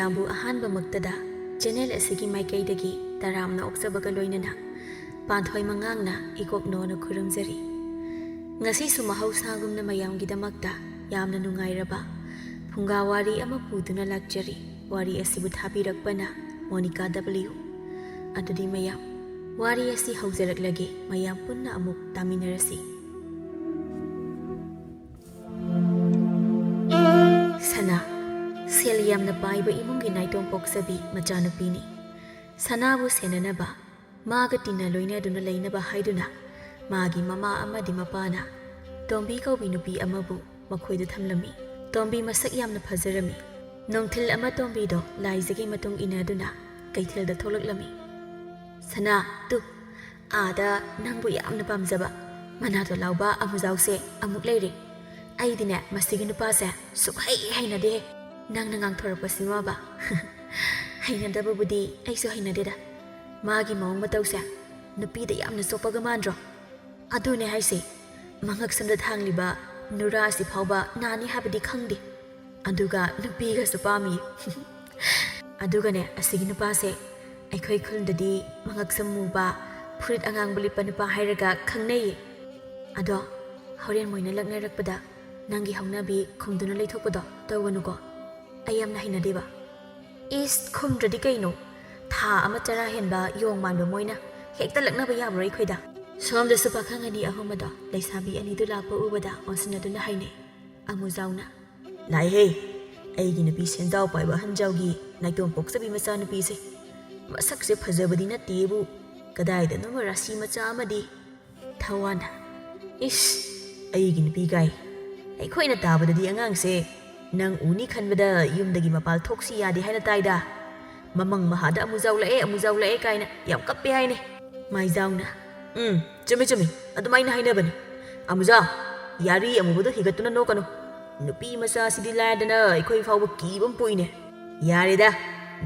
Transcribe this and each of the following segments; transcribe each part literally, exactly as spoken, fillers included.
ꯃꯌꯥꯝꯕꯨ ꯑꯍꯥꯟꯕꯃꯛꯇꯗ ꯆꯦꯅꯦꯜ ꯑꯁꯤꯒꯤ ꯃꯥꯏꯀꯩꯗꯒꯤ ꯇꯔꯥꯝꯅ ꯑꯣꯛꯆꯕꯒ ꯂꯣꯏꯅꯅ ꯄꯥꯟꯊꯣꯏ ꯃꯉꯥꯡꯅ ꯏꯀꯣꯛꯅꯣꯅ ꯈꯨꯔꯨꯝꯖꯔꯤ꯫ ꯉꯁꯤꯁꯨ ꯃꯍꯧꯁꯥꯒꯨꯝꯅ ꯃꯌꯥꯝꯒꯤꯗꯃꯛꯇ ꯌꯥꯝꯅ ꯅꯨꯡꯉꯥꯏꯔꯕ ꯐꯨꯡꯒꯥ ꯋꯥꯔꯤ ꯑꯃ ꯄꯨꯗꯨꯅ ꯂꯥꯛꯆꯔꯤ꯫ ꯋꯥꯔꯤ ꯑꯁꯤꯕꯨ ꯊꯥꯕꯤꯔꯛꯄꯅ ꯃꯣꯅꯤꯀꯥ ꯗꯕ꯭ꯂꯤꯎ꯫ ꯑꯗꯨꯗꯤ ꯃꯌꯥꯝ, ꯋꯥꯔꯤ ꯑꯁꯤ ꯍꯧꯖꯔꯛꯂꯒꯦ, ꯃꯌꯥꯝ ꯄꯨꯟꯅ ꯑꯃꯨꯛ ꯇꯥꯃꯤꯟꯅꯔꯁꯤ꯫ ꯁꯅꯥ, ꯁꯦꯜ ꯌꯥꯝꯅ ꯄꯥꯏꯕ ꯏꯃꯨꯡꯒꯤ ꯅꯥꯏꯇꯣꯝ ꯄꯣꯛꯆꯕꯤ ꯃꯆꯥꯅꯨꯄꯤꯅꯤ꯫ ꯁꯅꯥꯕꯨ ꯁꯦꯟꯅꯅꯕ, ꯃꯥꯒ ꯇꯤꯟꯅ ꯂꯣꯏꯅꯗꯨꯅ ꯂꯩꯅꯕ ꯍꯥꯏꯗꯨꯅ ꯃꯥꯒꯤ ꯃꯃꯥ ꯑꯃꯗꯤ ꯃꯄꯥꯅ ꯇꯣꯝꯕꯤ ꯀꯧꯕꯤ ꯅꯨꯄꯤ ꯑꯃꯕꯨ ꯃꯈꯣꯏꯗ ꯊꯝꯂꯝꯃꯤ꯫ ꯇꯣꯝꯕꯤ ꯃꯁꯛ ꯌꯥꯝꯅ ꯐꯖꯔꯝꯃꯤ꯫ ꯅꯨꯡꯊꯤꯜ ꯑꯃ ꯇꯣꯝꯕꯤꯗꯣ ꯂꯥꯏꯖꯒꯤ ꯃꯇꯨꯡ ꯏꯟꯅꯗꯨꯅ ꯀꯩꯊꯦꯜꯗ ꯊꯣꯛꯂꯛꯂꯝꯃꯤ꯫ "ꯁꯅꯥ, ꯇꯨ, ꯑꯥꯗ ꯅꯪꯕꯨ ꯌꯥꯝꯅ ꯄꯥꯝꯖꯕ ꯃꯅꯥꯇꯣꯟ ꯂꯥꯎꯕ ꯑꯃꯨꯖꯥꯎꯁꯦ ꯑꯃꯨꯛ ꯂꯩꯔꯦ꯫ ꯑꯩꯗꯤꯅꯦ, ꯃꯁꯤꯒꯤ ꯅꯨꯄꯥꯁꯦ ꯁꯨꯛꯍꯩ ꯍꯩꯅꯗꯦ꯫ ꯅꯪꯅ ꯉꯥꯡꯊꯣꯔꯛꯄꯁꯤꯃꯕ?" "ꯍꯩꯅꯗꯕꯕꯨꯗꯤ ꯑꯩꯁꯨ ꯍꯩꯅꯗꯦꯗ꯫ ꯃꯥꯒꯤ ꯃꯑꯣꯡ ꯃꯇꯧꯁꯦ ꯅꯨꯄꯤꯗ ꯌꯥꯝꯅ ꯆꯣꯞꯄꯒ ꯃꯥꯟꯗ꯭ꯔꯣ? ꯑꯗꯨꯅꯦ ꯍꯥꯏꯁꯦ, ꯃꯉꯛ ꯁꯝꯗ ꯊꯥꯡꯂꯤꯕ ꯅꯨꯔꯥ ꯑꯁꯤ ꯐꯥꯎꯕ ꯅꯥꯅꯤ ꯍꯥꯏꯕꯗꯤ ꯈꯪꯗꯦ꯫ ꯑꯗꯨꯒ ꯅꯨꯄꯤꯒꯁꯨ ꯄꯥꯝꯃꯤ꯫" "ꯑꯗꯨꯒꯅꯦ, ꯑꯁꯤꯒꯤ ꯅꯨꯄꯥꯁꯦ ꯑꯩꯈꯣꯏ ꯈꯨꯜꯗꯗꯤ ꯃꯉꯛ ꯁꯝ ꯃꯨꯕ, ꯐꯨꯔꯤꯠ ꯑꯉꯥꯡꯕ ꯂꯤꯠꯄ ꯅꯨꯄꯥ ꯍꯥꯏꯔꯒ ꯈꯪꯅꯩꯌꯦ꯫ ꯑꯗꯣ ꯍꯣꯔꯦꯟ ꯃꯣꯏꯅ ꯂꯛꯅꯔꯛꯄꯗ ꯅꯪꯒꯤ ꯍꯧꯅꯕꯤ ꯈꯨꯝꯗꯨꯅ ꯂꯩꯊꯣꯛꯄꯗꯣ ꯇꯧꯒꯅꯨꯀꯣ꯫ ꯑꯩ ꯌꯥꯝꯅ ꯍꯩꯅꯗꯦꯕ꯫" "ꯏꯁ, ꯈꯨꯝꯗ꯭ꯔꯗꯤ ꯀꯩꯅꯣ? ꯊꯥ ꯑꯃ ꯆꯔꯥ ꯍꯦꯟꯕ ꯌꯣꯡ ꯃꯥꯟꯕ ꯃꯣꯏꯅ ꯍꯦꯛꯇ ꯂꯛꯅꯕ ꯌꯥꯕ꯭ꯔꯣ ꯑꯩꯈꯣꯏꯗ?" ꯁꯣꯝꯗꯁꯨ ꯄꯥꯈꯪ ꯑꯅꯤ ꯑꯍꯨꯝ ꯑꯗꯣ ꯂꯩꯁꯥꯕꯤ ꯑꯅꯤꯗꯨ ꯂꯥꯛꯄ ꯎꯕꯗ ꯑꯣꯟꯁꯤꯟꯅꯗꯨꯅ ꯍꯥꯏꯅꯩ꯫ ꯑꯃꯨꯖꯥꯎꯅ, "ꯂꯥꯛꯑꯦꯍꯦ, ꯑꯩꯒꯤ ꯅꯨꯄꯤ ꯁꯦꯟꯖꯥꯎ ꯄꯥꯏꯕ ꯑꯍꯟꯖꯥꯎꯒꯤ ꯅꯥꯏꯇꯣꯝ ꯄꯣꯛꯆꯕꯤ ꯃꯆꯥꯅꯨꯄꯤꯁꯦ꯫ ꯃꯁꯛꯁꯦ ꯐꯖꯕꯗꯤ ꯅꯠꯇꯦꯕꯨ, ꯀꯗꯥꯏꯗꯅꯣꯃ ꯔꯥꯁꯤ ꯃꯆꯥ ꯑꯃꯗꯤ..." ꯊꯋꯥꯟꯅ, "ꯏꯁ, ꯑꯩꯒꯤ ꯅꯨꯄꯤ ꯀꯥꯏ꯫ ꯑꯩꯈꯣꯏꯅ ꯇꯥꯕꯗꯗꯤ ꯑꯉꯥꯡꯁꯦ ꯅꯪ ꯎꯅꯤ ꯈꯟꯕꯗ ꯌꯨꯝꯗꯒꯤ ꯃꯄꯥꯜ ꯊꯣꯛꯁꯤ ꯌꯥꯗꯦ ꯍꯥꯏꯅ ꯇꯥꯏꯗ꯫ ꯃꯃꯪ ꯃꯍꯥꯗ ꯑꯃꯨꯖꯥꯎ ꯂꯥꯛꯑꯦ, ꯑꯃꯨꯖꯥꯎ ꯂꯥꯛꯑꯦ ꯀꯥꯏꯅ ꯌꯥꯝ ꯀꯞꯄꯦ ꯍꯥꯏꯅꯦ꯫" ꯃꯥꯏꯖꯥꯎꯅ, "ꯎꯝ, ꯆꯨꯝꯃꯤ ꯆꯨꯝꯃꯤ, ꯑꯗꯨꯃꯥꯏꯅ ꯍꯥꯏꯅꯕꯅꯤ꯫ ꯑꯃꯨꯖꯥꯎ, ꯌꯥꯔꯤ ꯑꯃꯨꯕꯗꯣ ꯍꯤꯒꯠꯇꯨꯅ ꯅꯣꯛꯀꯅꯨ꯫ ꯅꯨꯄꯤ ꯃꯆꯥꯁꯤꯗꯤ ꯂꯥꯏꯔꯗꯅ ꯑꯩꯈꯣꯏ ꯐꯥꯎꯕ ꯀꯤꯕ ꯑꯃ ꯄꯣꯛꯏꯅꯦ꯫ ꯌꯥꯔꯦꯗ,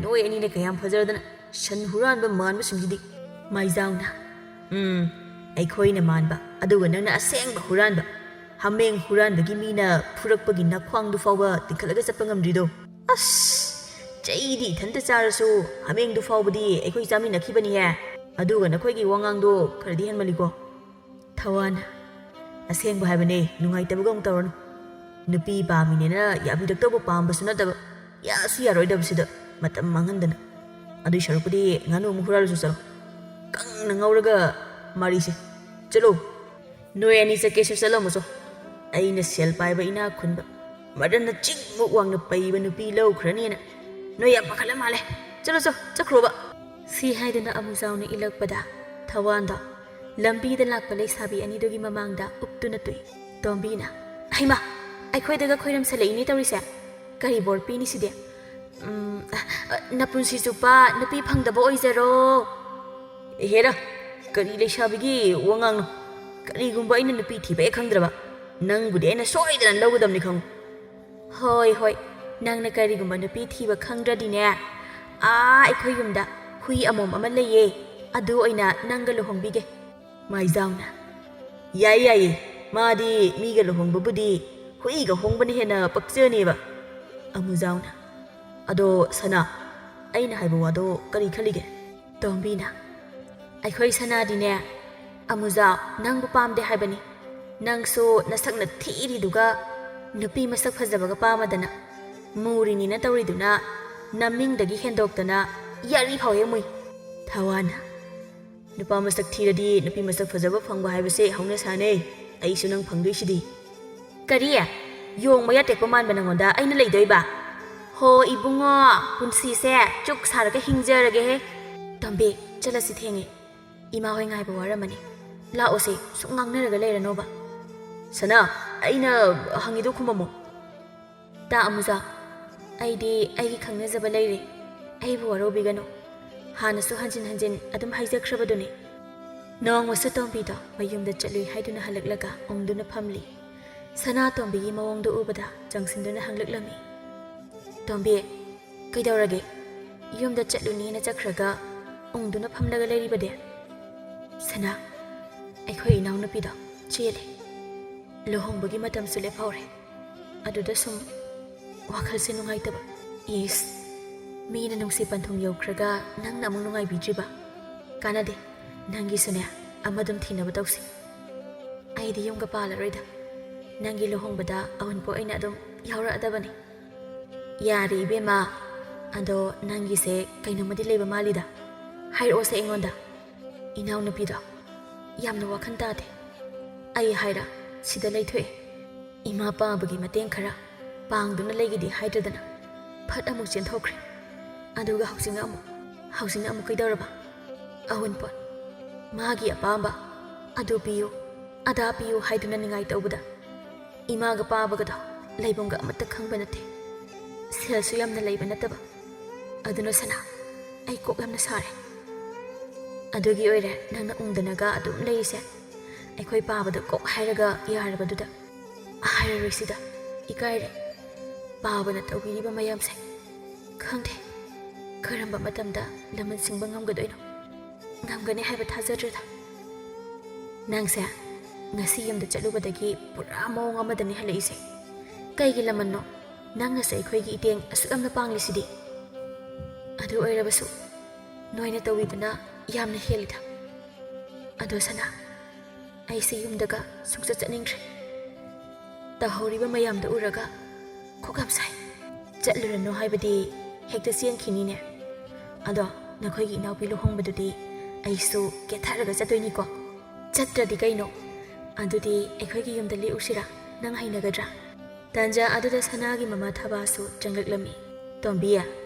ꯅꯣꯏ ꯑꯅꯤꯅ ꯀꯌꯥꯝ ꯐꯖꯔꯗꯅ ꯁꯟ ꯍꯨꯔꯥꯟꯕ ꯃꯥꯟꯕꯁꯤꯡꯁꯤꯗꯤ꯫" ꯃꯥꯏꯖꯥꯎꯅ, "ꯎꯝ, ꯑꯩꯈꯣꯏꯅ ꯃꯥꯟꯕ, ꯑꯗꯨꯒ ꯅꯪꯅ ꯑꯁꯦꯡꯕ ꯍꯨꯔꯥꯟꯕ꯫ ꯍꯥꯃꯦꯡ ꯍꯨꯔꯥꯟꯕꯒꯤ ꯃꯤꯅ ꯐꯨꯔꯛꯄꯒꯤ ꯅꯈ꯭ꯋꯥꯡꯗꯨ ꯐꯥꯎꯕ ꯇꯤꯡꯈꯠꯂꯒ ꯆꯠꯄ ꯉꯝꯗ꯭ꯔꯤꯗꯣ꯫ ꯑꯁ, ꯑꯩꯗꯤ ꯏꯊꯟꯇ ꯆꯥꯔꯁꯨ ꯍꯥꯃꯦꯡꯗꯨ ꯐꯥꯎꯕꯗꯤ ꯑꯩꯈꯣꯏ ꯆꯥꯃꯤꯟꯅꯈꯤꯕꯅꯤꯍꯦ꯫ ꯑꯗꯨꯒ ꯅꯈꯣꯏꯒꯤ ꯋꯥꯉꯥꯡꯗꯣ ꯈꯔꯗꯤ ꯍꯦꯟꯃꯜꯂꯤꯀꯣ꯫ ꯊꯋꯥꯟ, ꯑꯁꯦꯡꯕ ꯍꯥꯏꯕꯅꯦ, ꯅꯨꯡꯉꯥꯏꯇꯕꯒ ꯑꯃꯨꯛ ꯇꯧꯔꯅꯨ꯫ ꯅꯨꯄꯤ ꯄꯥꯝꯃꯤꯅꯦꯅ ꯌꯥꯕꯤꯔꯛꯇꯧꯕ ꯄꯥꯝꯕꯁꯨ ꯅꯠꯇꯕ, ꯌꯥꯁꯨ ꯌꯥꯔꯣꯏꯗꯕꯁꯤꯗ ꯃꯇꯝ ꯃꯥꯡꯍꯟꯗꯅ꯫ ꯑꯗꯨꯏ ꯁꯔꯨꯛꯄꯨꯗꯤ ꯉꯥꯅꯨ ꯑꯃꯨꯛ ꯍꯨꯔꯥꯜꯂꯨꯁꯨ ꯆꯠꯂꯣ꯫ ꯀꯪꯅ ꯉꯧꯔꯒ ꯃꯥꯔꯤꯁꯦ꯫ ꯆꯠꯂꯣ꯫ ꯅꯣꯏ ꯑꯅꯤ ꯆꯠꯀꯦꯁꯨ ꯆꯠꯂꯝꯃꯨꯆꯣ꯫ ꯑꯩꯅ ꯁꯦꯜ ꯄꯥꯏꯕ ꯏꯅꯥꯛ ꯈꯨꯟꯕ, ꯃꯔꯟꯅ ꯆꯤꯡꯃꯨꯛ ꯋꯥꯡꯅ ꯄꯩꯕ ꯅꯨꯄꯤ ꯂꯧꯈ꯭ꯔꯅꯤꯅ ꯅꯣꯏ ꯌꯥꯝ ꯄꯥꯈꯠꯂ ꯃꯥꯜꯂꯦ꯫ ꯆꯠꯂꯣ ꯆꯣ, ꯆꯠꯈ꯭ꯔꯣꯕ꯫ ꯁꯤ ꯍꯥꯏꯗꯨꯅ ꯑꯃꯨꯖꯥꯎꯅ ꯏꯜꯂꯛꯄꯗ ꯊꯋꯥꯟꯗꯣ ꯂꯝꯕꯤꯗ ꯂꯥꯛꯄ ꯂꯩꯁꯥꯕꯤ ꯑꯅꯤꯗꯨꯒꯤ ꯃꯃꯥꯡꯗ ꯎꯞꯇꯨꯅ ꯇꯣꯛꯏ꯫ ꯇꯣꯝꯕꯤꯅ, "ꯍꯩꯃꯥ, ꯑꯩꯈꯣꯏꯗꯒ ꯈꯣꯏꯔꯝꯁꯜꯂꯛꯏꯅꯦ ꯇꯧꯔꯤꯁꯦ꯫ ꯀꯔꯤ ꯕꯣꯔ ꯄꯤꯅꯤ ꯁꯤꯗꯤ? ꯎꯝ, ꯑ, ꯑ, ꯅꯄꯨꯟꯁꯤ ꯆꯨꯞꯄ ꯅꯨꯄꯤ ꯐꯪꯗꯕ ꯑꯣꯏꯖꯔꯣ꯫" ꯍꯦꯔꯥ, ꯀꯔꯤ ꯂꯩꯁꯥꯕꯤꯒꯤ ꯋꯥꯉꯥꯡꯅꯣ? ꯀꯔꯤꯒꯨꯝꯕ ꯑꯩꯅ ꯅꯨꯄꯤ ꯊꯤꯕ ꯍꯦꯛ ꯈꯪꯗ꯭ꯔꯕ, ꯅꯪꯕꯨꯗꯤ ꯑꯩꯅ ꯁꯣꯏꯗꯅ ꯂꯧꯒꯗꯕꯅꯤ ꯈꯪꯉꯨ꯫ ꯍꯣꯏ, ꯍꯣꯏ, ꯅꯪꯅ ꯀꯔꯤꯒꯨꯝꯕ ꯅꯨꯄꯤ ꯊꯤꯕ ꯈꯪꯗ꯭ꯔꯗꯤꯅꯦ, ꯑꯥ, ꯑꯩꯈꯣꯏ ꯌꯨꯝꯗ ꯍꯨꯏ ꯑꯃꯣꯝ ꯑꯃ ꯂꯩꯌꯦ, ꯑꯗꯨ ꯑꯣꯏꯅ ꯅꯪꯒ ꯂꯨꯍꯣꯡꯕꯤꯒꯦ꯫ ꯃꯥꯏꯖꯥꯎꯅ, "ꯌꯥꯏ, ꯌꯥꯏꯌꯦ, ꯃꯥꯗꯤ ꯃꯤꯒ ꯂꯨꯍꯣꯡꯕꯕꯨꯗꯤ ꯍꯨꯏꯒ ꯍꯣꯡꯕꯅ ꯍꯦꯟꯅ ꯄꯛꯆꯅꯦꯕ꯫" ꯑꯃꯨꯖꯥꯎꯅ, "ꯑꯗꯣ ꯁꯅꯥ, ꯑꯩꯅ ꯍꯥꯏꯕ ꯋꯥꯗꯣ ꯀꯔꯤ ꯈꯜꯂꯤꯒꯦ?" ꯇꯣꯝꯕꯤꯅ, "ꯑꯩꯈꯣꯏ ꯁꯅꯥꯗꯤꯅꯦ, ꯑꯃꯨꯖꯥꯎ, ꯅꯪꯕꯨ ꯄꯥꯝꯗꯦ ꯍꯥꯏꯕꯅꯤ꯫ ꯅꯪꯁꯨ ꯅꯁꯛꯅ ꯊꯤꯔꯤꯗꯨꯒ ꯅꯨꯄꯤ ꯃꯁꯛ ꯐꯖꯕꯒ ꯄꯥꯝꯃꯗꯅ, ꯃꯨꯔꯤꯅꯤꯅ ꯇꯧꯔꯤꯗꯨꯅ ꯅꯃꯤꯡꯗꯒꯤ ꯍꯦꯟꯗꯣꯛꯇꯅ ꯌꯥꯔꯤ ꯐꯥꯎ ꯍꯦꯛ ꯃꯨꯏ꯫" ꯊꯋꯥꯟꯅ, "ꯅꯨꯄꯥ ꯃꯁꯛ ꯊꯤꯔꯗꯤ ꯅꯨꯄꯤ ꯃꯁꯛ ꯐꯖꯕ ꯐꯪꯕ ꯍꯥꯏꯕꯁꯦ ꯍꯧꯅꯁꯥꯅꯦ꯫ ꯑꯩꯁꯨ ꯅꯪ ꯐꯪꯗꯣꯏꯁꯤꯗꯤ꯫" "ꯀꯔꯤ? ꯌꯣꯡ ꯃꯌꯥ ꯇꯦꯛꯄ ꯃꯥꯟꯕ ꯅꯪꯉꯣꯟꯗ ꯑꯩꯅ ꯂꯩꯗꯣꯏꯕ? ꯍꯣ ꯏꯕꯨꯡꯉꯣ, ꯄꯨꯟꯁꯤꯁꯦ ꯆꯨꯛ ꯁꯥꯔꯒ ꯍꯤꯡꯖꯔꯒꯦꯍꯦ꯫ ꯇꯣꯝꯕꯤ, ꯆꯠꯂꯁꯤ, ꯊꯦꯡꯉꯦ꯫ ꯏꯃꯥ ꯍꯣꯏ ꯉꯥꯏꯕ ꯋꯥꯔꯝꯃꯅꯤ꯫ ꯂꯥꯛꯑꯣꯁꯦ, ꯁꯨꯝ ꯉꯥꯡꯅꯔꯒ ꯂꯩꯔꯅꯣꯕ꯫" "ꯁꯅꯥ, ꯑꯩꯅ ꯍꯪꯉꯤꯗꯣ ꯈꯨꯝꯃꯝꯃꯣ꯫" "ꯇꯥ ꯑꯃꯨꯖꯥ, ꯑꯩꯗꯤ ꯑꯩꯒꯤ ꯈꯪꯅꯖꯕ ꯂꯩꯔꯦ꯫ ꯑꯩꯕꯨ ꯋꯥꯔꯧꯕꯤꯒꯅꯨ꯫ ꯍꯥꯟꯅꯁꯨ ꯍꯟꯖꯤꯟ ꯍꯟꯖꯤꯟ ꯑꯗꯨꯝ ꯍꯥꯏꯖꯈ꯭ꯔꯕꯗꯨꯅꯤ꯫" ꯅꯣꯡꯃꯁꯨ ꯇꯣꯝꯕꯤꯗꯣ ꯃꯌꯨꯝꯗ ꯆꯠꯂꯨꯏ ꯍꯥꯏꯗꯨꯅ ꯍꯜꯂꯛꯂꯒ ꯎꯪꯗꯨꯅ ꯐꯝꯂꯤ꯫ ꯁꯅꯥꯇꯣꯝꯕꯤꯒꯤ ꯃꯑꯣꯡꯗꯨ ꯎꯕꯗ ꯆꯪꯁꯤꯟꯗꯨꯅ ꯍꯪꯂꯛꯂꯝꯃꯤ꯫ "ꯇꯣꯝꯕꯤ, ꯀꯩꯗꯧꯔꯒꯦ? ꯌꯨꯝꯗ ꯆꯠꯂꯨꯅꯦꯅ ꯆꯠꯈ꯭ꯔꯒ ꯎꯪꯗꯨꯅ ꯐꯝꯂꯒ ꯂꯩꯔꯤꯕꯗꯤ?" "ꯁꯅꯥ, ꯑꯩꯈꯣꯏ ꯏꯅꯥꯎꯅꯨꯄꯤꯗꯣ ꯆꯦꯜꯂꯦ꯫ ꯂꯨꯍꯣꯡꯕꯒꯤ ꯃꯇꯝꯁꯨ ꯂꯦꯞꯍꯧꯔꯦ꯫ ꯑꯗꯨꯗ ꯁꯨꯝ ꯋꯥꯈꯜꯁꯦ ꯅꯨꯡꯉꯥꯏꯇꯕ꯫" "ꯏꯁ, ꯃꯤꯅ ꯅꯨꯡꯁꯤ ꯄꯟꯊꯨꯡ ꯌꯧꯈ꯭ꯔꯒ ꯅꯪꯅ ꯑꯃꯨꯛ ꯅꯨꯡꯉꯥꯏꯕꯤꯗ꯭ꯔꯤꯕ? ꯀꯥꯟꯅꯗꯦ, ꯅꯪꯒꯤꯁꯨꯅꯦ ꯑꯃꯗꯨꯝ ꯊꯤꯅꯕ ꯇꯧꯁꯤ꯫ ꯑꯩꯗꯤ ꯌꯨꯝꯒ ꯄꯥꯜꯂꯔꯣꯏꯗ꯫ ꯅꯪꯒꯤ ꯂꯨꯍꯣꯡꯕꯗ ꯑꯋꯨꯟꯄꯣꯠ ꯑꯣꯏꯅ ꯑꯗꯨꯝ ꯌꯥꯎꯔꯛꯑꯗꯕꯅꯤ꯫ ꯌꯥꯔꯦ ꯏꯕꯦꯝꯃ, ꯑꯗꯣ ꯅꯪꯒꯤꯁꯦ ꯀꯩꯅꯣꯝꯃꯗꯤ ꯂꯩꯕ ꯃꯥꯜꯂꯤꯗ꯫ ꯍꯥꯏꯔꯛꯑꯣꯁꯦ ꯑꯩꯉꯣꯟꯗ꯫ ꯏꯅꯥꯎꯅꯨꯄꯤꯗꯣ ꯌꯥꯝꯅ ꯋꯥꯈꯜ ꯇꯥꯗꯦ꯫ ꯑꯩ ꯍꯥꯏꯔ ꯁꯤꯗ ꯂꯩꯊꯣꯛꯑꯦ꯫ ꯏꯃꯥ ꯄꯥꯕꯒꯤ ꯃꯇꯦꯡ ꯈꯔ ꯄꯥꯡꯗꯨꯅ ꯂꯩꯒꯦꯗꯤ ꯍꯥꯏꯗ꯭ꯔꯗꯅ ꯐꯠ ꯑꯃꯨꯛ ꯆꯦꯟꯊꯣꯛꯈ꯭ꯔꯦ꯫ ꯑꯗꯨꯒ ꯍꯧꯖꯤꯛꯅ ꯑꯃꯨꯛ, ꯍꯧꯖꯤꯛꯅ ꯑꯃꯨꯛ ꯀꯩꯗꯧꯔꯕ? ꯑꯋꯨꯟꯄꯣꯠ, ꯃꯥꯒꯤ ꯑꯄꯥꯝꯕ, ꯑꯗꯨ ꯄꯤꯌꯨ, ꯑꯗꯥ ꯄꯤꯌꯨ ꯍꯥꯏꯗꯨꯅ ꯅꯤꯡꯉꯥꯏ ꯇꯧꯕꯗ ꯏꯃꯥꯒ ꯄꯥꯕꯒꯗꯣ ꯂꯩꯐꯝꯒ ꯑꯃꯠꯇ ꯈꯪꯕ ꯅꯠꯇꯦ꯫ ꯁꯦꯜꯁꯨ ꯌꯥꯝꯅ ꯂꯩꯕ ꯅꯠꯇꯕ꯫ ꯑꯗꯨꯅ ꯁꯅꯥ, ꯑꯩ ꯀꯣꯛ ꯌꯥꯝꯅ ꯁꯥꯔꯦ꯫ ꯑꯗꯨꯒꯤ ꯑꯣꯏꯔꯦ ꯅꯪꯅ ꯎꯪꯗꯅꯒ ꯑꯗꯨꯝ ꯂꯩꯔꯤꯁꯦ꯫ ꯑꯩꯈꯣꯏ ꯄꯥꯕꯗ ꯀꯣꯛ ꯍꯥꯏꯔꯒ ꯌꯥꯔꯕꯗꯨꯗ꯫ ꯍꯥꯏꯔꯔꯣꯏꯁꯤꯗ, ꯏꯀꯥꯏꯔꯦ꯫ ꯄꯥꯕꯅ ꯇꯧꯕꯤꯔꯤꯕ ꯃꯌꯥꯝꯁꯦ ꯈꯪꯗꯦ ꯀꯔꯝꯕ ꯃꯇꯝꯗ ꯂꯃꯟ ꯁꯤꯡꯕ ꯉꯝꯒꯗꯣꯏꯅꯣ꯫ ꯉꯝꯒꯅꯤ ꯍꯥꯏꯕ ꯊꯥꯖꯗ꯭ꯔꯦꯗ꯫ ꯅꯪꯁꯦ ꯉꯁꯤ ꯌꯨꯝꯗ ꯆꯠꯂꯨꯕꯗꯒꯤ ꯄꯨꯔꯥ ꯃꯑꯣꯡ ꯑꯃꯗꯅꯤ ꯍꯜꯂꯛꯏꯁꯦ꯫ ꯀꯩꯒꯤ ꯂꯃꯟꯅꯣ? ꯅꯪꯅꯁꯨ ꯑꯩꯈꯣꯏꯒꯤ ꯏꯇꯦꯡ ꯑꯁꯨꯛ ꯌꯥꯝꯅ ꯄꯥꯡꯂꯤꯁꯤꯗꯤ꯫ ꯑꯗꯨ ꯑꯣꯏꯔꯕꯁꯨ ꯅꯣꯏꯅ ꯇꯧꯕꯤꯕꯅ ꯌꯥꯝꯅ ꯍꯦꯜꯂꯤꯗ꯫ ꯑꯗꯣ ꯁꯅꯥ, ꯑꯩꯁꯦ ꯌꯨꯝꯗꯒ ꯁꯨꯡꯆꯠ ꯆꯠꯅꯤꯡꯗ꯭ꯔꯦ꯫ ꯇꯧꯍꯧꯔꯤꯕ ꯃꯌꯥꯝꯗꯣ ꯎꯔꯒ ꯀꯣꯛ ꯌꯥꯝ ꯁꯥꯏ꯫ ꯆꯠꯂꯨꯔꯅꯨ ꯍꯥꯏꯕꯗꯤ ꯍꯦꯛꯇ ꯆꯦꯟꯈꯤꯅꯤꯅꯦ꯫ ꯑꯗꯣ ꯅꯈꯣꯏꯒꯤ ꯏꯅꯥꯎꯄꯤ ꯂꯨꯍꯣꯡꯕꯗꯨꯗꯤ ꯑꯩꯁꯨ ꯀꯦꯊꯔꯒ ꯆꯠꯇꯣꯏꯅꯤꯀꯣ꯫ ꯆꯠꯇ꯭ꯔꯗꯤ ꯀꯩꯅꯣ? ꯑꯗꯨꯗꯤ ꯑꯩꯈꯣꯏꯒꯤ ꯌꯨꯝꯗ ꯂꯦꯛꯎꯁꯤꯔꯥ? ꯅꯪ ꯍꯩꯅꯒꯗ꯭ꯔꯥ? ꯇꯥꯟꯖꯥ ꯑꯗꯨꯗ ꯁꯅꯥꯒꯤ ꯃꯃꯥ ꯊꯕꯥꯁꯨ ꯆꯪꯂꯛꯂꯝꯃꯤ꯫ ꯇꯣꯝꯕꯤ,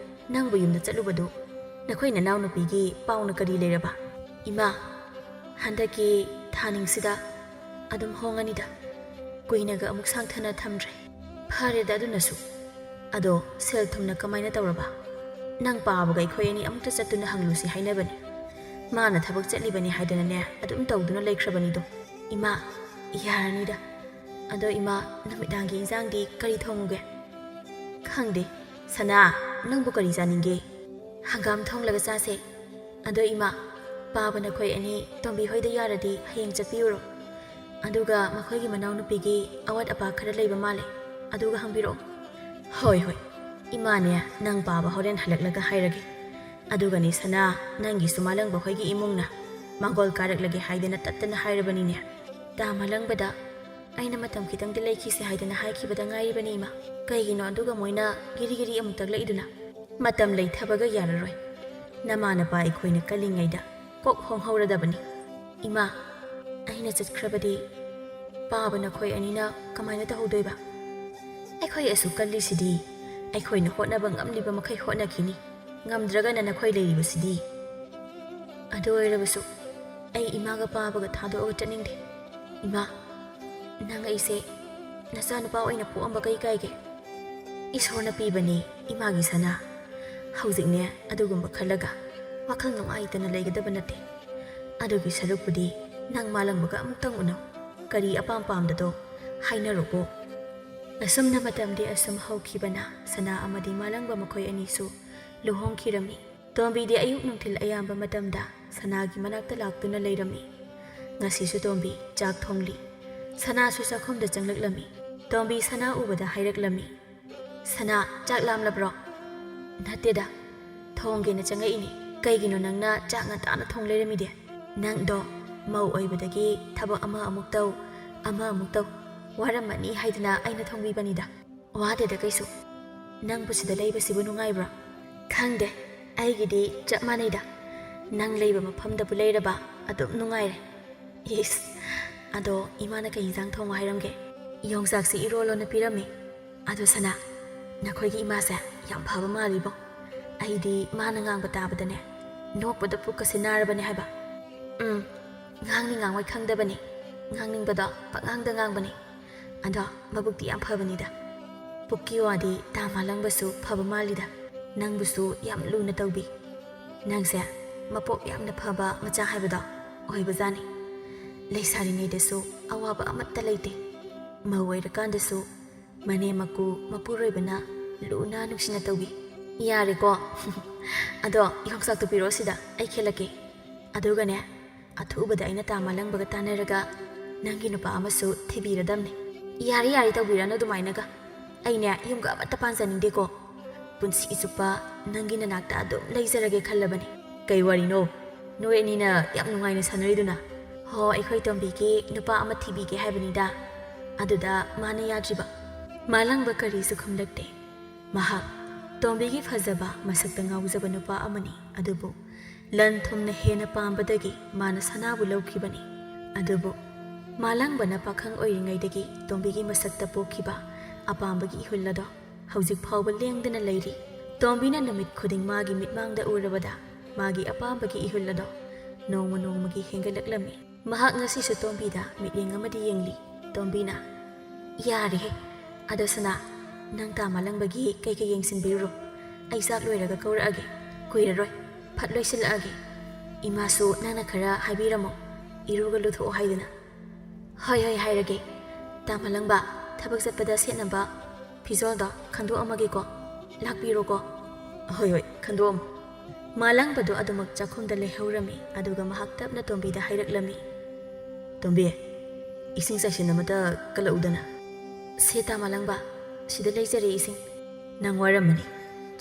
ꯅꯪꯕꯨ ꯌꯨꯝꯗ ꯆꯠꯂꯨꯕꯗꯨ ꯅꯈꯣꯏ ꯅꯅꯥꯎꯅꯨꯄꯤꯒꯤ ꯄꯥꯎꯅ ꯀꯔꯤ ꯂꯩꯔꯕ? ꯏꯃꯥ, ꯍꯟꯗꯛꯀꯤ ꯊꯥꯅꯤꯡꯁꯤꯗ ꯑꯗꯨꯝ ꯍꯣꯡꯉꯅꯤꯗ꯫ ꯀꯨꯏꯅꯒ ꯑꯃꯨꯛ ꯁꯥꯡꯊꯅ ꯊꯝꯗ꯭ꯔꯦ꯫ ꯐꯔꯦꯗ ꯑꯗꯨꯅꯁꯨ꯫ ꯑꯗꯣ ꯁꯦꯜ ꯊꯨꯝꯅ ꯀꯃꯥꯏꯅ ꯇꯧꯔꯕ? ꯅꯪ ꯄꯥꯕꯒ ꯑꯩꯈꯣꯏ ꯑꯅꯤ ꯑꯃꯨꯛꯇ ꯆꯠꯇꯨꯅ ꯍꯪꯂꯨꯁꯤ ꯍꯥꯏꯅꯕꯅꯤ꯫ ꯃꯥꯅ ꯊꯕꯛ ꯆꯠꯂꯤꯕꯅꯤ ꯍꯥꯏꯗꯅꯅꯦ ꯑꯗꯨꯝ ꯇꯧꯗꯨꯅ ꯂꯩꯈ꯭ꯔꯕꯅꯤꯗꯣ꯫ ꯏꯃꯥ, ꯌꯥꯔꯅꯤꯗ꯫ ꯑꯗꯣ ꯏꯃꯥ, ꯅꯨꯃꯤꯗꯥꯡꯒꯤ ꯏꯟꯖꯥꯡꯗꯤ ꯀꯔꯤ ꯊꯣꯡꯉꯨꯒꯦ? ꯈꯪꯗꯦ꯫ ꯁꯅꯥ, ꯅꯪꯕꯨ ꯀꯔꯤ ꯆꯥꯅꯤꯡꯒꯦ? ꯍꯪꯒꯥꯝ ꯊꯣꯡꯂꯒ ꯆꯥꯁꯦ꯫ ꯑꯗꯣ ꯏꯃꯥ, ꯄꯥꯕ ꯅꯈꯣꯏ ꯑꯅꯤ ꯇꯣꯝꯕꯤ ꯍꯣꯏꯗ ꯌꯥꯔꯗꯤ ꯍꯌꯦꯡ ꯆꯠꯄꯤꯌꯨꯔꯣ꯫ ꯑꯗꯨꯒ ꯃꯈꯣꯏꯒꯤ ꯃꯅꯥꯎꯅꯨꯄꯤꯒꯤ ꯑꯋꯥꯠ ꯑꯄꯥ ꯈꯔ ꯂꯩꯕ ꯃꯥꯜꯂꯦ, ꯑꯗꯨꯒ ꯍꯪꯕꯤꯔꯛꯑꯣ꯫ ꯍꯣꯏ, ꯍꯣꯏ꯫ "ꯏꯃꯥꯅꯦ, ꯅꯪ ꯄꯥꯕ ꯍꯣꯔꯦꯟ ꯍꯜꯂꯛꯂꯒ ꯍꯥꯏꯔꯒꯦ꯫ ꯑꯗꯨꯒꯅꯤ ꯁꯅꯥ, ꯅꯪꯒꯤꯁꯨ ꯃꯥꯂꯪꯕ ꯍꯣꯏꯒꯤ ꯏꯃꯨꯡꯅ ꯃꯥꯡꯒꯣꯜ ꯀꯥꯔꯛꯂꯒꯦ ꯍꯥꯏꯗꯅ ꯇꯠꯇꯅ ꯍꯥꯏꯔꯕꯅꯤꯅꯦ꯫ ꯇꯥ ꯃꯥꯂꯪꯕꯗ ꯑꯩꯅ ꯃꯇꯝ ꯈꯤꯇꯪꯗꯤ ꯂꯩꯈꯤꯁꯦ ꯍꯥꯏꯗꯅ ꯍꯥꯏꯈꯤꯕꯗ ꯉꯥꯏꯔꯤꯕꯅꯤ ꯏꯃꯥ꯫ ꯀꯩꯒꯤꯅꯣ ꯑꯗꯨꯒ ꯃꯣꯏꯅ ꯒꯤꯔꯤ ꯒꯤꯔꯤ ꯑꯃꯨꯛ ꯇꯛꯂꯛꯏꯗꯨꯅ? ꯃꯇꯝ ꯂꯩꯊꯕꯒ ꯌꯥꯔꯔꯣꯏ꯫ ꯅꯃꯥ ꯅꯄꯥ ꯑꯩꯈꯣꯏꯅ ꯀꯜꯂꯤꯉꯩꯗ ꯀꯣꯛ ꯍꯣꯡꯍꯧꯔꯗꯕꯅꯤ꯫ ꯏꯃꯥ, ꯑꯩꯅ ꯆꯠꯈ꯭ꯔꯕꯗꯤ ꯄꯥꯕ ꯅꯈꯣꯏ ꯑꯅꯤꯅ ꯀꯃꯥꯏꯅ ꯇꯧꯍꯧꯗꯣꯏꯕ? ꯑꯩꯈꯣꯏ ꯑꯁꯨꯛ ꯀꯜꯂꯤꯁꯤꯗꯤ, ꯑꯩꯈꯣꯏꯅ ꯍꯣꯠꯅꯕ ꯉꯝꯂꯤꯕ ꯃꯈꯩ ꯍꯣꯠꯅꯈꯤꯅꯤ꯫ ꯉꯝꯗ꯭ꯔꯒꯅ ꯅꯈꯣꯏ ꯂꯩꯔꯤꯕꯁꯤꯗꯤ꯫ ꯑꯗꯨ ꯑꯣꯏꯔꯕꯁꯨ ꯑꯩ ꯏꯃꯥꯒ ꯄꯥꯕꯒ ꯊꯥꯗꯣꯛꯑꯒ ꯆꯠꯅꯤꯡꯗꯦ꯫ ꯏꯃꯥ, ꯅꯪ ꯑꯩꯁꯦ ꯅꯆꯥꯅꯨꯄꯥ ꯑꯣꯏꯅ ꯄꯣꯛꯑꯝꯕ ꯀꯩ ꯀꯥꯏꯒꯦ? ꯏꯁꯣꯔꯅ ꯄꯤꯕꯅꯤ ꯏꯃꯥꯒꯤ ꯁꯅꯥ꯫ ꯍꯧꯖꯤꯛꯅꯦ ꯑꯗꯨꯒꯨꯝꯕ ꯈꯜꯂꯒ ꯋꯥꯈꯜ ꯅꯨꯡꯉꯥꯏꯇꯅ ꯂꯩꯒꯗꯕ ꯅꯠꯇꯦ꯫ ꯑꯗꯨꯒꯤ ꯁꯔꯨꯛꯄꯨꯗꯤ ꯅꯪ ꯃꯥꯂꯪꯕꯒ ꯑꯃꯨꯛꯇꯪ ꯎꯅꯧ꯫ ꯀꯔꯤ ꯑꯄꯥꯝ ꯄꯥꯝꯗꯗꯣ ꯍꯥꯏꯅꯔꯣꯀꯣ꯫" ꯑꯁꯨꯝꯅ ꯃꯇꯝꯗꯤ ꯑꯁꯨꯝ ꯍꯧꯈꯤꯕꯅ ꯁꯅꯥ ꯑꯃꯗꯤ ꯃꯥꯂꯪꯕ ꯃꯈꯣꯏ ꯑꯅꯤꯁꯨ ꯂꯨꯍꯣꯡꯈꯤꯔꯝꯃꯤ꯫ ꯇꯣꯝꯕꯤꯗꯤ ꯑꯌꯨꯛ ꯅꯨꯡꯊꯤꯜ ꯑꯌꯥꯝꯕ ꯃꯇꯝꯗ ꯁꯅꯥꯒꯤ ꯃꯅꯥꯛꯇ ꯂꯥꯛꯇꯨꯅ ꯂꯩꯔꯝꯃꯤ꯫ ꯉꯁꯤꯁꯨ ꯇꯣꯝꯕꯤ ꯆꯥꯛ ꯊꯣꯡꯂꯤ꯫ ꯁꯅꯥꯁꯨ ꯆꯥꯛꯈꯨꯝꯗ ꯆꯪꯂꯛꯂꯝꯃꯤ꯫ ꯇꯣꯝꯕꯤ ꯁꯅꯥ ꯎꯕꯗ ꯍꯥꯏꯔꯛꯂꯝꯃꯤ, "ꯁꯅꯥ, ꯆꯥꯛ ꯂꯥꯝꯂꯕ꯭ꯔꯣ?" "ꯅꯠꯇꯦꯗ, ꯊꯣꯡꯒꯦꯅ ꯆꯪꯉꯛꯏꯅꯤ꯫ ꯀꯩꯒꯤꯅꯣ ꯅꯪꯅ ꯆꯥꯛ ꯉꯟꯇꯥꯅ ꯊꯣꯡ ꯂꯩꯔꯝꯃꯤꯗꯤ?" "ꯅꯪꯗꯣ ꯃꯧ ꯑꯣꯏꯕꯗꯒꯤ ꯊꯕꯛ ꯑꯃ ꯑꯃꯨꯛ ꯇꯧ, ꯑꯃ ꯑꯃꯨꯛ ꯇꯧ, ꯋꯥꯔꯝꯃꯅꯤ ꯍꯥꯏꯗꯅ ꯑꯩꯅ ꯊꯣꯡꯕꯤꯕꯅꯤꯗ꯫" "ꯋꯥꯗꯦꯗ ꯀꯩꯁꯨ꯫ ꯅꯪꯕꯨ ꯁꯤꯗ ꯂꯩꯕꯁꯤꯕꯨ ꯅꯨꯡꯉꯥꯏꯕ꯭ꯔꯣ?" "ꯈꯪꯗꯦ, ꯑꯩꯒꯤꯗꯤ ꯆꯞ ꯃꯥꯟꯅꯩꯗ꯫ ꯅꯪ ꯂꯩꯕ ꯃꯐꯝꯗꯕꯨ ꯂꯩꯔꯕ ꯑꯗꯨꯝ ꯅꯨꯡꯉꯥꯏꯔꯦ꯫" "ꯏꯁ, ꯑꯗꯣ ꯏꯃꯥꯅ ꯀꯩ ꯏꯟꯖꯥꯡ ꯊꯣꯡꯉꯣ ꯍꯥꯏꯔꯝꯒꯦ?" "ꯌꯣꯡꯆꯥꯛꯁꯤ ꯏꯔꯣꯜꯂꯣꯅ ꯄꯤꯔꯝꯃꯤ꯫ ꯑꯗꯣ ꯁꯅꯥ, ꯅꯈꯣꯏꯒꯤ ꯏꯃꯥꯁꯦ ꯌꯥꯝ ꯐꯕ ꯃꯥꯜꯂꯤꯕꯣ꯫ ꯑꯩꯗꯤ ꯃꯥꯅ ꯉꯥꯡꯕ ꯇꯥꯕꯗꯅꯦ, ꯅꯣꯛꯄꯗ ꯄꯨꯛꯀꯁꯦ ꯅꯥꯔꯕꯅꯦ ꯍꯥꯏꯕ꯫" "ꯎꯝ, ꯉꯥꯡꯅꯤ ꯉꯥꯡꯉꯣꯏ ꯈꯪꯗꯕꯅꯤ꯫ ꯉꯥꯡꯅꯤꯡꯕꯗꯣ ꯄꯉꯥꯡꯗ ꯉꯥꯡꯕꯅꯤ꯫ ꯑꯗꯣ ꯃꯕꯨꯛꯇꯤ ꯌꯥꯝ ꯐꯕꯅꯤꯗ꯫" "ꯄꯨꯛꯀꯤ ꯋꯥꯗꯤ ꯇꯥ ꯃꯥꯂꯪꯕꯁꯨ ꯐꯕ ꯃꯥꯜꯂꯤꯗ꯫ ꯅꯪꯕꯨꯁꯨ ꯌꯥꯝ ꯂꯨꯅ ꯇꯧꯕꯤ꯫ ꯅꯪꯁꯦ ꯃꯄꯣꯛ ꯌꯥꯝꯅ ꯐꯕ ꯃꯆꯥ ꯍꯥꯏꯕꯗꯣ ꯑꯣꯏꯕꯖꯥꯠꯅꯤ꯫ ꯂꯩꯁꯥꯔꯤꯉꯩꯗꯁꯨ ꯑꯋꯥꯕ ꯑꯃꯠꯇ ꯂꯩꯇꯦ꯫ ꯃꯧ ꯑꯣꯏꯔꯀꯥꯟꯗꯁꯨ ꯃꯅꯦꯝ ꯃꯀꯨ ꯃꯄꯨꯔꯣꯏꯕꯅ ꯂꯨꯅ ꯅꯨꯡꯁꯤꯅ ꯇꯧꯕꯤ꯫" "ꯌꯥꯔꯦꯀꯣ꯫ ꯑꯗꯣ ꯌꯣꯡꯆꯥꯛꯇꯨ ꯄꯤꯔꯛꯑꯣ ꯁꯤꯗ, ꯑꯩ ꯈꯦꯠꯂꯛꯀꯦ꯫ ꯑꯗꯨꯒꯅꯦ, ꯑꯊꯨꯕꯗ ꯑꯩꯅ ꯇꯥ ꯃꯥꯂꯪꯕꯒ ꯇꯥꯟꯅꯔꯒ ꯅꯪꯒꯤ ꯅꯨꯄꯥ ꯑꯃꯁꯨ ꯊꯤꯕꯤꯔꯗꯝꯅꯤ꯫" "ꯌꯥꯔꯦ, ꯌꯥꯔꯦ, ꯇꯧꯕꯤꯔꯅꯨ ꯑꯗꯨꯃꯥꯏꯅꯒ꯫ ꯑꯩꯅꯦ ꯌꯨꯝꯒ ꯑꯃꯠꯇ ꯄꯥꯟꯖꯅꯤꯡꯗꯦꯀꯣ꯫ ꯄꯨꯟꯁꯤ ꯆꯨꯞꯄ ꯅꯪꯒꯤ ꯅꯅꯥꯛꯇ ꯑꯗꯨꯝ ꯂꯩꯖꯔꯒꯦ ꯈꯜꯂꯕꯅꯤ꯫ ꯀꯩ ꯋꯥꯔꯤꯅꯣ? ꯅꯣꯏ ꯑꯅꯤꯅ ꯌꯥꯝ ꯅꯨꯡꯉꯥꯏꯅ ꯁꯥꯟꯅꯔꯤꯗꯨꯅ? ꯍꯣ, ꯑꯩꯈꯣꯏ ꯇꯣꯝꯕꯤꯒꯤ ꯅꯨꯄꯥ ꯑꯃ ꯊꯤꯕꯤꯒꯦ ꯍꯥꯏꯕꯅꯤꯗ꯫ ꯑꯗꯨꯗ ꯃꯥꯅ ꯌꯥꯗ꯭ꯔꯤꯕ꯫ ꯃꯥꯂꯪꯕ ꯀꯔꯤꯁꯨ ꯈꯨꯝꯂꯛꯇꯦ꯫ ꯃꯍꯥꯛ ꯇꯣꯝꯕꯤꯒꯤ ꯐꯖꯕ ꯃꯁꯛꯇ ꯉꯥꯎꯖꯕ ꯅꯨꯄꯥ ꯑꯃꯅꯤ, ꯑꯗꯨꯕꯨ ꯂꯟ ꯊꯨꯝꯅ ꯍꯦꯟꯅ ꯄꯥꯝꯕꯗꯒꯤ ꯃꯥꯅ ꯁꯅꯥꯕꯨ ꯂꯧꯈꯤꯕꯅꯤ꯫ ꯑꯗꯨꯕꯨ ꯃꯥꯂꯪꯕꯅ ꯄꯥꯈꯪ ꯑꯣꯏꯔꯤꯉꯩꯗꯒꯤ ꯇꯣꯝꯕꯤꯒꯤ ꯃꯁꯛꯇ ꯄꯣꯛꯈꯤꯕ ꯑꯄꯥꯝꯕꯒꯤ ꯏꯍꯨꯜ ꯑꯗꯣ ꯍꯧꯖꯤꯛ ꯐꯥꯎꯕ ꯂꯦꯡꯗꯅ ꯂꯩꯔꯤ꯫ ꯇꯣꯝꯕꯤꯅ ꯅꯨꯃꯤꯠ ꯈꯨꯗꯤꯡ ꯃꯥꯒꯤ ꯃꯤꯠꯃꯥꯡꯗ ꯎꯔꯕꯗ ꯃꯥꯒꯤ ꯑꯄꯥꯝꯕꯒꯤ ꯏꯍꯨꯜ ꯑꯗꯣ ꯅꯣꯡꯃ ꯅꯣꯡꯃꯒꯤ ꯍꯦꯟꯒꯠꯂꯛꯂꯝꯃꯤ꯫ ꯃꯍꯥꯛ ꯉꯁꯤꯁꯨ ꯇꯣꯝꯕꯤꯗ ꯃꯤꯠꯌꯦꯡ ꯑꯃꯗꯤ ꯌꯦꯡꯂꯤ꯫ ꯇꯣꯝꯕꯤꯅ, "ꯌꯥꯔꯦꯍꯦ꯫ ꯑꯗꯣ ꯁꯅꯥ, ꯅꯪ ꯇꯥ ꯃꯥꯂꯪꯕꯒꯤ ꯀꯩꯀꯩ ꯌꯦꯡꯁꯤꯟꯕꯤꯔꯨꯔꯣ꯫ ꯑꯩ ꯆꯥꯛ ꯂꯣꯏꯔꯒ ꯀꯧꯔꯛꯑꯒꯦ꯫ ꯀꯨꯏꯔꯔꯣꯏ꯫ ꯐꯠ ꯂꯣꯏꯁꯤꯜꯂꯛꯑꯒꯦ꯫ ꯏꯃꯥꯁꯨ ꯅꯪꯅ ꯈꯔ ꯍꯥꯏꯕꯤꯔꯝꯃꯣ꯫ ꯏꯔꯨꯒ ꯂꯨꯊꯣꯛꯑꯣ ꯍꯥꯏꯗꯅ꯫" "ꯍꯣꯏ, ꯍꯣꯏ, ꯍꯥꯏꯔꯒꯦ꯫ ꯇꯥ ꯃꯥꯂꯪꯕ, ꯊꯕꯛ ꯆꯠꯄꯗ ꯁꯦꯠꯅꯕ ꯐꯤꯖꯣꯜꯗꯣ ꯈꯟꯗꯣꯛꯑꯝꯃꯒꯦꯀꯣ꯫ ꯂꯥꯛꯄꯤꯔꯣꯀꯣ꯫" "ꯍꯣꯏ, ꯍꯣꯏ, ꯈꯟꯗꯣꯛꯑꯝꯃꯣ꯫" ꯃꯥꯂꯪꯕꯗꯣ ꯑꯗꯨꯃꯛ ꯆꯥꯛꯈꯨꯝꯗ ꯂꯩꯍꯧꯔꯝꯃꯤ, ꯑꯗꯨꯒ ꯃꯍꯥꯛ ꯇꯞꯅ ꯇꯣꯝꯕꯤꯗ ꯍꯥꯏꯔꯛꯂꯝꯃꯤ, "ꯇꯣꯝꯕꯤ, ꯏꯁꯤꯡ ꯆꯥꯏꯁꯤꯟ ꯑꯃꯇ ꯀꯜꯂꯛꯎꯗꯅ꯫" "ꯁꯦ ꯇꯥ ꯃꯥꯂꯪꯕ, ꯁꯤꯗ ꯂꯩꯖꯔꯦ ꯏꯁꯤꯡ꯫" "ꯅꯪ ꯋꯥꯔꯝꯃꯅꯤ꯫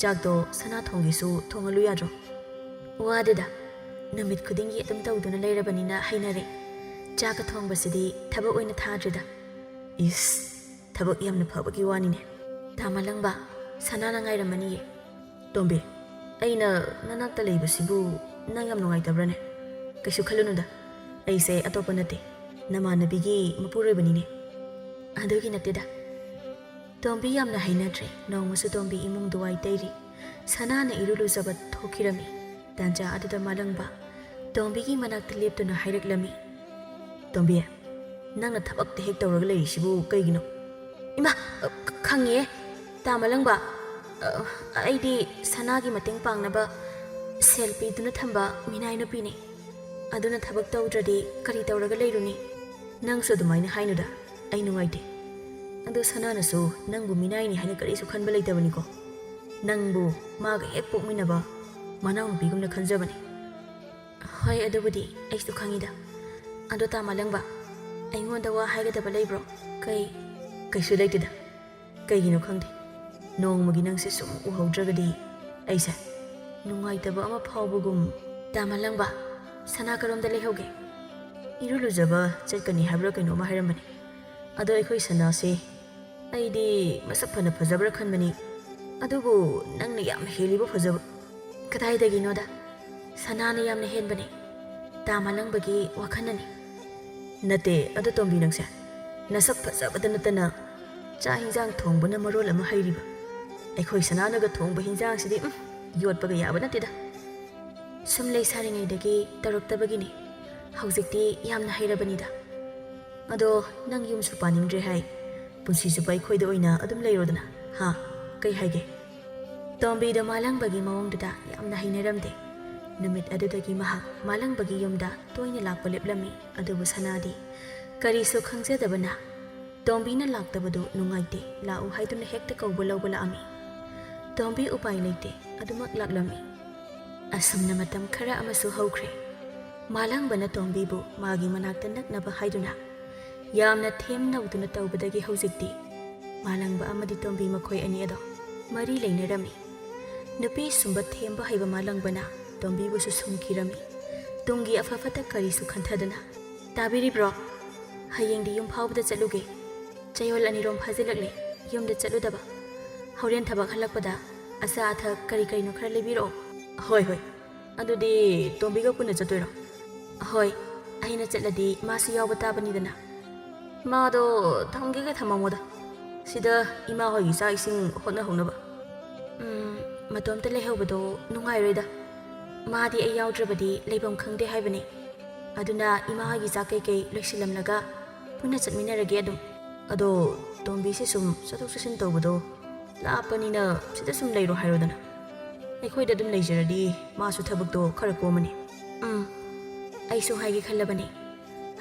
ꯆꯥꯛꯇꯣ ꯁꯅꯥ ꯊꯣꯡꯒꯦꯁꯨ ꯊꯣꯡꯍꯜꯂꯨ ꯌꯥꯗ꯭ꯔꯣ?" "ꯋꯥꯗꯦꯗ꯫ ꯅꯨꯃꯤꯠ ꯈꯨꯗꯤꯡꯒꯤ ꯑꯗꯨꯝ ꯇꯧꯗꯨꯅ ꯂꯩꯔꯕꯅꯤꯅ ꯍꯩꯅꯔꯦ꯫ ꯆꯥꯛꯀ ꯊꯣꯡꯕꯁꯤꯗꯤ ꯊꯕꯛ ꯑꯣꯏꯅ ꯊꯥꯗ꯭ꯔꯦꯗ꯫" "ꯏꯁ, ꯊꯕꯛ ꯌꯥꯝꯅ ꯐꯕꯒꯤ ꯋꯥꯅꯤꯅꯦ꯫" "ꯇꯥ ꯃꯥꯂꯪꯕ, ꯁꯅꯥꯅ ꯉꯥꯏꯔꯝꯃꯅꯤꯌꯦ꯫" "ꯇꯣꯝꯕꯤ, ꯑꯩꯅ ꯅꯅꯥꯛꯇ ꯂꯩꯕꯁꯤꯕꯨ ꯅꯪ ꯌꯥꯝ ꯅꯨꯡꯉꯥꯏꯇꯕ꯭ꯔꯥꯅꯦ?" "ꯀꯩꯁꯨ ꯈꯜꯂꯨꯅꯨꯗ, ꯑꯩꯁꯦ ꯑꯇꯣꯞꯄ ꯅꯠꯇꯦ, ꯅꯃꯥꯟꯅꯕꯤꯒꯤ ꯃꯄꯨꯔꯣꯏꯕꯅꯤꯅꯦ꯫" "ꯑꯗꯨꯒꯤ ꯅꯠꯇꯦꯗ꯫" ꯇꯣꯝꯕꯤ ꯌꯥꯝꯅ ꯍꯩꯅꯗ꯭ꯔꯦ꯫ ꯅꯣꯡꯃꯁꯨ ꯇꯣꯝꯕꯤ ꯏꯃꯨꯡꯗ ꯋꯥꯏ ꯇꯩꯔꯤ꯫ ꯁꯅꯥꯅ ꯏꯔꯨ ꯂꯨꯖꯕ ꯊꯣꯛꯈꯤꯔꯝꯃꯤ꯫ ꯇꯥꯟꯖꯥ ꯑꯗꯨꯗ ꯃꯥꯂꯪꯕ ꯇꯣꯝꯕꯤꯒꯤ ꯃꯅꯥꯛꯇ ꯂꯦꯞꯇꯨꯅ ꯍꯥꯏꯔꯛꯂꯝꯃꯤ, "ꯇꯣꯝꯕꯤ, ꯅꯪꯅ ꯊꯕꯛꯇ ꯍꯦꯛ ꯇꯧꯔꯒ ꯂꯩꯔꯤꯁꯤꯕꯨ ꯀꯩꯒꯤꯅꯣ?" "ꯏꯃꯥ, ꯑ, ꯈ-, ꯈꯪꯉꯦ, ꯇꯥ ꯃꯥꯂꯪꯕ꯫ ꯑ, ꯑꯩꯗꯤ ꯁꯅꯥꯒꯤ ꯃꯇꯦꯡ ꯄꯥꯡꯅꯕ ꯁꯦꯜ ꯄꯤꯗꯨꯅ ꯊꯝꯕ ꯃꯤꯅꯥꯏ ꯅꯨꯄꯤꯅꯤ꯫ ꯑꯗꯨꯅ ꯊꯕꯛ ꯇꯧꯗ꯭ꯔꯗꯤ ꯀꯔꯤ ꯇꯧꯔꯒ ꯂꯩꯔꯨꯅꯤ?" "ꯅꯪꯁꯨ ꯑꯗꯨꯃꯥꯏꯅ ꯍꯥꯏꯅꯨꯗ꯫ ꯑꯩ ꯅꯨꯡꯉꯥꯏꯇꯦ꯫ ꯑꯗꯣ ꯁꯅꯥꯅꯁꯨ ꯅꯪꯕꯨ ꯃꯤꯅꯥꯏꯅꯤ ꯍꯥꯏꯅ ꯀꯔꯤꯁꯨ ꯈꯟꯕ ꯂꯩꯇꯕꯅꯤꯀꯣ꯫ ꯅꯪꯕꯨ ꯃꯥꯒ ꯍꯦꯛ ꯄꯣꯛꯃꯤꯟꯅꯕ ꯃꯅꯥꯎꯅꯨꯄꯤꯒꯨꯝꯅ ꯈꯟꯖꯕꯅꯤ꯫" "ꯍꯣꯏ, ꯑꯗꯨꯕꯨꯗꯤ ꯑꯩꯁꯨ ꯈꯪꯉꯤꯗ꯫ ꯑꯗꯣ ꯇꯥ ꯃꯥꯂꯪꯕ, ꯑꯩꯉꯣꯟꯗ ꯋꯥ ꯍꯥꯏꯒꯗꯕ ꯂꯩꯕ꯭ꯔꯣ?" "ꯀꯩ?" "ꯀꯩꯁꯨ ꯂꯩꯇꯦꯗ꯫ ꯀꯩꯒꯤꯅꯣ ꯈꯪꯗꯦ, ꯅꯣꯡꯃꯒꯤ ꯅꯪꯁꯦ ꯁꯨꯝ ꯎꯍꯧꯗ꯭ꯔꯒꯗꯤ ꯑꯩꯁꯦ ꯅꯨꯡꯉꯥꯏꯇꯕ ꯑꯃ ꯐꯥꯎꯕꯒꯨꯝ꯫ ꯇꯥ ꯃꯥꯂꯪꯕ, ꯁꯅꯥ ꯀꯔꯣꯝꯗ ꯂꯩꯍꯧꯒꯦ? ꯏꯔꯨ ꯂꯨꯖꯕ ꯆꯠꯀꯅꯤ ꯍꯥꯏꯕ꯭ꯔꯥ ꯀꯩꯅꯣꯝꯃ ꯍꯥꯏꯔꯝꯕꯅꯤ꯫ ꯑꯗꯣ ꯑꯩꯈꯣꯏ ꯁꯅꯥꯁꯦ ꯑꯩꯗꯤ ꯃꯁꯛ ꯐꯅ ꯐꯖꯕ꯭ꯔꯥ ꯈꯟꯕꯅꯤ, ꯑꯗꯨꯕꯨ ꯅꯪꯅ ꯌꯥꯝ ꯍꯦꯜꯂꯤꯕ ꯐꯖꯕ꯫ ꯀꯗꯥꯏꯗꯒꯤꯅꯣꯗ, ꯁꯅꯥꯅ ꯌꯥꯝꯅ ꯍꯦꯟꯕꯅꯦ꯫ ꯇꯥ ꯃꯥꯂꯪꯕꯒꯤ ꯋꯥꯈꯜꯅꯅꯤ꯫ ꯅꯠꯇꯦ, ꯑꯗꯣ ꯇꯣꯝꯕꯤ, ꯅꯪꯁꯦ ꯅꯁꯛ ꯐꯖꯕꯗ ꯅꯠꯇꯅ ꯆꯥꯛ ꯍꯤꯟꯖꯥꯡ ꯊꯣꯡꯕꯅ ꯃꯔꯣꯜ ꯑꯃ ꯍꯩꯔꯤꯕ꯫ ꯑꯩꯈꯣꯏ ꯁꯅꯥꯅꯒ ꯊꯣꯡꯕ ꯍꯤꯟꯖꯥꯡꯁꯤꯗꯤ, ꯎꯝ, ꯌꯣꯠꯄꯒ ꯌꯥꯕ ꯅꯠꯇꯦꯗ꯫ ꯁꯨꯝ ꯂꯩꯁꯥꯔꯤꯉꯩꯗꯒꯤ ꯇꯧꯔꯛꯇꯕꯒꯤꯅꯤ꯫ ꯍꯧꯖꯤꯛꯇꯤ ꯌꯥꯝꯅ ꯍꯩꯔꯕꯅꯤꯗ꯫ ꯑꯗꯣ ꯅꯪ ꯌꯨꯝꯁꯨ ꯄꯥꯅꯤꯡꯗ꯭ꯔꯦ ꯍꯥꯏ꯫ ꯄꯨꯟꯁꯤ ꯆꯨꯞꯄ ꯑꯩꯈꯣꯏꯗ ꯑꯣꯏꯅ ꯑꯗꯨꯝ ꯂꯩꯔꯣꯗꯅ, ꯍꯥ? ꯀꯩ ꯍꯥꯏꯒꯦ? ꯇꯣꯝꯕꯤꯗꯣ ꯃꯥꯂꯪꯕꯒꯤ ꯃꯑꯣꯡꯗꯨꯗ ꯌꯥꯝꯅ ꯍꯩꯅꯔꯝꯗꯦ꯫ ꯅꯨꯃꯤꯠ ꯑꯗꯨꯗꯒꯤ ꯃꯍꯥꯛ ꯃꯥꯂꯪꯕꯒꯤ ꯌꯨꯝꯗ ꯇꯣꯏꯅ ꯂꯥꯛꯄ ꯂꯦꯞꯂꯝꯃꯤ꯫ ꯑꯗꯨꯕꯨ ꯁꯅꯥꯗꯤ ꯀꯔꯤꯁꯨ ꯈꯪꯖꯗꯕꯅ ꯇꯣꯝꯕꯤꯅ ꯂꯥꯛꯇꯕꯗꯨ ꯅꯨꯡꯉꯥꯏꯇꯦ, ꯂꯥꯛꯎ ꯍꯥꯏꯗꯨꯅ ꯍꯦꯛꯇ ꯀꯧꯕ ꯂꯧꯕ ꯂꯥꯛꯑꯝꯃꯤ꯫ ꯇꯣꯝꯕꯤ ꯎꯄꯥꯏ ꯂꯩꯇꯦ, ꯑꯗꯨꯃꯛ ꯂꯥꯛꯂꯝꯃꯤ꯫ ꯑꯁꯨꯝꯅ ꯃꯇꯝ ꯈꯔ ꯑꯃꯁꯨ ꯍꯧꯈ꯭ꯔꯦ꯫ ꯃꯥꯂꯪꯕꯅ ꯇꯣꯝꯕꯤꯕꯨ ꯃꯥꯒꯤ ꯃꯅꯥꯛꯇ ꯅꯛꯅꯕ ꯍꯥꯏꯗꯨꯅ ꯌꯥꯝꯅ ꯊꯦꯝ ꯅꯧꯗꯨꯅ ꯇꯧꯕꯗꯒꯤ ꯍꯧꯖꯤꯛꯇꯤ ꯃꯥꯂꯪꯕ ꯑꯃꯗꯤ ꯇꯣꯝꯕꯤ ꯃꯈꯣꯏ ꯑꯅꯤ ꯑꯗꯣ ꯃꯔꯤ ꯂꯩꯅꯔꯝꯃꯤ꯫ ꯅꯨꯄꯤ ꯁꯨꯝꯕ ꯊꯦꯝꯕ ꯍꯩꯕ ꯃꯥꯂꯪꯕꯅ ꯇꯣꯝꯕꯤꯕꯨꯁꯨ ꯁꯨꯝꯈꯤꯔꯝꯃꯤ꯫ ꯇꯨꯡꯒꯤ ꯑꯐ ꯐꯠꯇ ꯀꯔꯤꯁꯨ ꯈꯟꯊꯗꯅ꯫ "ꯇꯥꯕꯤꯔꯤꯕ꯭ꯔꯣ? ꯍꯌꯦꯡꯗꯤ ꯌꯨꯝ ꯐꯥꯎꯕꯗ ꯆꯠꯂꯨꯒꯦ꯫ ꯆꯌꯣꯜ ꯑꯅꯤꯔꯣꯝ ꯐꯥꯖꯤꯜꯂꯛꯂꯦ ꯌꯨꯝꯗ ꯆꯠꯂꯨꯗꯕ꯫ ꯍꯣꯔꯦꯟ ꯊꯕꯛ ꯍꯜꯂꯛꯄꯗ ꯑꯆꯥ ꯑꯊꯛ ꯀꯔꯤ ꯀꯔꯤꯅꯣ ꯈꯔ ꯂꯩꯕꯤꯔꯛꯑꯣ꯫" "ꯍꯣꯏ, ꯍꯣꯏ꯫ ꯑꯗꯨꯗꯤ ꯇꯣꯝꯕꯤꯒ ꯄꯨꯟꯅ ꯆꯠꯇꯣꯏꯔꯣ?" "ꯍꯣꯏ, ꯑꯩꯅ ꯆꯠꯂꯗꯤ ꯃꯥꯁꯨ ꯌꯥꯎꯕ ꯇꯥꯕꯅꯤꯗꯅ꯫" "ꯃꯥꯗꯣ ꯊꯝꯒꯦꯒ ꯊꯝꯃꯝꯃꯣꯗ, ꯁꯤꯗ ꯏꯃꯥ ꯍꯣꯏꯒꯤ ꯆꯥꯛ ꯏꯁꯤꯡ ꯍꯣꯠꯅꯍꯧꯅꯕ꯫" "ꯎꯝ, ꯃꯇꯣꯝꯇ ꯂꯩꯍꯧꯕꯗꯣ ꯅꯨꯡꯉꯥꯏꯔꯣꯏꯗ꯫ ꯃꯥꯗꯤ ꯑꯩ ꯌꯥꯎꯗ꯭ꯔꯕꯗꯤ ꯂꯩꯐꯝ ꯈꯪꯗꯦ ꯍꯥꯏꯕꯅꯤ꯫ ꯑꯗꯨꯅ ꯏꯃꯥ ꯍꯣꯏꯒꯤ ꯆꯥꯛ ꯀꯩꯀꯩ ꯂꯣꯏꯁꯤꯜꯂꯝꯂꯒ ꯄꯨꯟꯅ ꯆꯠꯃꯤꯟꯅꯔꯒꯦ ꯑꯗꯨꯝ꯫" "ꯑꯗꯣ ꯇꯣꯝꯕꯤꯁꯦ ꯁꯨꯝ ꯆꯠꯊꯣꯛ ꯆꯠꯁꯤꯟ ꯇꯧꯕꯗꯣ ꯂꯥꯞꯄꯅꯤꯅ ꯁꯤꯗ ꯁꯨꯝ ꯂꯩꯔꯣ ꯍꯥꯏꯔꯣꯗꯅ꯫ ꯑꯩꯈꯣꯏꯗ ꯑꯗꯨꯝ ꯂꯩꯖꯔꯗꯤ ꯃꯥꯁꯨ ꯊꯕꯛꯇꯣ ꯈꯔ ꯀꯣꯝꯃꯅꯤ꯫" "ꯎꯝ, ꯑꯩꯁꯨ ꯍꯥꯏꯒꯦ ꯈꯜꯂꯕꯅꯤ꯫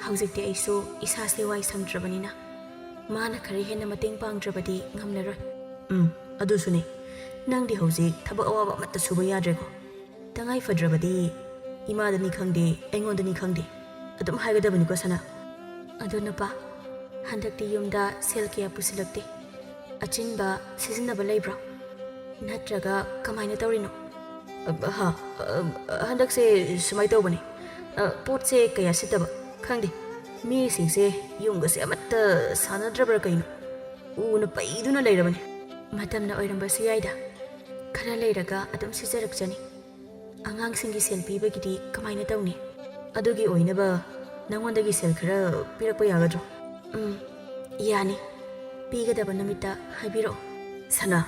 ꯍꯧꯖꯤꯛꯇꯤ ꯑꯩꯁꯨ ꯏꯁꯥꯁꯦ ꯋꯥꯏ ꯁꯪꯗ꯭ꯔꯕꯅꯤꯅ ꯃꯥꯅ ꯈꯔ ꯍꯦꯟꯅ ꯃꯇꯦꯡ ꯄꯥꯡꯗ꯭ꯔꯕꯗꯤ ꯉꯝꯂꯔꯣꯏ꯫" "ꯎꯝ, ꯑꯗꯨꯁꯨꯅꯦ꯫ ꯅꯪꯗꯤ ꯍꯧꯖꯤꯛ ꯊꯕꯛ ꯑꯋꯥꯕ ꯑꯃꯠꯇ ꯁꯨꯕ ꯌꯥꯗ꯭ꯔꯦꯀꯣ꯫ ꯇꯉꯥꯏ ꯐꯗ꯭ꯔꯕꯗꯤ ꯏꯃꯥꯗꯅꯤ ꯈꯪꯗꯦ, ꯑꯩꯉꯣꯟꯗꯅꯤ ꯈꯪꯗꯦ, ꯑꯗꯨꯝ ꯍꯥꯏꯒꯗꯕꯅꯤꯀꯣ ꯁꯅꯥ꯫" "ꯑꯗꯣ ꯅꯨꯄꯥ, ꯍꯟꯗꯛꯇꯤ ꯌꯨꯝꯗ ꯁꯦꯜ ꯀꯌꯥ ꯄꯨꯁꯤꯜꯂꯛꯇꯦ꯫ ꯑꯆꯤꯟꯕ ꯁꯤꯖꯤꯟꯅꯕ ꯂꯩꯕ꯭ꯔꯣ? ꯅꯠꯇ꯭ꯔꯒ ꯀꯃꯥꯏꯅ ꯇꯧꯔꯤꯅꯣ? ꯑ, ꯍꯥ, ꯑ, ꯍꯟꯗꯛꯁꯦ ꯁꯨꯃꯥꯏꯅ ꯇꯧꯕꯅꯦ꯫ ꯑ, ꯄꯣꯠꯁꯦ ꯀꯌꯥ ꯁꯤꯠꯇꯕ, ꯈꯪꯗꯦ꯫ ꯃꯤꯁꯤꯡꯁꯦ ꯌꯨꯝꯒꯁꯦ ꯑꯃꯠꯇ ꯁꯥꯟꯅꯗ꯭ꯔꯕ꯭ꯔꯥ ꯀꯩꯅꯣ? ꯎꯅ ꯄꯩꯗꯨꯅ ꯂꯩꯔꯕꯅꯦ꯫ ꯃꯇꯝꯅ ꯑꯣꯏꯔꯝꯕꯁꯨ ꯌꯥꯏꯗ꯫ ꯈꯔ ꯂꯩꯔꯒ ꯑꯗꯨꯝ ꯁꯤꯖꯔꯛꯆꯅꯤ꯫ ꯑꯉꯥꯡꯁꯤꯡꯒꯤ ꯁꯦꯜ ꯄꯤꯕꯒꯤꯗꯤ ꯀꯃꯥꯏꯅ ꯇꯧꯅꯤ? ꯑꯗꯨꯒꯤ ꯑꯣꯏꯅꯕ ꯅꯉꯣꯟꯗꯒꯤ ꯁꯦꯜ ꯈꯔ ꯄꯤꯔꯛꯄ ꯌꯥꯒꯗ꯭ꯔꯣ? ꯎꯝ, ꯌꯥꯅꯤ꯫ ꯄꯤꯒꯗꯕ ꯅꯨꯃꯤꯠꯇ ꯍꯥꯏꯕꯤꯔꯛꯑꯣ꯫ ꯁꯅꯥ,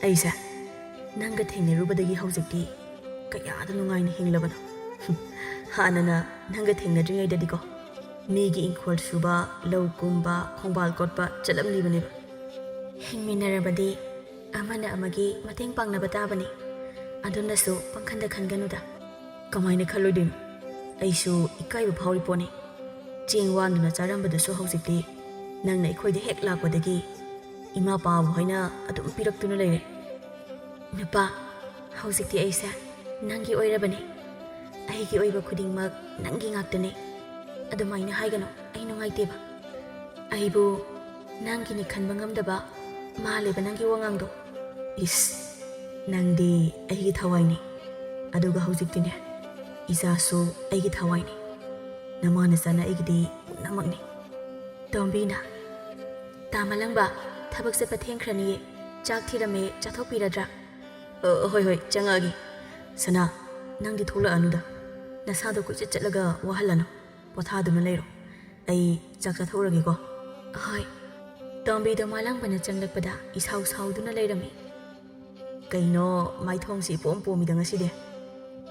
ꯑꯩꯁꯦ ꯅꯪꯒ ꯊꯦꯡꯅꯔꯨꯕꯗꯒꯤ ꯍꯧꯖꯤꯛꯇꯤ ꯀꯌꯥꯗ ꯅꯨꯡꯉꯥꯏꯅ ꯍꯤꯡꯂꯕꯅꯣ꯫ ꯍꯥꯟꯅꯅ ꯅꯪꯒ ꯊꯦꯡꯅꯗ꯭ꯔꯤꯉꯩꯗꯗꯤꯀꯣ, ꯃꯤꯒꯤ ꯏꯪꯈꯣꯜ ꯁꯨꯕ, ꯂꯧ ꯀꯨꯝꯕ, ꯈꯣꯡꯕꯥꯜ ꯀꯣꯠꯄ ꯆꯠꯂꯝꯂꯤꯕꯅꯦꯕ꯫ ꯍꯤꯡꯃꯤꯟꯅꯔꯕꯗꯤ ꯑꯃꯅ ꯑꯃꯒꯤ ꯃꯇꯦꯡ ꯄꯥꯡꯅꯕ ꯇꯥꯕꯅꯤ꯫ ꯑꯗꯨꯅꯁꯨ ꯄꯪꯈꯟꯗ ꯈꯟꯒꯅꯨꯗ꯫ ꯀꯃꯥꯏꯅ ꯈꯜꯂꯣꯏꯗꯣꯏꯅꯣ? ꯑꯩꯁꯨ ꯏꯀꯥꯏꯕ ꯐꯥꯎꯔꯤ ꯄꯣꯠꯅꯤ꯫ ꯆꯦꯡ ꯋꯥꯟꯗꯨꯅ ꯆꯥꯔꯝꯕꯗꯨꯁꯨ ꯍꯧꯖꯤꯛꯇꯤ ꯅꯪꯅ ꯑꯩꯈꯣꯏꯗ ꯍꯦꯛ ꯂꯥꯛꯄꯗꯒꯤ ꯏꯃꯥ ꯄꯥꯕ ꯍꯣꯏꯅ ꯑꯗꯨꯝ ꯄꯤꯔꯛꯇꯨꯅ ꯂꯩꯔꯦ꯫ ꯅꯨꯄꯥ, ꯍꯧꯖꯤꯛꯇꯤ ꯑꯩꯁꯦ ꯅꯪꯒꯤ ꯑꯣꯏꯔꯕꯅꯦ꯫ ꯑꯩꯒꯤ ꯑꯣꯏꯕ ꯈꯨꯗꯤꯡꯃꯛ ꯅꯪꯒꯤ ꯉꯥꯛꯇꯅꯦ꯫ ꯑꯗꯨꯃꯥꯏꯅ ꯍꯥꯏꯒꯅꯨ, ꯑꯩ ꯅꯨꯡꯉꯥꯏꯇꯦꯕ꯫ ꯑꯩꯕꯨ ꯅꯪꯒꯤꯅꯤ ꯈꯟꯕ ꯉꯝꯗꯕ ꯃꯥꯜꯂꯦꯕ ꯅꯪꯒꯤ ꯋꯥꯉꯥꯡꯗꯣ꯫ ꯏꯁ, ꯅꯪꯗꯤ ꯑꯩꯒꯤ ꯊꯋꯥꯏꯅꯤ꯫ ꯑꯗꯨꯒ ꯍꯧꯖꯤꯛꯇꯤꯅꯦ, ꯏꯆꯥꯁꯨ ꯑꯩꯒꯤ ꯊꯋꯥꯏꯅꯤ꯫ ꯅꯃꯥ ꯅꯆꯥꯅ ꯑꯩꯒꯤꯗꯤ ꯄꯨꯝꯅꯃꯛꯅꯤ꯫ ꯇꯣꯝꯕꯤꯅ, "ꯇꯥ ꯃꯂꯪꯕ, ꯊꯕꯛ ꯆꯠꯄ ꯊꯦꯡꯈ꯭ꯔꯅꯤꯌꯦ, ꯆꯥꯛ ꯊꯤꯔꯝꯃꯦ, ꯆꯥꯊꯣꯛꯄꯤꯔꯗ꯭ꯔꯥ?" "ꯑ, ꯍꯣꯏ, ꯍꯣꯏ, ꯆꯪꯉꯛꯑꯒꯦ꯫ ꯁꯅꯥ, ꯅꯪꯗꯤ ꯊꯣꯛꯂꯛꯑꯅꯨꯗ꯫ ꯅꯁꯥꯗꯣ ꯀꯣꯏꯆꯠ ꯆꯠꯂꯒ ꯋꯥꯍꯜꯂꯅꯨ꯫ ꯄꯣꯊꯥꯗꯨꯅ ꯂꯩꯔꯣ꯫ ꯑꯩ ꯆꯥꯛ ꯆꯥꯊꯣꯛꯎꯔꯒꯦꯀꯣ꯫" "ꯍꯣꯏ꯫" ꯇꯣꯝꯕꯤꯗꯣ ꯃꯥꯂꯪꯕꯅ ꯆꯪꯂꯛꯄꯗ ꯏꯁꯥꯎ ꯁꯥꯎꯗꯨꯅ ꯂꯩꯔꯝꯃꯤ꯫ "ꯀꯩꯅꯣ, ꯃꯥꯏꯊꯣꯡꯁꯤ ꯏꯄꯣꯝ ꯄꯣꯝꯃꯤꯗ ꯉꯁꯤꯗꯤ?"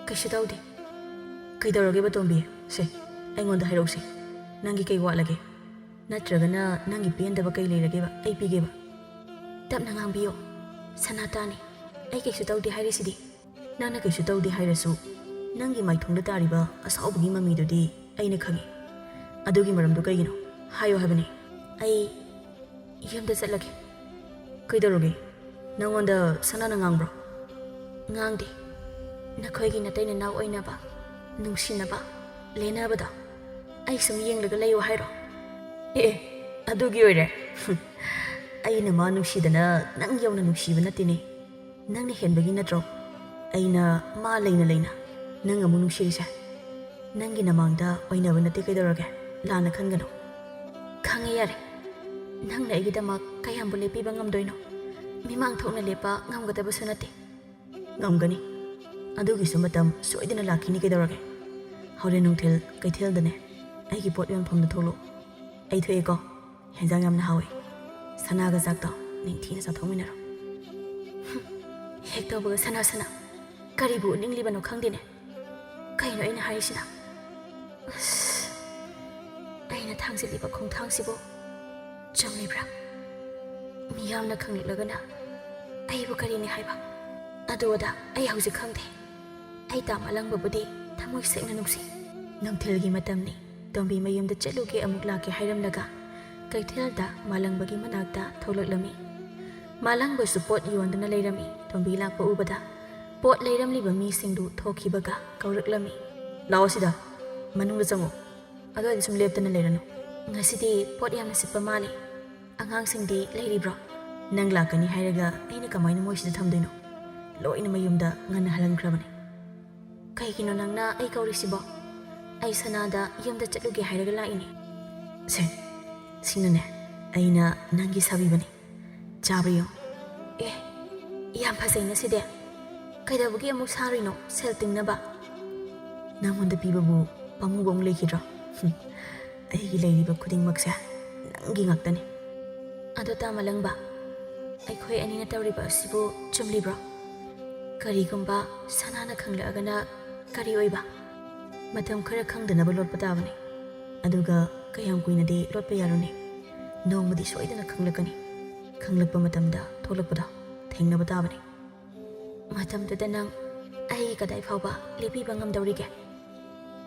"ꯀꯩꯁꯨ ꯇꯧꯗꯦ꯫" "ꯀꯩꯗꯧꯔꯒꯦꯕ ꯇꯣꯝꯕꯤ? ꯁꯦ, ꯑꯩꯉꯣꯟꯗ ꯍꯥꯏꯔꯛꯎꯁꯦ꯫ ꯅꯪꯒꯤ ꯀꯩ ꯋꯥꯠꯂꯒꯦ? ꯅꯠꯇ꯭ꯔꯒꯅ ꯅꯪꯒꯤ ꯄꯦꯟꯗꯕ ꯀꯩ ꯂꯩꯔꯒꯦꯕ? ꯑꯩ ꯄꯤꯒꯦꯕ꯫" "ꯇꯞꯅ ꯉꯥꯡꯕꯤꯌꯣ꯫ ꯁꯅꯥꯇꯥꯅꯤ꯫ ꯑꯩ ꯀꯩꯁꯨ ꯇꯧꯗꯦ ꯍꯥꯏꯔꯤꯁꯤꯗꯤ꯫" "ꯅꯪꯅ ꯀꯩꯁꯨ ꯇꯧꯗꯦ ꯍꯥꯏꯔꯁꯨ, ꯅꯪꯒꯤ ꯃꯥꯏꯊꯣꯡꯗ ꯇꯥꯔꯤꯕ ꯑꯁꯥꯎꯕꯒꯤ ꯃꯃꯤꯗꯨꯗꯤ ꯑꯩꯅ ꯈꯪꯉꯤ꯫ ꯑꯗꯨꯒꯤ ꯃꯔꯝꯗꯣ ꯀꯩꯒꯤꯅꯣ? ꯍꯥꯏꯌꯣ ꯍꯥꯏꯕꯅꯤ꯫" "ꯑꯩ ꯌꯨꯝꯗ ꯆꯠꯂꯒꯦ꯫" "ꯀꯩꯗꯧꯔꯒꯦ? ꯅꯪꯉꯣꯟꯗ ꯁꯅꯥꯅ ꯉꯥꯡꯕ꯭ꯔꯣ?" "ꯉꯥꯡꯗꯦ꯫ ꯅꯈꯣꯏꯒꯤ ꯅꯇꯩ ꯅꯅꯥꯎ ꯑꯣꯏꯅꯕ, ꯅꯨꯡꯁꯤꯅꯕ, ꯂꯦꯟꯅꯕꯗꯣ ꯑꯩ ꯁꯨꯝ ꯌꯦꯡꯂꯒ ꯂꯩꯌꯨ ꯍꯥꯏꯔꯣ?" "ꯑꯦ, ꯑꯦ, ꯑꯗꯨꯒꯤ ꯑꯣꯏꯔꯦ?" ꯑꯩꯅ ꯃꯥ ꯅꯨꯡꯁꯤꯗꯅ ꯅꯪ ꯌꯧꯅ ꯅꯨꯡꯁꯤꯕ ꯅꯠꯇꯦꯅꯦ꯫ ꯅꯪꯅ ꯍꯦꯟꯕꯒꯤ ꯅꯠꯇ꯭ꯔꯣ ꯑꯩꯅ ꯃꯥ ꯂꯩꯅ ꯂꯩꯅ ꯅꯪ ꯑꯃꯨꯛ ꯅꯨꯡꯁꯤꯔꯤꯁꯦ? ꯅꯪꯒꯤ ꯅꯃꯥꯡꯗ ꯑꯣꯏꯅꯕ ꯅꯠꯇꯦ ꯀꯩꯗꯧꯔꯒꯦ? ꯂꯥꯟꯅ ꯈꯟꯒꯅꯨ꯫ ꯈꯪꯉꯦ ꯌꯥꯔꯦ, ꯅꯪꯅ ꯑꯩꯒꯤꯗꯃꯛ ꯀꯌꯥꯝꯕꯨ ꯂꯦꯞꯄꯤꯕ ꯉꯝꯗꯣꯏꯅꯣ? ꯃꯤꯃꯥꯡ ꯊꯣꯛꯅ ꯂꯦꯞꯄ ꯉꯝꯒꯗꯕꯁꯨ ꯅꯠꯇꯦ꯫ ꯉꯝꯒꯅꯤ꯫ ꯑꯗꯨꯒꯤꯁꯨ ꯃꯇꯝ ꯁꯣꯏꯗꯅ ꯂꯥꯛꯈꯤꯅꯤ ꯀꯩꯗꯧꯔꯒꯦ? ꯍꯣꯔꯦꯟ ꯅꯨꯡꯊꯤꯜ ꯀꯩꯊꯦꯜꯗꯅꯦ ꯑꯩꯒꯤ ꯄꯣꯠ ꯌꯣꯟꯐꯝꯗ ꯊꯣꯛꯂꯛꯑꯣ꯫ ꯑꯩ ꯊꯣꯛꯑꯦꯀꯣ꯫ ꯍꯦꯟꯖꯥꯡ ꯌꯥꯝꯅ ꯍꯥꯎꯋꯦ꯫ ꯁꯅꯥꯒ ꯆꯥꯛꯇꯣ ꯅꯤꯡꯊꯤꯅ ꯆꯥꯊꯣꯛꯃꯤꯟꯅꯔꯣ꯫ ꯍꯨꯝ, ꯍꯦꯛ ꯇꯧꯕꯒ ꯁꯅꯥ ꯁꯅꯥ꯫ ꯀꯔꯤꯕꯨ ꯎꯠꯅꯤꯡꯂꯤꯕꯅꯣ ꯈꯪꯗꯦꯅꯦ꯫ ꯀꯩꯅꯣ ꯑꯩꯅ ꯍꯥꯏꯔꯤꯁꯤꯅ? ꯑꯁ, ꯑꯩꯅ ꯊꯥꯡꯖꯤꯜꯂꯤꯕ ꯈꯣꯡꯊꯥꯡꯁꯤꯕꯨ ꯆꯨꯝꯂꯤꯕ꯭ꯔꯥ? ꯃꯤꯌꯥꯝꯅ ꯈꯪꯂꯛꯂꯒꯅ ꯑꯩꯕꯨ ꯀꯔꯤꯅꯤ ꯍꯥꯏꯕ? ꯑꯗꯨ ꯑꯗꯥ ꯑꯩ ꯍꯧꯖꯤꯛ ꯈꯪꯗꯦ꯫ ꯑꯩ ꯇꯥ ꯃꯥꯂꯪꯕꯕꯨꯗꯤ ꯊꯃꯣꯏ ꯁꯦꯡꯅ ꯅꯨꯡꯁꯤ꯫ ꯅꯨꯡꯊꯤꯜꯒꯤ ꯃꯇꯝꯅꯤ꯫ ꯇꯣꯝꯕꯤ ꯃꯌꯨꯝꯗ ꯆꯠꯂꯨꯒꯦ ꯑꯃꯨꯛ ꯂꯥꯛꯀꯦ ꯍꯥꯏꯔꯝꯂꯒ ꯀꯩꯊꯦꯜꯗ ꯃꯥꯂꯪꯕꯒꯤ ꯃꯅꯥꯛꯇ ꯊꯣꯛꯂꯛꯂꯝꯃꯤ꯫ ꯃꯥꯂꯪꯕꯁꯨ ꯄꯣꯠ ꯌꯣꯟꯗꯨꯅ ꯂꯩꯔꯝꯃꯤ꯫ ꯇꯣꯝꯕꯤ ꯂꯥꯛꯄ ꯎꯕꯗ ꯄꯣꯠ ꯂꯩꯔꯝꯂꯤꯕ ꯃꯤꯁꯤꯡꯗꯨ ꯊꯣꯛꯈꯤꯕꯒ ꯀꯧꯔꯛꯂꯝꯃꯤ꯫ "ꯂꯥꯛꯑꯣ ꯁꯤꯗ, ꯃꯅꯨꯡꯗ ꯆꯪꯉꯣ꯫ ꯑꯗꯨꯋꯥꯏꯗ ꯁꯨꯝ ꯂꯦꯞꯇꯅ ꯂꯩꯔꯅꯨ꯫ ꯉꯁꯤꯗꯤ ꯄꯣꯠ ꯌꯥꯝꯅ ꯁꯤꯠꯄ ꯃꯥꯜꯂꯤ꯫ ꯑꯉꯥꯡꯁꯤꯡꯗꯤ ꯂꯩꯔꯤꯕ꯭ꯔꯣ? ꯅꯪ ꯂꯥꯛꯀꯅꯤ ꯍꯥꯏꯔꯒ ꯑꯩꯅ ꯀꯃꯥꯏꯅ ꯃꯣꯏꯁꯤꯗ ꯊꯝꯗꯣꯏꯅꯣ? ꯂꯣꯏꯅ ꯃꯌꯨꯝꯗ ꯉꯟꯅ ꯍꯜꯍꯟꯈ꯭ꯔꯕꯅꯤ꯫" "ꯀꯩꯒꯤꯅꯣ ꯅꯪꯅ ꯑꯩ ꯀꯧꯔꯤꯁꯤꯕꯣ? ꯑꯩ ꯁꯅꯥꯗ ꯌꯨꯝꯗ ꯆꯠꯂꯨꯒꯦ ꯍꯥꯏꯔꯒ ꯂꯥꯛꯏꯅꯦ꯫" "ꯁꯦ, ꯁꯤꯅꯅꯦ, ꯑꯩꯅ ꯅꯪꯒꯤ ꯁꯥꯕꯤꯕꯅꯤ꯫ ꯆꯥꯕ꯭ꯔꯥ ꯌꯦꯡꯉꯨ꯫" "ꯑꯦ, ꯌꯥꯝ ꯐꯖꯩꯅ ꯁꯤꯗꯤ꯫ ꯀꯩꯗꯧꯕꯒꯤ ꯑꯃꯨꯛ ꯁꯥꯔꯨꯏꯅꯣ? ꯁꯦꯜ ꯇꯤꯡꯅꯕ?" "ꯅꯪꯉꯣꯟꯗ ꯄꯤꯕꯕꯨ ꯄꯥꯝꯃꯨꯕ ꯑꯃꯨꯛ ꯂꯩꯈꯤꯗ꯭ꯔꯣ? ꯍꯨꯝ, ꯑꯩꯒꯤ ꯂꯩꯔꯤꯕ ꯈꯨꯗꯤꯡꯃꯛꯁꯦ ꯅꯪꯒꯤ ꯉꯥꯛꯇꯅꯤ꯫" "ꯑꯗꯣ ꯇꯥ ꯃꯥꯂꯪꯕ, ꯑꯩꯈꯣꯏ ꯑꯅꯤꯅ ꯇꯧꯔꯤꯕ ꯑꯁꯤꯕꯨ ꯆꯨꯝꯂꯤꯕ꯭ꯔꯣ? ꯀꯔꯤꯒꯨꯝꯕ ꯁꯅꯥꯅ ꯈꯪꯂꯛꯑꯒꯅ ꯀꯔꯤ ꯑꯣꯏꯕ?" "ꯃꯇꯝ ꯈꯔ ꯈꯪꯗꯅꯕ ꯂꯣꯠꯄ ꯇꯥꯕꯅꯤ꯫ ꯑꯗꯨꯒ ꯀꯌꯥꯝ ꯀꯨꯏꯅꯗꯤ ꯂꯣꯠꯄ ꯌꯥꯔꯨꯅꯤ? ꯅꯣꯡꯃꯗꯤ ꯁꯣꯏꯗꯅ ꯈꯪꯂꯛꯀꯅꯤ꯫ ꯈꯪꯂꯛꯄ ꯃꯇꯝꯗ ꯊꯣꯛꯂꯛꯄꯗꯣ ꯊꯦꯡꯅꯕ ꯇꯥꯕꯅꯤ꯫" "ꯃꯇꯝꯗꯨꯗ ꯅꯪ ꯑꯩꯒꯤ ꯀꯗꯥꯏ ꯐꯥꯎꯕ ꯂꯦꯞꯄꯤꯕ ꯉꯝꯗꯧꯔꯤꯒꯦ?"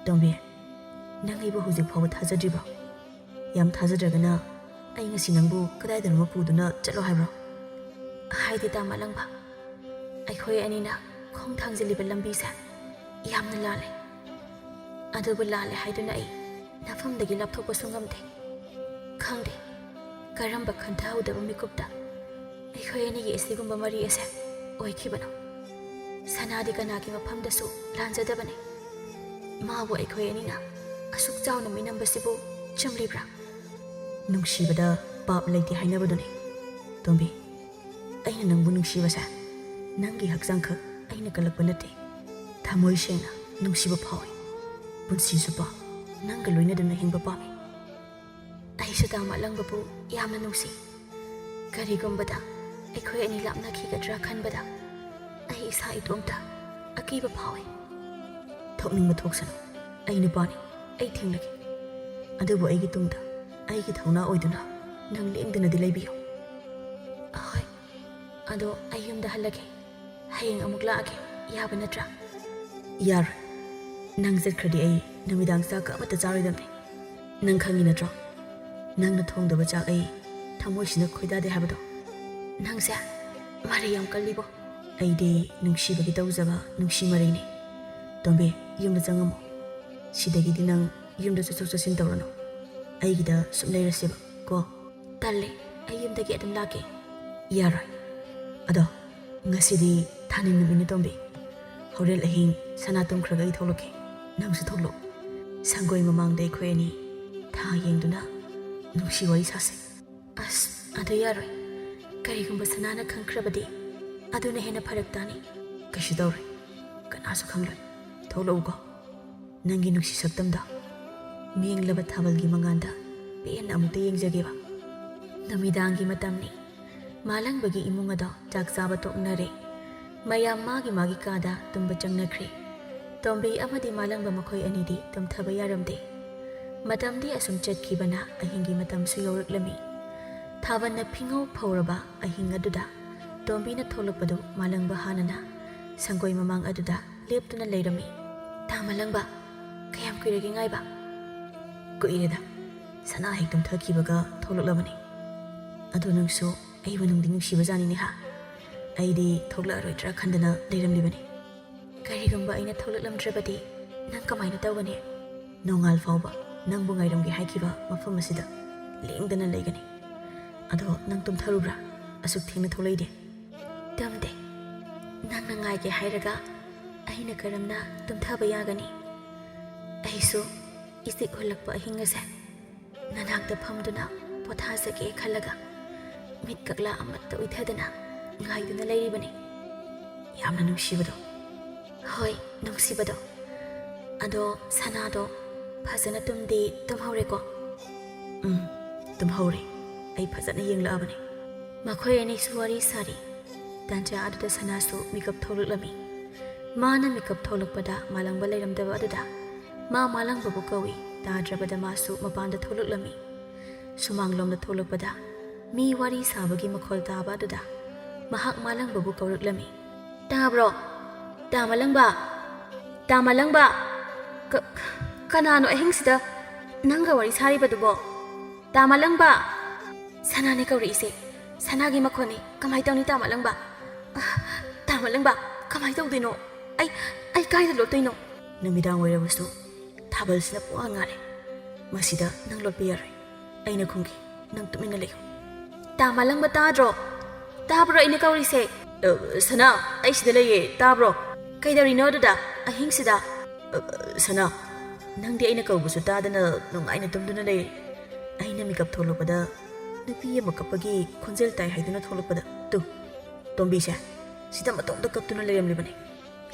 "ꯇꯣꯝꯕꯤ, ꯅꯪ ꯑꯩꯕꯨ ꯍꯧꯖꯤꯛ ꯐꯥꯎꯕ ꯊꯥꯖꯗ꯭ꯔꯤꯕꯣ? ꯌꯥꯝ ꯊꯥꯖꯗ꯭ꯔꯒꯅ ꯑꯩ ꯉꯁꯤ ꯅꯪꯕꯨ ꯀꯗꯥꯏꯗꯅꯣꯃ ꯄꯨꯗꯨꯅ ꯆꯠꯂꯣ ꯍꯥꯏꯕ꯭ꯔꯣ?" "ꯍꯥꯏꯗꯤ ꯇꯥ ꯃꯥꯂꯪꯕ, ꯑꯩꯈꯣꯏ ꯑꯅꯤꯅ ꯈꯣꯡ ꯊꯥꯡꯖꯤꯜꯂꯤꯕ ꯂꯝꯕꯤꯁꯦ ꯌꯥꯝꯅ ꯂꯥꯜꯂꯦ꯫ ꯑꯗꯨꯕꯨ ꯂꯥꯜꯂꯦ ꯍꯥꯏꯗꯨꯅ ꯑꯩ ꯅꯐꯝꯗꯒꯤ ꯂꯥꯞꯊꯣꯛꯄꯁꯨ ꯉꯝꯗꯦ꯫ ꯈꯪꯗꯦ, ꯀꯔꯝꯕ ꯈꯟꯊꯍꯧꯗꯕ ꯃꯤꯀꯨꯞꯇ ꯑꯩꯈꯣꯏ ꯑꯅꯤꯒꯤ ꯑꯁꯤꯒꯨꯝꯕ ꯃꯔꯤ ꯑꯁꯦ ꯑꯣꯏꯈꯤꯕꯅꯣ? ꯁꯅꯥꯗꯤ ꯀꯅꯥꯒꯤ ꯃꯐꯝꯗꯁꯨ ꯂꯥꯟꯖꯗꯕꯅꯤ꯫ ꯃꯥꯕꯨ ꯑꯩꯈꯣꯏ ꯑꯅꯤꯅ ꯑꯁꯨꯛ ꯆꯥꯎꯅ ꯃꯤꯅꯝꯕꯁꯤꯕꯨ ꯆꯨꯝꯂꯤꯕ꯭ꯔꯥ? ꯅꯨꯡꯁꯤꯕꯗ ꯄꯥꯞ ꯂꯩꯇꯦ ꯍꯥꯏꯅꯕꯗꯨꯅꯤ, ꯇꯣꯝꯕꯤ꯫ ꯑꯩꯅ ꯅꯪꯕꯨ ꯅꯨꯡꯁꯤꯕꯁꯦ ꯅꯪꯒꯤ ꯍꯛꯆꯥꯡꯈꯛ ꯑꯩꯅ ꯀꯜꯂꯛꯄ ꯅꯠꯇꯦ꯫ ꯊꯃꯣꯏ ꯁꯦꯡꯅ ꯅꯨꯡꯁꯤꯕ ꯐꯥꯎꯏ꯫ ꯄꯨꯟꯁꯤ ꯆꯨꯞꯄ ꯅꯪꯒ ꯂꯣꯏꯅꯗꯨꯅ ꯍꯤꯡꯕ ꯄꯥꯝꯃꯤ꯫ ꯑꯩꯁꯨ ꯇꯥ ꯃꯥꯂꯪꯕꯕꯨ ꯌꯥꯝꯅ ꯅꯨꯡꯁꯤ꯫ ꯀꯔꯤꯒꯨꯝꯕꯗ ꯑꯩꯈꯣꯏ ꯑꯅꯤ ꯂꯥꯞꯅꯈꯤꯒꯗ꯭ꯔꯥ ꯈꯟꯕꯗ ꯑꯩ ꯏꯁꯥ ꯏꯇꯣꯝꯇ ꯑꯀꯤꯕ ꯐꯥꯎꯏ꯫ ꯊꯣꯛꯅꯤꯡꯕ ꯊꯣꯛꯁꯅꯨ, ꯑꯩ ꯅꯨꯄꯥꯅꯤ, ꯑꯩ ꯊꯦꯡꯂꯒꯦ꯫ ꯑꯗꯨꯕꯨ ꯑꯩꯒꯤ ꯇꯨꯡꯗ ꯑꯩꯒꯤ ꯊꯧꯅꯥ ꯑꯣꯏꯗꯨꯅ ꯅꯪ ꯂꯦꯡꯗꯅꯗꯤ ꯂꯩꯕꯤꯌꯨ꯫ ꯑꯍꯣꯏ, ꯑꯗꯣ ꯑꯩ ꯌꯨꯝꯗ ꯍꯜꯂꯒꯦ꯫ ꯍꯌꯦꯡ ꯑꯃꯨꯛ ꯂꯥꯛꯑꯒꯦ, ꯌꯥꯕ ꯅꯠꯇ꯭ꯔꯥ? ꯌꯥꯔꯣꯏ꯫ ꯅꯪ ꯆꯠꯈ꯭ꯔꯗꯤ ꯑꯩ ꯅꯨꯃꯤꯗꯥꯡ ꯆꯥꯛꯀ ꯑꯃꯠꯇ ꯆꯥꯔꯣꯏꯗꯕꯅꯤ꯫ ꯅꯪ ꯈꯪꯉꯤ ꯅꯠꯇ꯭ꯔꯣ? ꯅꯪꯅ ꯊꯣꯡꯗꯕ ꯆꯥꯛ ꯑꯩ ꯊꯃꯣꯏꯁꯤꯅ ꯈꯣꯏꯗꯥꯗꯦ ꯍꯥꯏꯕꯗꯣ꯫ ꯅꯪꯁꯦ ꯃꯔꯩ ꯌꯥꯝ ꯀꯜꯂꯤꯕꯣ꯫ ꯑꯩꯗꯤ ꯅꯨꯡꯁꯤꯕꯒꯤ ꯇꯧꯖꯕ ꯅꯨꯡꯁꯤ ꯃꯔꯩꯅꯤ꯫ ꯇꯣꯝꯕꯤ, ꯌꯨꯝꯗ ꯆꯪꯉꯝꯃꯣ꯫ ꯁꯤꯗꯒꯤꯗꯤ ꯅꯪ ꯌꯨꯝꯗ ꯆꯠꯊꯣꯛ ꯆꯠꯁꯤꯟ ꯇꯧꯔꯅꯨ꯫ ꯑꯩꯒꯤꯗ ꯁꯨꯝ ꯂꯩꯔꯁꯦꯕ ꯀꯣ꯫ ꯇꯜꯂꯦ, ꯑꯩ ꯌꯨꯝꯗꯒꯤ ꯑꯗꯨꯝ ꯂꯥꯛꯀꯦ꯫ ꯌꯥꯔꯣꯏ꯫ ꯑꯗꯣ ꯉꯁꯤꯗꯤ ꯊꯥꯅꯤꯡ ꯅꯨꯃꯤꯠꯅꯤ ꯇꯣꯝꯕꯤ꯫ ꯍꯣꯔꯦꯟ ꯑꯍꯤꯡ ꯁꯅꯥ ꯇꯨꯝꯈ꯭ꯔꯒ ꯑꯩ ꯊꯣꯛꯂꯛꯀꯦ꯫ ꯅꯪꯁꯨ ꯊꯣꯛꯂꯛꯑꯣ꯫ ꯁꯪꯒꯣꯏ ꯃꯃꯥꯡꯗ ꯑꯩꯈꯣꯏ ꯑꯅꯤ ꯊꯥ ꯌꯦꯡꯗꯨꯅ ꯅꯨꯡꯁꯤ ꯋꯥꯔꯤ ꯁꯥꯁꯦ꯫ ꯑꯁ, ꯑꯗꯨ ꯌꯥꯔꯣꯏ꯫ ꯀꯔꯤꯒꯨꯝꯕ ꯁꯅꯥꯅ ꯈꯪꯈ꯭ꯔꯕꯗꯤ ꯑꯗꯨꯅ ꯍꯦꯟꯅ ꯐꯔꯛ ꯇꯥꯅꯤ꯫ ꯀꯩꯁꯨ ꯇꯧꯔꯣꯏ꯫ ꯀꯅꯥꯁꯨ ꯈꯪꯂꯣꯏ꯫ ꯊꯣꯛꯂꯛꯎꯀꯣ꯫ ꯅꯪꯒꯤ ꯅꯨꯡꯁꯤ ꯁꯛꯇꯝꯗꯣ ꯃꯦꯡꯂꯕ ꯊꯥꯕꯜꯒꯤ ꯃꯉꯥꯜꯗ ꯄꯦꯟꯅ ꯑꯃꯨꯛꯇ ꯌꯦꯡꯖꯒꯦꯕ꯫ ꯅꯨꯃꯤꯗꯥꯡꯒꯤ ꯃꯇꯝꯅꯤ꯫ ꯃꯥꯂꯪꯕꯒꯤ ꯏꯃꯨꯡ ꯑꯗꯣ ꯆꯥꯛ ꯆꯥꯕ ꯇꯣꯛꯅꯔꯦ꯫ ꯃꯌꯥꯝ ꯃꯥꯒꯤ ꯃꯥꯒꯤ ꯀꯥꯗ ꯇꯨꯝꯕ ꯆꯪꯅꯈ꯭ꯔꯦ꯫ ꯇꯣꯝꯕꯤ ꯑꯃꯗꯤ ꯃꯥꯂꯪꯕ ꯃꯈꯣꯏ ꯑꯅꯤꯗꯤ ꯇꯨꯝꯊꯕ ꯌꯥꯔꯝꯗꯦ꯫ ꯃꯇꯝꯗꯤ ꯑꯁꯨꯝ ꯆꯠꯈꯤꯕꯅ ꯑꯍꯤꯡꯒꯤ ꯃꯇꯝꯁꯨ ꯌꯧꯔꯛꯂꯝꯃꯤ꯫ ꯊꯥꯕꯜꯅ ꯐꯤꯉꯧ ꯐꯧꯔꯕ ꯑꯍꯤꯡ ꯑꯗꯨꯗ ꯇꯣꯝꯕꯤꯅ ꯊꯣꯛꯂꯛꯄꯗꯨ ꯃꯥꯂꯪꯕ ꯍꯥꯟꯅꯅ ꯁꯪꯒꯣꯏ ꯃꯃꯥꯡ ꯑꯗꯨꯗ ꯂꯦꯞꯇꯨꯅ ꯂꯩꯔꯝꯃꯤ꯫ "ꯇꯥ ꯃꯥꯂꯪꯕ, ꯀꯌꯥꯝ ꯀꯨꯏꯔꯒꯦ ꯉꯥꯏꯕ?" "ꯀꯨꯏꯔꯦꯗ, ꯁꯅꯥ ꯍꯦꯛ ꯇꯨꯝꯊꯈꯤꯕꯒ ꯊꯣꯛꯂꯛꯂꯕꯅꯤ꯫ ꯑꯗꯣ ꯅꯪꯁꯨ ꯑꯩꯕꯨ ꯅꯨꯡꯗꯤ ꯅꯨꯡꯁꯤꯕꯖꯥꯠꯅꯤꯅꯦ ꯍꯥ? ꯑꯩꯗꯤ ꯊꯣꯛꯂꯛꯑꯔꯣꯏꯗ꯭ꯔꯥ ꯈꯟꯗꯅ ꯂꯩꯔꯝꯂꯤꯕꯅꯤ꯫ ꯀꯔꯤꯒꯨꯝꯕ ꯑꯩꯅ ꯊꯣꯛꯂꯛꯂꯝꯗ꯭ꯔꯕꯗꯤ ꯅꯪ ꯀꯃꯥꯏꯅ ꯇꯧꯒꯅꯤ?" "ꯅꯣꯡꯉꯥꯜ ꯐꯥꯎꯕ ꯅꯪꯕꯨ ꯉꯥꯏꯔꯝꯒꯦ ꯍꯥꯏꯈꯤꯕ ꯃꯐꯝ ꯑꯁꯤꯗ ꯂꯦꯡꯗꯅ ꯂꯩꯒꯅꯤ꯫ ꯑꯗꯣ ꯅꯪ ꯇꯨꯝꯊꯔꯨꯕ꯭ꯔꯥ? ꯑꯁꯨꯛ ꯊꯦꯡꯅ ꯊꯣꯛꯂꯛꯏꯗꯤ꯫ "ꯇꯨꯝꯗꯦ꯫ ꯅꯪꯅ ꯉꯥꯏꯒꯦ ꯍꯥꯏꯔꯒ ꯑꯩꯅ ꯀꯔꯝꯅ ꯇꯨꯝꯊꯕ ꯌꯥꯒꯅꯤ? ꯑꯩꯁꯨ ꯏꯆꯤꯛ ꯍꯨꯜꯂꯛꯄ ꯑꯍꯤꯡ ꯑꯁꯦ ꯅꯅꯥꯛꯇ ꯐꯝꯗꯨꯅ ꯄꯣꯊꯥꯖꯒꯦ ꯈꯜꯂꯒ ꯃꯤꯠ ꯀꯛꯂꯥ ꯑꯃꯠꯇ ꯎꯏꯊꯗꯅ ꯉꯥꯏꯗꯨꯅ ꯂꯩꯔꯤꯕꯅꯤ꯫" "ꯌꯥꯝꯅ ꯅꯨꯡꯁꯤꯕꯗꯣ꯫" "ꯍꯣꯏ, ꯅꯨꯡꯁꯤꯕꯗꯣ꯫ ꯑꯗꯣ ꯁꯅꯥꯗꯣ ꯐꯖꯅ ꯇꯨꯝꯗꯤ ꯇꯨꯝꯍꯧꯔꯦꯀꯣ?" "ꯎꯝ, ꯇꯨꯝꯍꯧꯔꯦ꯫ ꯑꯩ ꯐꯖꯅ ꯌꯦꯡꯂꯛꯑꯕꯅꯦ꯫" ꯃꯈꯣꯏ ꯑꯅꯤꯁꯨ ꯋꯥꯔꯤ ꯁꯥꯔꯤ꯫ ꯇꯥꯟꯖꯥ ꯑꯗꯨꯗ ꯁꯅꯥꯁꯨ ꯃꯤꯀꯞ ꯊꯣꯛꯂꯛꯂꯝꯃꯤ꯫ ꯃꯥꯅ ꯃꯤꯀꯞ ꯊꯣꯛꯂꯛꯄꯗ ꯃꯥꯂꯪꯕ ꯂꯩꯔꯝꯗꯕ ꯑꯗꯨꯗ ꯃꯥ ꯃꯥꯂꯪꯕꯕꯨ ꯀꯧꯏ꯫ ꯇꯥꯗ꯭ꯔꯕꯗ ꯃꯥꯁꯨ ꯃꯄꯥꯟꯗ ꯊꯣꯛꯂꯛꯂꯝꯃꯤ꯫ ꯁꯨꯃꯥꯡꯂꯣꯝꯗ ꯊꯣꯛꯂꯛꯄꯗ ꯃꯤ ꯋꯥꯔꯤ ꯁꯥꯕꯒꯤ ꯃꯈꯣꯜ ꯇꯥꯕ ꯑꯗꯨꯗ ꯃꯍꯥꯛ ꯃꯥꯂꯪꯕꯕꯨ ꯀꯧꯔꯛꯂꯝꯃꯤ꯫ "ꯇꯥꯕ꯭ꯔꯣ? ꯇꯥ ꯃꯥꯂꯪꯕ! ꯇꯥ ꯃꯥꯂꯪꯕ! ꯀ-, ꯀꯅꯥꯅꯣ ꯑꯍꯤꯡꯁꯤꯗ ꯅꯪꯒ ꯋꯥꯔꯤ ꯁꯥꯔꯤꯕꯗꯨꯕꯣ? ꯇꯥ ꯃꯥꯂꯪꯕ!" "ꯁꯅꯥꯅꯦ ꯀꯧꯔꯛꯏꯁꯦ꯫ ꯁꯅꯥꯒꯤ ꯃꯈꯣꯟꯅꯤ꯫ ꯀꯃꯥꯏ ꯇꯧꯅꯤ, ꯇꯥ ꯃꯥꯂꯪꯕ? ꯑ, ꯇꯥ ꯃꯥꯂꯪꯕ, ꯀꯃꯥꯏ ꯇꯧꯗꯣꯏꯅꯣ? ꯑꯩ, ꯑꯩ ꯀꯥꯏꯗ ꯂꯣꯠꯇꯣꯏꯅꯣ?" ꯅꯨꯃꯤꯗꯥꯡ ꯑꯣꯏꯔꯕꯁꯨ ꯊꯥꯕꯜꯁꯤꯅ ꯄꯨꯡꯉꯥꯟ ꯉꯥꯜꯂꯦ꯫ ꯃꯁꯤꯗ ꯅꯪ ꯂꯣꯠꯄ ꯌꯥꯔꯣꯏ꯫ ꯑꯩꯅ ꯈꯨꯝꯒꯦ, ꯅꯪ ꯇꯨꯃꯤꯟꯅ ꯂꯩꯌꯨ꯫ "ꯇꯥ ꯃꯥꯂꯪꯕ, ꯇꯥꯗ꯭ꯔꯣ? ꯇꯥꯕ꯭ꯔꯣ ꯑꯩꯅ ꯀꯧꯔꯤꯁꯦ?" "ꯑ, ꯁꯅꯥ, ꯑꯩ ꯁꯤꯗ ꯂꯩꯌꯦ, ꯇꯥꯕ꯭ꯔꯣ?" "ꯀꯩꯗꯧꯔꯤꯅꯣ ꯑꯗꯨꯗ, ꯑꯍꯤꯡꯁꯤꯗ?" "ꯑ, ꯁꯅꯥ, ꯅꯪꯗꯤ ꯑꯩꯅ ꯀꯧꯕꯁꯨ ꯇꯥꯗꯅ ꯅꯨꯡꯉꯥꯏꯅ ꯇꯨꯝꯗꯨꯅ ꯂꯩꯔꯦ꯫ ꯑꯩꯅ ꯃꯤꯀꯞ ꯊꯣꯛꯂꯛꯄꯗ ꯅꯨꯄꯤ ꯑꯃ ꯀꯞꯄꯒꯤ ꯈꯣꯟꯖꯦꯜ ꯇꯥꯏ ꯍꯥꯏꯗꯨꯅ ꯊꯣꯛꯂꯛꯄꯗ, ꯇꯨ, ꯇꯣꯝꯕꯤꯁꯦ ꯁꯤꯗ ꯃꯇꯣꯝꯇ ꯀꯞꯇꯨꯅ ꯂꯩꯔꯝꯂꯤꯕꯅꯤ꯫"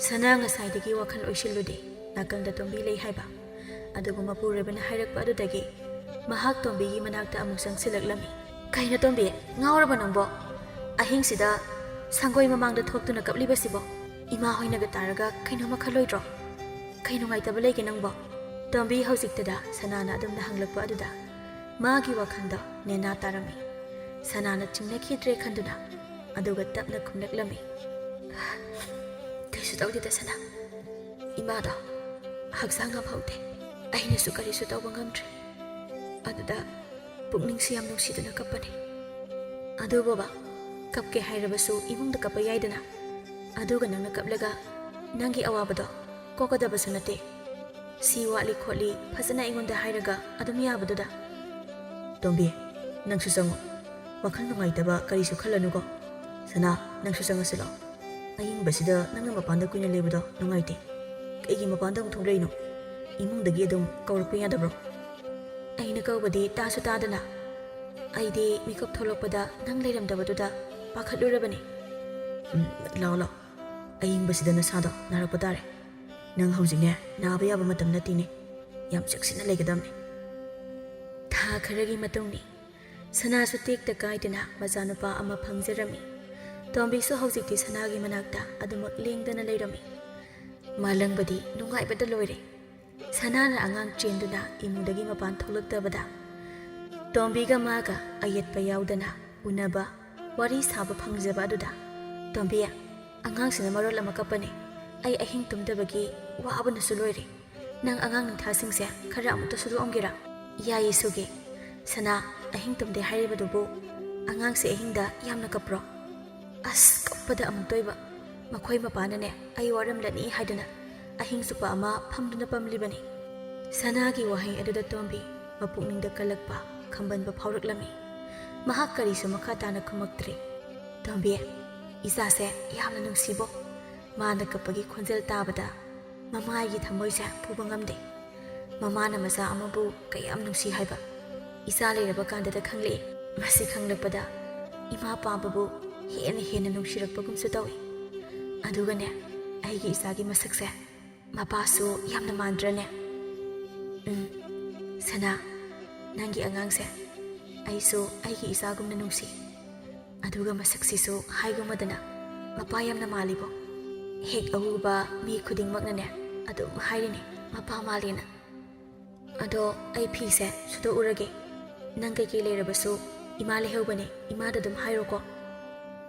ꯁꯅꯥ ꯉꯁꯥꯏꯗꯒꯤ ꯋꯥꯈꯜ ꯑꯣꯏꯁꯤꯜꯂꯨꯗꯦ꯫ ꯅꯥꯀꯟꯗ ꯇꯣꯝꯕꯤ ꯂꯩ ꯍꯥꯏꯕ ꯑꯗꯨꯕꯨ ꯃꯄꯨꯔꯣꯏꯕꯅ ꯍꯥꯏꯔꯛꯄ ꯑꯗꯨꯗꯒꯤ ꯃꯍꯥꯛ ꯇꯣꯝꯕꯤꯒꯤ ꯃꯅꯥꯛꯇ ꯑꯃꯨꯛ ꯆꯪꯁꯤꯜꯂꯛꯂꯝꯃꯤ꯫ "ꯀꯩꯅꯣ ꯇꯣꯝꯕꯤ, ꯉꯥꯎꯔꯕ ꯅꯪꯕꯣ? ꯑꯍꯤꯡꯁꯤꯗ ꯁꯪꯒꯣꯏ ꯃꯃꯥꯡꯗ ꯊꯣꯛꯇꯨꯅ ꯀꯞꯂꯤꯕꯁꯤꯕꯣ? ꯏꯃꯥ ꯍꯣꯏꯅꯒ ꯇꯥꯔꯒ ꯀꯩꯅꯣꯝꯃ ꯈꯜꯂꯣꯏꯗ꯭ꯔꯣ? ꯀꯩ ꯅꯨꯡꯉꯥꯏꯇꯕ ꯂꯩꯒꯦ ꯅꯪꯕꯣ?" ꯇꯣꯝꯕꯤ ꯍꯧꯖꯤꯛꯇꯗ ꯁꯅꯥꯅ ꯑꯗꯨꯝꯅ ꯍꯪꯂꯛꯄ ꯑꯗꯨꯗ ꯃꯥꯒꯤ ꯋꯥꯈꯜꯗ ꯅꯦꯅꯥ ꯇꯥꯔꯝꯃꯤ꯫ ꯁꯅꯥꯅ ꯆꯤꯡꯅꯈꯤꯗ꯭ꯔꯦ ꯈꯟꯗꯨꯅ ꯑꯗꯨꯒ ꯇꯞꯅ ꯈꯨꯝꯂꯛꯂꯝꯃꯤ꯫ "ꯀꯩꯁꯨ ꯇꯧꯗꯦꯗ ꯁꯅꯥ, ꯏꯃꯥꯗꯣ ꯍꯛꯆꯥꯡ ꯉꯝꯍꯧꯗꯦ, ꯑꯩꯅꯁꯨ ꯀꯔꯤꯁꯨ ꯇꯧꯕ ꯉꯝꯗ꯭ꯔꯦ꯫ ꯑꯗꯨꯗ ꯄꯨꯛꯅꯤꯡꯁꯤ ꯌꯥꯝ ꯅꯨꯡꯁꯤꯗꯨꯅ ꯀꯞꯄꯅꯤ꯫ ꯑꯗꯨꯕꯨꯕ, ꯀꯞꯀꯦ ꯍꯥꯏꯔꯕꯁꯨ ꯏꯃꯨꯡꯗ ꯀꯞꯄ ꯌꯥꯏꯗꯅ, ꯑꯗꯨꯒ ꯅꯪꯅ ꯀꯞꯂꯒ ꯅꯪꯒꯤ ꯑꯋꯥꯕꯗꯣ ꯀꯣꯛꯀꯗꯕꯁꯨ ꯅꯠꯇꯦ꯫ ꯁꯤ ꯋꯥꯠꯂꯤ ꯈꯣꯠꯂꯤ ꯐꯖꯅ ꯑꯩꯉꯣꯟꯗ ꯍꯥꯏꯔꯒ ꯑꯗꯨꯝ ꯌꯥꯕꯗꯨꯗ꯫" "ꯇꯣꯝꯕꯤ, ꯅꯪꯁꯨ ꯆꯪꯉꯣ꯫ ꯋꯥꯈꯜ ꯅꯨꯡꯉꯥꯏꯇꯕ ꯀꯔꯤꯁꯨ ꯈꯜꯂꯅꯨꯀꯣ꯫ ꯁꯅꯥ, ꯅꯪꯁꯨ ꯆꯪꯉꯁꯤ ꯂꯥꯛꯑꯣ꯫ ꯑꯌꯤꯡꯕꯁꯤꯗ ꯅꯪꯅ ꯃꯄꯥꯟꯗ ꯀꯨꯏꯅ ꯂꯩꯕꯗꯣ ꯅꯨꯡꯉꯥꯏꯇꯦ꯫ ꯀꯩꯒꯤ ꯃꯄꯥꯟꯗ ꯑꯃꯨꯛ ꯊꯣꯛꯂꯛꯏꯅꯣ? ꯏꯃꯨꯡꯗꯒꯤ ꯑꯗꯨꯝ ꯀꯧꯔꯛꯄ ꯌꯥꯗꯕ꯭ꯔꯣ? ꯑꯩꯅ ꯀꯧꯕꯗꯤ ꯇꯥꯁꯨ ꯇꯥꯗꯅ꯫ ꯑꯩꯗꯤ ꯃꯤꯀꯞ ꯊꯣꯛꯂꯛꯄꯗ ꯅꯪ ꯂꯩꯔꯝꯗꯕꯗꯨꯗ ꯄꯥꯈꯠꯂꯨꯔꯕꯅꯤ꯫ ꯎꯝ, ꯂꯥꯛꯑꯣ, ꯂꯥꯛꯑꯣ꯫ ꯑꯌꯤꯡꯕꯁꯤꯗ ꯅꯁꯥꯗꯣ ꯅꯥꯔꯛꯄ ꯇꯥꯔꯦ꯫ ꯅꯪ ꯍꯧꯖꯤꯛꯅꯦ, ꯅꯥꯕ ꯌꯥꯕ ꯃꯇꯝ ꯅꯠꯇꯦꯅꯦ꯫ ꯌꯥꯝ ꯆꯦꯛꯁꯤꯟꯅ ꯂꯩꯒꯗꯕꯅꯤ꯫ ꯊꯥ ꯈꯔꯒꯤ ꯃꯇꯨꯡꯅꯤ꯫ ꯁꯅꯥꯁꯨ ꯇꯦꯛꯇ ꯀꯥꯏꯗꯅ ꯃꯆꯥꯅꯨꯄꯥ ꯑꯃ ꯐꯪꯖꯔꯝꯃꯤ꯫ ꯇꯣꯝꯕꯤꯁꯨ ꯍꯧꯖꯤꯛꯇꯤ ꯁꯅꯥꯒꯤ ꯃꯅꯥꯛꯇ ꯑꯗꯨꯃꯛ ꯂꯦꯡꯗꯅ ꯂꯩꯔꯝꯃꯤ꯫ ꯃꯥꯂꯪꯕꯗꯤ ꯅꯨꯡꯉꯥꯏꯕꯗ ꯂꯣꯏꯔꯦ꯫ ꯁꯅꯥꯅ ꯑꯉꯥꯡ ꯆꯦꯟꯗꯨꯅ ꯏꯃꯨꯡꯗꯒꯤ ꯃꯄꯥꯟ ꯊꯣꯛꯂꯛꯇꯕꯗ, ꯇꯣꯝꯕꯤꯒ ꯃꯥꯒ ꯑꯌꯦꯠꯄ ꯌꯥꯎꯗꯅ ꯎꯅꯕ, ꯋꯥꯔꯤ ꯁꯥꯕ ꯐꯪꯖꯕ ꯑꯗꯨꯗ, "ꯇꯣꯝꯕꯤ, ꯑꯉꯥꯡꯁꯤꯅ ꯃꯔꯣꯜ ꯑꯃ ꯀꯞꯄꯅꯦ꯫ ꯑꯩ ꯑꯍꯤꯡ ꯇꯨꯝꯗꯕꯒꯤ ꯋꯥꯕꯅꯁꯨ ꯂꯣꯏꯔꯦ꯫ ꯅꯪ ꯑꯉꯥꯡ ꯅꯤꯡꯊꯥꯁꯤꯡꯁꯦ ꯈꯔ ꯑꯃꯨꯛꯇ ꯁꯨꯗꯣꯛꯑꯝꯒꯦꯔꯥ?" "ꯌꯥꯏꯌꯦ, ꯁꯨꯒꯦ꯫ ꯁꯅꯥ, ꯑꯍꯤꯡ ꯇꯨꯝꯗꯦ ꯍꯥꯏꯔꯤꯕꯗꯨꯕꯨ ꯑꯉꯥꯡꯁꯦ ꯑꯍꯤꯡꯗ ꯌꯥꯝꯅ ꯀꯞꯄ꯭ꯔꯣ?" "ꯑꯁ, ꯀꯞꯄꯗ ꯑꯃꯨꯛꯇꯣꯏꯕ꯫ ꯃꯈꯣꯏ ꯃꯄꯥꯅꯅꯦ ꯑꯩ ꯋꯥꯔꯝꯂꯅꯤ ꯍꯥꯏꯗꯨꯅ ꯑꯍꯤꯡ ꯆꯨꯞꯄ ꯑꯃ ꯐꯝꯗꯨꯅ ꯄꯝꯂꯤꯕꯅꯤ꯫" ꯁꯅꯥꯒꯤ ꯋꯥꯍꯩ ꯑꯗꯨꯗ ꯇꯣꯝꯕꯤ ꯃꯄꯨꯛꯅꯤꯡꯗ ꯀꯜꯂꯛꯄ, ꯈꯝꯕꯟꯕ ꯐꯥꯎꯔꯛꯂꯝꯃꯤ꯫ ꯃꯍꯥꯛ ꯀꯔꯤꯁꯨ ꯃꯈꯥ ꯇꯥꯅ ꯈꯨꯝꯃꯛꯇ꯭ꯔꯦ꯫ "ꯇꯣꯝꯕꯤ, ꯏꯆꯥꯁꯦ ꯌꯥꯝꯅ ꯅꯨꯡꯁꯤꯕꯣ꯫ ꯃꯥꯅ ꯀꯞꯄꯒꯤ ꯈꯣꯟꯖꯦꯜ ꯇꯥꯕꯗ ꯃꯃꯥꯒꯤ ꯊꯃꯣꯏꯁꯦ ꯄꯨꯕ ꯉꯝꯗꯦ꯫ ꯃꯃꯥꯅ ꯃꯆꯥ ꯑꯃꯕꯨ ꯀꯌꯥꯝ ꯅꯨꯡꯁꯤ ꯍꯥꯏꯕ ꯏꯆꯥ ꯂꯩꯔꯕ ꯀꯥꯟꯗꯗ ꯈꯪꯂꯛꯏ꯫ ꯃꯁꯤ ꯈꯪꯂꯛꯄꯗ ꯏꯃꯥ ꯄꯥꯝꯕꯕꯨ ꯍꯦꯟꯅ ꯍꯦꯟꯅ ꯅꯨꯡꯁꯤꯔꯛꯄꯒꯨꯝꯁꯨ ꯇꯧꯏ꯫ ꯑꯗꯨꯒꯅꯦ, ꯑꯩꯒꯤ ꯏꯆꯥꯒꯤ ꯃꯁꯛꯁꯦ ꯃꯄꯥꯁꯨ ꯌꯥꯝꯅ ꯃꯥꯟꯗ꯭ꯔꯅꯦ?" "ꯎꯝ, ꯁꯅꯥ, ꯅꯪꯒꯤ ꯑꯉꯥꯡꯁꯦ ꯑꯩꯁꯨ ꯑꯩꯒꯤ ꯏꯆꯥꯒꯨꯝꯅ ꯅꯨꯡꯁꯤ꯫ ꯑꯗꯨꯒ ꯃꯁꯛꯁꯤꯁꯨ ꯍꯥꯏꯒꯨꯝꯃꯗꯅ ꯃꯄꯥ ꯌꯥꯝꯅ ꯃꯥꯜꯂꯤꯕꯣ꯫ ꯍꯦꯛ ꯑꯎꯕ ꯃꯤ ꯈꯨꯗꯤꯡꯃꯛꯅꯅꯦ ꯑꯗꯨꯝ ꯍꯥꯏꯔꯤꯅꯦ, ꯃꯄꯥ ꯃꯥꯜꯂꯦꯅ꯫ ꯑꯗꯣ ꯑꯩ ꯐꯤꯁꯦ ꯁꯨꯗꯣꯛꯎꯔꯒꯦ꯫ ꯅꯪ ꯀꯩꯀꯩ ꯂꯩꯔꯕꯁꯨ ꯏꯃꯥ ꯂꯩꯍꯧꯕꯅꯦ, ꯏꯃꯥꯗ ꯑꯗꯨꯝ ꯍꯥꯏꯔꯣꯀꯣ꯫"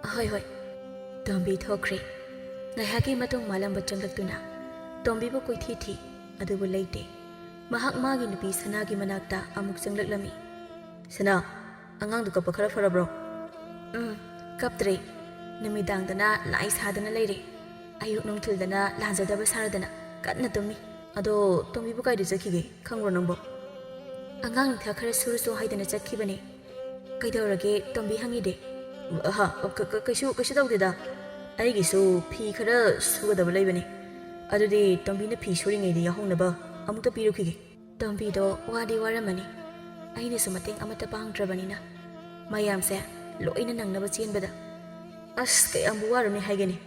"ꯑꯍꯣꯏ, ꯍꯣꯏ꯫" ꯇꯣꯝꯕꯤ ꯊꯣꯛꯈ꯭ꯔꯦ꯫ ꯉꯥꯏꯍꯥꯛꯀꯤ ꯃꯇꯨꯡ ꯃꯥꯂꯪꯕ ꯆꯪꯂꯛꯇꯨꯅ ꯇꯣꯝꯕꯤꯕꯨ ꯀꯣꯏꯊꯤ ꯊꯤ, ꯑꯗꯨꯕꯨ ꯂꯩꯇꯦ꯫ ꯃꯍꯥꯛ ꯃꯥꯒꯤ ꯅꯨꯄꯤ ꯁꯅꯥꯒꯤ ꯃꯅꯥꯛꯇ ꯑꯃꯨꯛ ꯆꯪꯂꯛꯂꯝꯃꯤ꯫ "ꯁꯅꯥ, ꯑꯉꯥꯡꯗꯨ ꯀꯞꯄ ꯈꯔ ꯐꯔꯕ꯭ꯔꯣ?" "ꯎꯝ, ꯀꯞꯇ꯭ꯔꯦ꯫ ꯅꯨꯃꯤꯗꯥꯡꯗꯅ ꯂꯥꯏ ꯁꯥꯗꯅ ꯂꯩꯔꯦ꯫ ꯑꯌꯨꯛ ꯅꯨꯡꯊꯤꯜꯗꯅ ꯂꯥꯟꯖꯗꯕ ꯁꯥꯔꯗꯅ ꯀꯟꯅ ꯇꯨꯝꯃꯤ꯫" "ꯑꯗꯣ ꯇꯣꯝꯕꯤꯕꯨ ꯀꯥꯏꯗ ꯆꯠꯈꯤꯒꯦ, ꯈꯪꯕ꯭ꯔꯣ ꯅꯪꯕꯣ?" "ꯑꯉꯥꯡ ꯅꯤꯡꯊꯥ ꯈꯔ ꯁꯨꯔꯨꯆꯣ ꯍꯥꯏꯗꯅ ꯆꯠꯈꯤꯕꯅꯦ꯫ "ꯀꯩꯗꯧꯔꯒꯦ?" ꯇꯣꯝꯕꯤ ꯍꯪꯉꯤꯗꯤ꯫ "ꯑꯍ, ꯀ-, ꯀ-, ꯀꯩꯁꯨ, ꯀꯩꯁꯨ ꯇꯧꯗꯦꯗ꯫ ꯑꯩꯒꯤꯁꯨ ꯐꯤ ꯈꯔ ꯁꯨꯒꯗꯕ ꯂꯩꯕꯅꯤ꯫ ꯑꯗꯨꯗꯤ ꯇꯣꯝꯕꯤꯅ ꯐꯤ ꯁꯨꯔꯤꯉꯩꯗ ꯌꯥꯎꯍꯧꯅꯕ ꯑꯃꯨꯛꯇ ꯄꯤꯔꯨꯈꯤꯒꯦ꯫" ꯇꯣꯝꯕꯤꯗꯣ ꯋꯥꯗꯤ ꯋꯥꯔꯝꯃꯅꯤ꯫ ꯑꯩꯅꯁꯨ ꯃꯇꯦꯡ ꯑꯃꯠꯇ ꯄꯥꯡꯗ꯭ꯔꯕꯅꯤꯅ ꯃꯌꯥꯝꯁꯦ ꯂꯣꯏꯅ ꯅꯪꯅꯕ ꯆꯦꯟꯕꯗ꯫ ꯑꯁ, ꯀꯌꯥꯝꯕꯨ ꯋꯥꯔꯨꯅꯤ ꯍꯥꯏꯒꯅꯤ꯫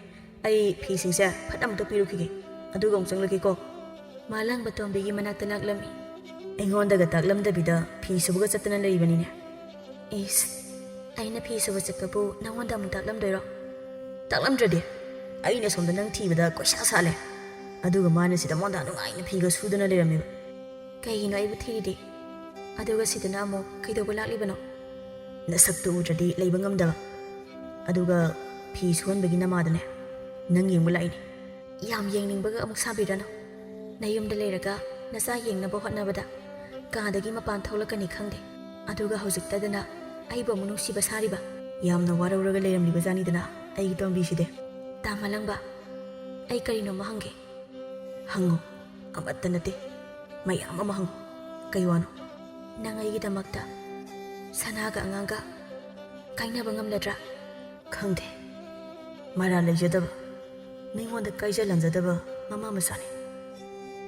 ꯑꯩ ꯐꯤꯁꯤꯡꯁꯦ ꯐꯠ ꯑꯃꯨꯛꯇ ꯄꯤꯔꯨꯈꯤꯒꯦ꯫ ꯑꯗꯨꯒ ꯑꯃꯨꯛ ꯆꯪꯂꯛꯀꯦꯀꯣ꯫ ꯃꯥꯂꯪꯕ ꯇꯣꯝꯕꯤꯒꯤ ꯃꯅꯥꯛꯇ ꯂꯥꯛꯂꯝꯃꯤ꯫ "ꯑꯩꯉꯣꯟꯗꯒ ꯇꯥꯛꯂꯝꯗꯕꯤꯗ ꯐꯤ ꯁꯨꯕꯒ ꯆꯠꯇꯅ ꯂꯩꯕꯅꯤꯅꯦ꯫" "ꯏꯁ, ꯑꯩꯅ ꯐꯤ ꯁꯨꯕ ꯆꯠꯄꯕꯨ ꯅꯉꯣꯟꯗ ꯑꯃꯨꯛ ꯇꯥꯛꯂꯝꯗꯣꯏꯔꯣ?" "ꯇꯥꯛꯂꯝꯗ꯭ꯔꯗꯤ? ꯑꯩꯅ ꯁꯣꯝꯗ ꯅꯪ ꯊꯤꯕꯗ ꯀꯣꯏꯁꯥ ꯁꯥꯠꯂꯦ, ꯑꯗꯨꯒ ꯃꯥꯅ ꯁꯤꯗ ꯃꯣꯟꯗꯥ ꯅꯨꯡꯉꯥꯏꯅ ꯐꯤꯒ ꯁꯨꯗꯅ ꯂꯩꯔꯝꯃꯤꯕ꯫" "ꯀꯩꯒꯤꯅꯣ ꯑꯩꯕꯨ ꯊꯤꯔꯤꯗꯤ? ꯑꯗꯨꯒ ꯁꯤꯗꯅ ꯑꯃꯨꯛ ꯀꯩꯗꯧꯕ ꯂꯥꯛꯂꯤꯕꯅꯣ?" "ꯅꯁꯛꯇꯨ ꯎꯗ꯭ꯔꯗꯤ ꯂꯩꯕ ꯉꯝꯗꯕ, ꯑꯗꯨꯒ ꯐꯤ ꯁꯨꯍꯟꯕꯒꯤ ꯅꯃꯥꯗꯅꯦ ꯅꯪ ꯌꯦꯡꯕ ꯂꯥꯛꯏꯅꯦ꯫" "ꯌꯥꯝ ꯌꯦꯡꯅꯤꯡꯕꯒ ꯑꯃꯨꯛ ꯁꯥꯕꯤꯔꯅꯨ꯫ ꯅꯌꯨꯝꯗ ꯂꯩꯔꯒ ꯅꯆꯥ ꯌꯦꯡꯅꯕ ꯍꯣꯠꯅꯕꯗ ꯀꯥꯗꯒꯤ ꯃꯄꯥꯟ ꯊꯣꯛꯂꯛꯀꯅꯤ ꯈꯪꯗꯦ, ꯑꯗꯨꯒ ꯍꯧꯖꯤꯛꯇꯗꯅ ꯑꯩꯕꯨ ꯑꯃꯨꯛ ꯅꯨꯡꯁꯤꯕ ꯁꯥꯔꯤꯕ꯫ ꯌꯥꯝꯅ ꯋꯥꯔꯧꯔꯒ ꯂꯩꯔꯝꯂꯤꯕ ꯖꯥꯅꯤꯗꯅ ꯑꯩꯒꯤ ꯇꯣꯝꯕꯤꯁꯤꯗꯤ꯫" "ꯇꯥ ꯃꯥꯂꯪꯕ, ꯑꯩ ꯀꯔꯤꯅꯣꯝꯃ ꯍꯪꯒꯦ꯫" "ꯍꯪꯉꯨ, ꯑꯃꯠꯇ ꯅꯠꯇꯦ, ꯃꯌꯥꯝ ꯑꯃ ꯍꯪꯉꯨ꯫ ꯀꯩ ꯋꯥꯅꯣ?" "ꯅꯪ ꯑꯩꯒꯤꯗꯃꯛꯇ ꯁꯅꯥꯒ ꯑꯉꯥꯡꯒ ꯀꯥꯏꯅꯕ ꯉꯝꯂꯗ꯭ꯔꯥ?" "ꯈꯪꯗꯦ, ꯃꯔꯥꯜ ꯂꯩꯖꯗꯕ, ꯃꯤꯉꯣꯟꯗ ꯀꯥꯏꯖ ꯂꯪꯖꯗꯕ ꯃꯃꯥ ꯃꯆꯥꯅꯤ꯫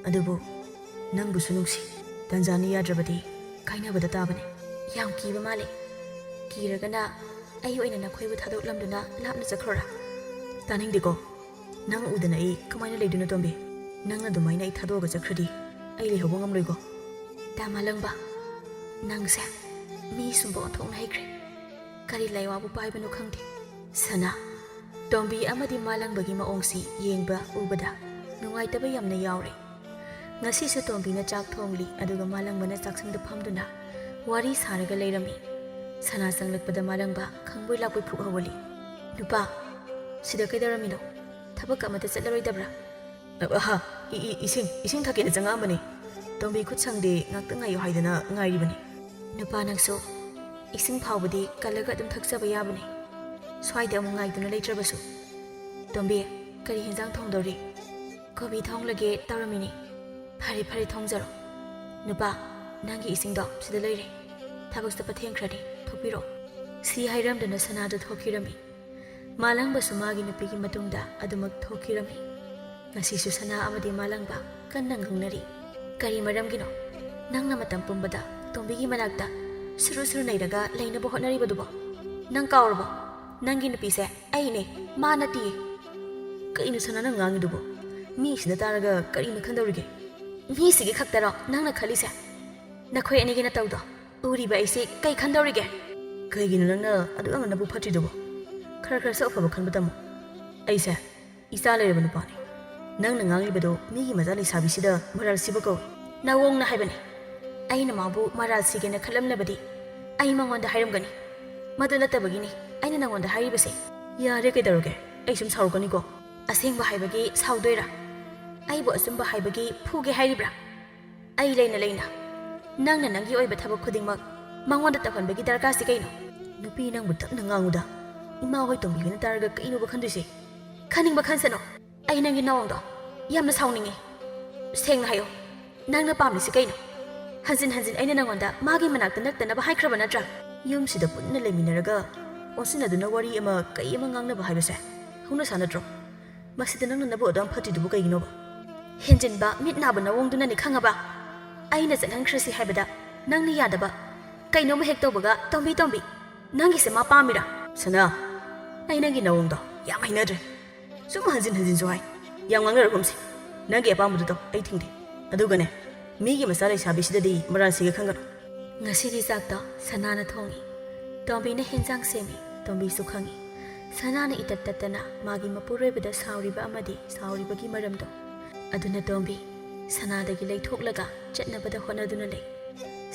ꯑꯗꯨꯕꯨ ꯅꯪꯕꯨꯁꯨ ꯅꯨꯡꯁꯤ꯫ ꯇꯟꯖꯥꯅ ꯌꯥꯗ꯭ꯔꯕꯗꯤ ꯀꯥꯏꯅꯕꯗ ꯇꯥꯕꯅꯤ꯫" "ꯌꯥꯝ ꯀꯤꯕ ꯃꯥꯜꯂꯦ꯫ ꯀꯤꯔꯒꯅ ꯑꯩ ꯑꯣꯏꯅ ꯅꯈꯣꯏꯕꯨ ꯊꯥꯗꯣꯛꯂꯝꯗꯨꯅ ꯂꯥꯞꯅ ꯆꯠꯈ꯭ꯔꯣꯔꯥ?" "ꯇꯥꯅꯤꯡꯗꯦꯀꯣ꯫ ꯅꯪ ꯎꯗꯅ ꯑꯩ ꯀꯃꯥꯏꯅ ꯂꯩꯗꯣꯏꯅꯣ ꯇꯣꯝꯕꯤ? ꯅꯪꯅ ꯑꯗꯨꯃꯥꯏꯅ ꯑꯩ ꯊꯥꯗꯣꯛꯑꯒ ꯆꯠꯈ꯭ꯔꯗꯤ ꯑꯩ ꯂꯩꯍꯧꯕ ꯉꯝꯂꯣꯏꯀꯣ꯫" "ꯇꯥ ꯃꯥꯂꯪꯕ, ꯅꯪꯁꯦ ꯃꯤ ꯁꯨꯝꯕ ꯑꯣꯟꯊꯣꯛꯅ ꯍꯩꯈ꯭ꯔꯦ꯫ ꯀꯔꯤ ꯂꯥꯏꯋꯥꯕꯨ ꯄꯥꯏꯕꯅꯣ ꯈꯪꯗꯦ꯫" "ꯁꯅꯥ꯫" ꯇꯣꯝꯕꯤ ꯑꯃꯗꯤ ꯃꯥꯂꯪꯕꯒꯤ ꯃꯑꯣꯡꯁꯤ ꯌꯦꯡꯕ ꯎꯕꯗ ꯅꯨꯡꯉꯥꯏꯇꯕ ꯌꯥꯝꯅ ꯌꯥꯎꯔꯦ꯫ ꯉꯁꯤꯁꯨ ꯇꯣꯝꯕꯤꯅ ꯆꯥꯛ ꯊꯣꯡꯂꯤ, ꯑꯗꯨꯒ ꯃꯥꯂꯪꯕꯅ ꯆꯥꯛꯁꯪꯗ ꯐꯝꯗꯨꯅ ꯋꯥꯔꯤ ꯁꯥꯔꯒ ꯂꯩꯔꯝꯃꯤ꯫ ꯁꯅꯥ ꯆꯪꯂꯛꯄꯗ ꯃꯥꯂꯪꯕ ꯈꯪꯕꯣꯏ ꯂꯥꯛꯄꯣꯏ ꯐꯨꯛ ꯍꯧꯒꯠꯂꯤ꯫ "ꯅꯨꯄꯥ, ꯁꯤꯗ ꯀꯩꯗꯧꯔꯝꯃꯤꯅꯣ? ꯊꯕꯛ ꯑꯃꯠꯇ ꯆꯠꯂꯔꯣꯏꯗꯕ꯭ꯔꯥ?" "ꯑꯍ, ꯏ-, ꯏ-, ꯏꯁꯤꯡ, ꯏꯁꯤꯡ ꯊꯛꯀꯦꯅ ꯆꯪꯉꯛꯑꯝꯕꯅꯤ꯫ ꯇꯣꯝꯕꯤ ꯈꯨꯠ ꯁꯪꯗꯦ, ꯉꯥꯛꯇ ꯉꯥꯏꯌꯨ ꯍꯥꯏꯗꯅ ꯉꯥꯏꯔꯤꯕꯅꯤ꯫" "ꯅꯨꯄꯥ ꯅꯪꯁꯨ, ꯏꯁꯤꯡ ꯐꯥꯎꯕꯗꯤ ꯀꯜꯂꯒ ꯑꯗꯨꯝ ꯊꯛꯆꯕ ꯌꯥꯕꯅꯤ, ꯁ꯭ꯋꯥꯏꯗ ꯑꯃꯨꯛ ꯉꯥꯏꯗꯨꯅ ꯂꯩꯇ꯭ꯔꯕꯁꯨ꯫ ꯇꯣꯝꯕꯤ, ꯀꯔꯤ ꯍꯦꯟꯖꯥꯡ ꯊꯣꯡꯗꯧꯔꯤ?" "ꯀꯣꯕꯤ ꯊꯣꯡꯂꯒꯦ ꯇꯧꯔꯝꯃꯤꯅꯤ꯫" "ꯐꯔꯦ, ꯐꯔꯦ, ꯊꯣꯡꯖꯔꯣ꯫ ꯅꯨꯄꯥ, ꯅꯪꯒꯤ ꯏꯁꯤꯡꯗꯣ ꯁꯤꯗ ꯂꯩꯔꯦ꯫ ꯊꯕꯛ ꯆꯠꯄ ꯊꯦꯡꯈ꯭ꯔꯅꯤ, ꯊꯣꯛꯄꯤꯔꯣ꯫ ꯁꯤ ꯍꯥꯏꯔꯝꯗꯨꯅ ꯁꯅꯥꯗꯨ ꯊꯣꯛꯈꯤꯔꯝꯃꯤ꯫ ꯃꯥꯂꯪꯕꯁꯨ ꯃꯥꯒꯤ ꯅꯨꯄꯤꯒꯤ ꯃꯇꯨꯡꯗ ꯑꯗꯨꯃꯛ ꯊꯣꯛꯈꯤꯔꯝꯃꯤ꯫ ꯉꯁꯤꯁꯨ ꯁꯅꯥ ꯑꯃꯗꯤ ꯃꯥꯂꯪꯕ ꯀꯟꯅ ꯉꯥꯡꯅꯔꯤ꯫ "ꯀꯔꯤ ꯃꯔꯝꯒꯤꯅꯣ ꯅꯪꯅ ꯃꯇꯝ ꯄꯨꯝꯕꯗ ꯇꯣꯝꯕꯤꯒꯤ ꯃꯅꯥꯛꯇ ꯁꯨꯔꯨ ꯁꯨꯔꯨ ꯅꯩꯔꯒ ꯂꯩꯅꯕ ꯍꯣꯠꯅꯔꯤꯕꯗꯨꯕꯣ? ꯅꯪ ꯀꯥꯎꯔꯕꯣ? ꯅꯪꯒꯤ ꯅꯨꯄꯤꯁꯦ ꯑꯩꯅꯦ, ꯃꯥ ꯅꯠꯇꯤꯌꯦ꯫" "ꯀꯩꯅꯣ ꯁꯅꯥ ꯅꯪ ꯉꯥꯡꯉꯤꯗꯨꯕꯣ? ꯃꯤꯁꯤꯅ ꯇꯥꯔꯒ ꯀꯔꯤꯅ ꯈꯟꯗꯧꯔꯤꯒꯦ?" "ꯃꯤꯁꯤꯒꯤ ꯈꯛꯇꯔꯣ ꯅꯪꯅ ꯈꯜꯂꯤꯁꯦ? ꯅꯈꯣꯏ ꯑꯅꯤꯒꯤ ꯅꯇꯧꯗꯣ ꯎꯔꯤꯕ ꯑꯩꯁꯦ ꯀꯩ ꯈꯟꯗꯧꯔꯤꯒꯦ?" "ꯀꯩꯒꯤꯅꯣ ꯅꯪꯅ ꯑꯗꯨꯛ ꯌꯥꯝꯅ ꯅꯕꯨꯛ ꯐꯠꯇ꯭ꯔꯤꯗꯨꯕꯣ? ꯈꯔ ꯈꯔꯁꯨ ꯑꯐꯕ ꯈꯟꯕ ꯇꯝꯃꯨ꯫ ꯑꯩꯁꯦ ꯏꯆꯥ ꯂꯩꯔꯕ ꯅꯨꯄꯥꯅꯤ꯫ ꯅꯪꯅ ꯉꯥꯡꯂꯤꯕꯗꯣ ꯃꯤꯒꯤ ꯃꯆꯥ ꯂꯩꯁꯥꯕꯤꯁꯤꯗ ꯃꯔꯥꯜ ꯁꯤꯕ ꯀꯧꯏ꯫" "ꯅꯋꯣꯡꯅ ꯍꯥꯏꯕꯅꯤ꯫ ꯑꯩꯅ ꯃꯥꯕꯨ ꯃꯔꯥꯜ ꯁꯤꯒꯦꯅ ꯈꯜꯂꯝꯂꯕꯗꯤ ꯑꯩ ꯃꯉꯣꯟꯗ ꯍꯥꯏꯔꯝꯒꯅꯤ꯫ ꯃꯗꯨ ꯅꯠꯇꯕꯒꯤꯅꯤ ꯑꯩꯅ ꯅꯉꯣꯟꯗ ꯍꯥꯏꯔꯤꯕꯁꯦ꯫" "ꯌꯥꯔꯦ, ꯀꯩꯗꯧꯔꯒꯦ? ꯑꯩ ꯁꯨꯝ ꯁꯥꯎꯔꯛꯀꯅꯤꯀꯣ꯫" "ꯑꯁꯦꯡꯕ ꯍꯥꯏꯕꯒꯤ ꯁꯥꯎꯗꯣꯏꯔꯥ? ꯑꯩꯕꯨ ꯑꯆꯨꯝꯕ ꯍꯥꯏꯕꯒꯤ ꯐꯨꯒꯦ ꯍꯥꯏꯔꯤꯕ꯭ꯔꯥ? ꯑꯩ ꯂꯩꯅ ꯂꯩꯅ ꯅꯪꯅ ꯅꯪꯒꯤ ꯑꯣꯏꯕ ꯊꯕꯛ ꯈꯨꯗꯤꯡꯃꯛ ꯃꯉꯣꯟꯗ ꯇꯧꯍꯟꯕꯒꯤ ꯗꯔꯀꯥꯔꯁꯤ ꯀꯩꯅꯣ?" "ꯅꯨꯄꯤ, ꯅꯪꯕꯨ ꯇꯞꯅ ꯉꯥꯡꯉꯨꯗ꯫ ꯏꯃꯥ ꯍꯣꯏ ꯇꯣꯝꯕꯤ ꯍꯣꯏꯅ ꯇꯥꯔꯒ ꯀꯩꯅꯣꯕ ꯈꯟꯗꯣꯏꯁꯦ?" "ꯈꯟꯅꯤꯡꯕ ꯈꯟꯁꯅꯨ꯫ ꯑꯩ ꯅꯪꯒꯤ ꯅꯥꯎꯗꯣ ꯌꯥꯝꯅ ꯁꯥꯎꯅꯤꯡꯉꯤ꯫ ꯁꯦꯡꯅ ꯍꯥꯏꯌꯣ, ꯅꯪꯅ ꯄꯥꯝꯂꯤꯁꯤ ꯀꯩꯅꯣ? ꯍꯟꯖꯤꯟ ꯍꯟꯖꯤꯟ ꯑꯩꯅ ꯅꯉꯣꯟꯗ ꯃꯥꯒꯤ ꯃꯅꯥꯛꯇ ꯅꯛꯇꯅꯕ ꯍꯥꯏꯈ꯭ꯔꯕ ꯅꯠꯇ꯭ꯔꯥ?" "ꯌꯨꯝꯁꯤꯗ ꯄꯨꯟꯅ ꯂꯩꯃꯤꯟꯅꯔꯒ ꯑꯣꯟꯁꯤꯟꯅꯗꯨꯅ ꯋꯥꯔꯤ ꯑꯃ ꯀꯩ ꯑꯃ ꯉꯥꯡꯅꯕ ꯍꯥꯏꯕꯁꯦ ꯍꯧꯅ ꯁꯥ ꯅꯠꯇ꯭ꯔꯣ? ꯃꯁꯤꯗ ꯅꯪꯅ ꯅꯕꯨꯛ ꯑꯗꯨꯌꯥꯝ ꯐꯠꯇ꯭ꯔꯤꯗꯨꯕꯨ ꯀꯩꯒꯤꯅꯣꯕ?" "ꯍꯦꯟꯖꯤꯟꯕ ꯃꯤꯠ ꯅꯥꯕ ꯅꯋꯣꯡꯗꯨꯅꯅꯤ ꯈꯪꯉꯕ? ꯑꯩꯅ ꯆꯠꯍꯟꯈ꯭ꯔꯁꯤ ꯍꯥꯏꯕꯗ ꯅꯪꯅ ꯌꯥꯗꯕ꯫ ꯀꯩꯅꯣꯝꯃ ꯍꯦꯛ ꯇꯧꯕꯒ ꯇꯣꯝꯕꯤ, ꯇꯣꯝꯕꯤ, ꯅꯪꯒꯤꯁꯦ ꯃꯥ ꯄꯥꯝꯃꯤꯔꯥ?" "ꯁꯅꯥ, ꯑꯩ ꯅꯪꯒꯤ ꯅꯋꯣꯡꯗꯣ ꯌꯥꯝ ꯍꯩꯅꯗ꯭ꯔꯦ꯫ ꯁꯨꯝ ꯍꯟꯖꯤꯟ ꯍꯟꯖꯤꯟꯁꯨ ꯍꯥꯏ꯫ ꯌꯥꯝ ꯉꯥꯡꯅꯔꯒꯨꯝꯁꯤ꯫ ꯅꯪꯒꯤ ꯑꯄꯥꯝꯕꯗꯨ ꯇꯧ, ꯑꯩ ꯊꯤꯡꯗꯦ꯫ ꯑꯗꯨꯒꯅꯦ, ꯃꯤꯒꯤ ꯃꯆꯥ ꯂꯩꯁꯥꯕꯤꯁꯤꯗꯗꯤ ꯃꯔꯥꯜ ꯁꯤꯒꯦ ꯈꯟꯒꯅꯨ꯫" ꯉꯁꯤꯗꯤ ꯆꯥꯛꯇꯣ ꯁꯅꯥꯅ ꯊꯣꯡꯉꯤ꯫ ꯇꯣꯝꯕꯤꯅ ꯍꯦꯟꯖꯥꯡ ꯁꯦꯝꯃꯤ꯫ ꯇꯣꯝꯕꯤꯁꯨ ꯈꯪꯉꯤ꯫ ꯁꯅꯥꯅ ꯏꯇꯠ ꯇꯠꯇꯅ ꯃꯥꯒꯤ ꯃꯄꯨꯔꯣꯏꯕꯗ ꯁꯥꯎꯔꯤꯕ ꯑꯃꯗꯤ ꯁꯥꯎꯔꯤꯕꯒꯤ ꯃꯔꯝꯗꯣ꯫ ꯑꯗꯨꯅ ꯇꯣꯝꯕꯤ ꯁꯅꯥꯗꯒꯤ ꯂꯩꯊꯣꯛꯂꯒ ꯆꯠꯅꯕꯗ ꯍꯣꯠꯅꯗꯨꯅ ꯂꯩ꯫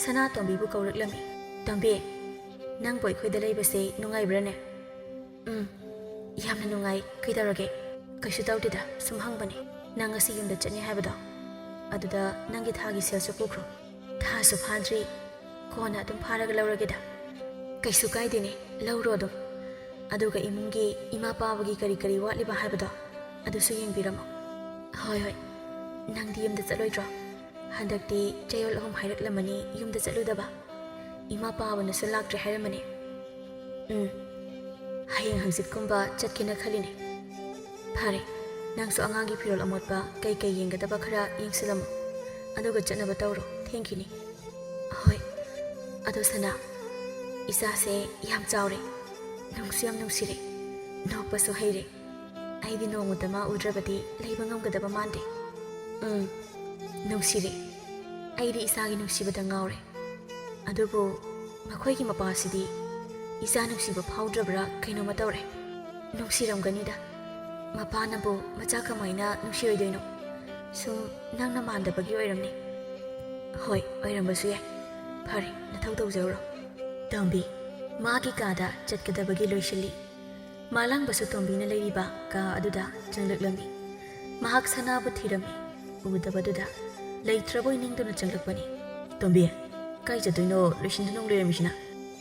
ꯁꯅꯥ ꯇꯣꯝꯕꯤꯕꯨ ꯀꯧꯔꯛꯂꯝꯃꯤ꯫ "ꯇꯣꯝꯕꯤ, ꯅꯪꯕꯨ ꯑꯩꯈꯣꯏꯗ ꯂꯩꯕꯁꯦ ꯅꯨꯡꯉꯥꯏꯕ꯭ꯔꯥꯅꯦ?" "ꯎꯝ, ꯌꯥꯝꯅ ꯅꯨꯡꯉꯥꯏ꯫ ꯀꯩꯗꯧꯔꯒꯦ?" "ꯀꯩꯁꯨ ꯇꯧꯗꯦꯗ, ꯁꯨꯝ ꯍꯪꯕꯅꯦ꯫ ꯅꯪ ꯉꯁꯤ ꯌꯨꯝꯗ ꯆꯠꯅꯤ ꯍꯥꯏꯕꯗꯣ, ꯑꯗꯨꯗ ꯅꯪꯒꯤ ꯊꯥꯒꯤ ꯁꯦꯜꯁꯨ ꯄꯨꯈ꯭ꯔꯣ꯫" "ꯊꯥꯁꯨ ꯐꯥꯗ꯭ꯔꯤ, ꯀꯣꯟꯅ ꯑꯗꯨꯝ ꯐꯥꯔꯒ ꯂꯧꯔꯒꯦꯗ꯫" "ꯀꯩꯁꯨ ꯀꯥꯏꯗꯦꯅꯦ, ꯂꯧꯔꯣ ꯑꯗꯨꯝ꯫ ꯑꯗꯨꯒ ꯏꯃꯨꯡꯒꯤ ꯏꯃꯥ ꯄꯥꯕꯒꯤ ꯀꯔꯤ ꯀꯔꯤ ꯋꯥꯠꯂꯤꯕ ꯍꯥꯏꯕꯗꯣ, ꯑꯗꯨꯁꯨ ꯌꯦꯡꯕꯤꯔꯝꯃꯣ꯫" "ꯍꯣꯏ, ꯍꯣꯏ꯫ ꯅꯪꯗꯤ ꯌꯨꯝꯗ ꯆꯠꯂꯣꯏꯗ꯭ꯔꯣ? ꯍꯟꯗꯛꯇꯤ ꯆꯌꯣꯜ ꯑꯍꯨꯝ ꯍꯥꯏꯔꯛꯂꯝꯃꯅꯤ ꯌꯨꯝꯗ ꯆꯠꯂꯨꯗꯕ꯫ ꯏꯃꯥ ꯄꯥꯕꯅꯁꯨ ꯂꯥꯛꯇ꯭ꯔꯦ ꯍꯥꯏꯔꯝꯕꯅꯦ꯫ ꯎꯝ, ꯍꯌꯦꯡ ꯍꯪꯆꯤꯠꯀꯨꯝꯕ ꯆꯠꯀꯦꯅ ꯈꯜꯂꯤꯅꯦ꯫ ꯐꯔꯦ, ꯅꯪꯁꯨ ꯑꯉꯥꯡꯒꯤ ꯐꯤꯔꯣꯜ ꯑꯃꯣꯠꯄ ꯀꯩꯀꯩ ꯌꯦꯡꯒꯗꯕ ꯈꯔ ꯌꯦꯡꯁꯤꯜꯂꯝꯃꯣ, ꯑꯗꯨꯒ ꯆꯠꯅꯕ ꯇꯧꯔꯣ, ꯊꯦꯡꯈꯤꯅꯤ꯫ ꯍꯣꯏ꯫ ꯑꯗꯣ ꯁꯅꯥ, ꯏꯆꯥꯁꯦ ꯌꯥꯝ ꯆꯥꯎꯔꯦ, ꯅꯨꯡꯁꯨ ꯌꯥꯝ ꯅꯨꯡꯁꯤꯔꯦ, ꯅꯣꯛꯄꯁꯨ ꯍꯩꯔꯦ꯫ ꯑꯩꯗꯤ ꯅꯣꯡꯃꯇ ꯃꯥ ꯎꯗ꯭ꯔꯕꯗꯤ ꯂꯩꯕ ꯉꯝꯒꯗꯕ ꯃꯥꯟꯗꯦ꯫ ꯎꯝ, ꯅꯨꯡꯁꯤꯔꯦ꯫ ꯑꯩꯗꯤ ꯏꯆꯥꯒꯤ ꯅꯨꯡꯁꯤꯕꯗ ꯉꯥꯎꯔꯦ꯫ ꯑꯗꯨꯕꯨ ꯃꯈꯣꯏꯒꯤ ꯃꯄꯥꯁꯤꯗꯤ ꯏꯆꯥ ꯅꯨꯡꯁꯤꯕ ꯐꯥꯎꯗ꯭ꯔꯕ꯭ꯔꯥ ꯀꯩꯅꯣꯝꯃ ꯇꯧꯔꯦ꯫ ꯅꯨꯡꯁꯤꯔꯝꯒꯅꯤꯗ꯫ ꯃꯄꯥꯅꯕꯨ ꯃꯆꯥ ꯀꯃꯥꯏꯅ ꯅꯨꯡꯁꯤꯔꯣꯏꯗꯣꯏꯅꯣ? ꯁꯨꯝ ꯅꯪꯅ ꯃꯥꯟꯗꯕꯒꯤ ꯑꯣꯏꯔꯝꯅꯤ꯫ ꯍꯣꯏ, ꯑꯣꯏꯔꯝꯕꯁꯨ ꯌꯥꯏ꯫ ꯐꯔꯦ, ꯅꯊꯧ ꯇꯧꯖꯧꯔꯣ꯫ ꯇꯣꯝꯕꯤ ꯃꯥꯒꯤ ꯀꯥꯗ ꯆꯠꯀꯗꯕꯒꯤ ꯂꯣꯏꯁꯤꯜꯂꯤ꯫ ꯃꯥꯂꯪꯕꯁꯨ ꯇꯣꯝꯕꯤꯅ ꯂꯩꯔꯤꯕ ꯀꯥ ꯑꯗꯨꯗ ꯆꯪꯂꯛꯂꯝꯃꯤ꯫ ꯃꯍꯥꯛ ꯁꯅꯥꯕꯨ ꯊꯤꯔꯝꯃꯤ꯫ ꯎꯗꯕꯗꯨꯗ ꯂꯩꯇ꯭ꯔꯕꯣꯏ ꯅꯤꯡꯗꯨꯅ ꯆꯪꯂꯛꯄꯅꯤ꯫ "ꯇꯣꯝꯕꯤ, ꯀꯥꯏ ꯆꯠꯇꯣꯏꯅꯣ? ꯂꯣꯏꯁꯤꯟꯗꯨꯅ ꯂꯩꯔꯝꯃꯤꯁꯤꯅ?"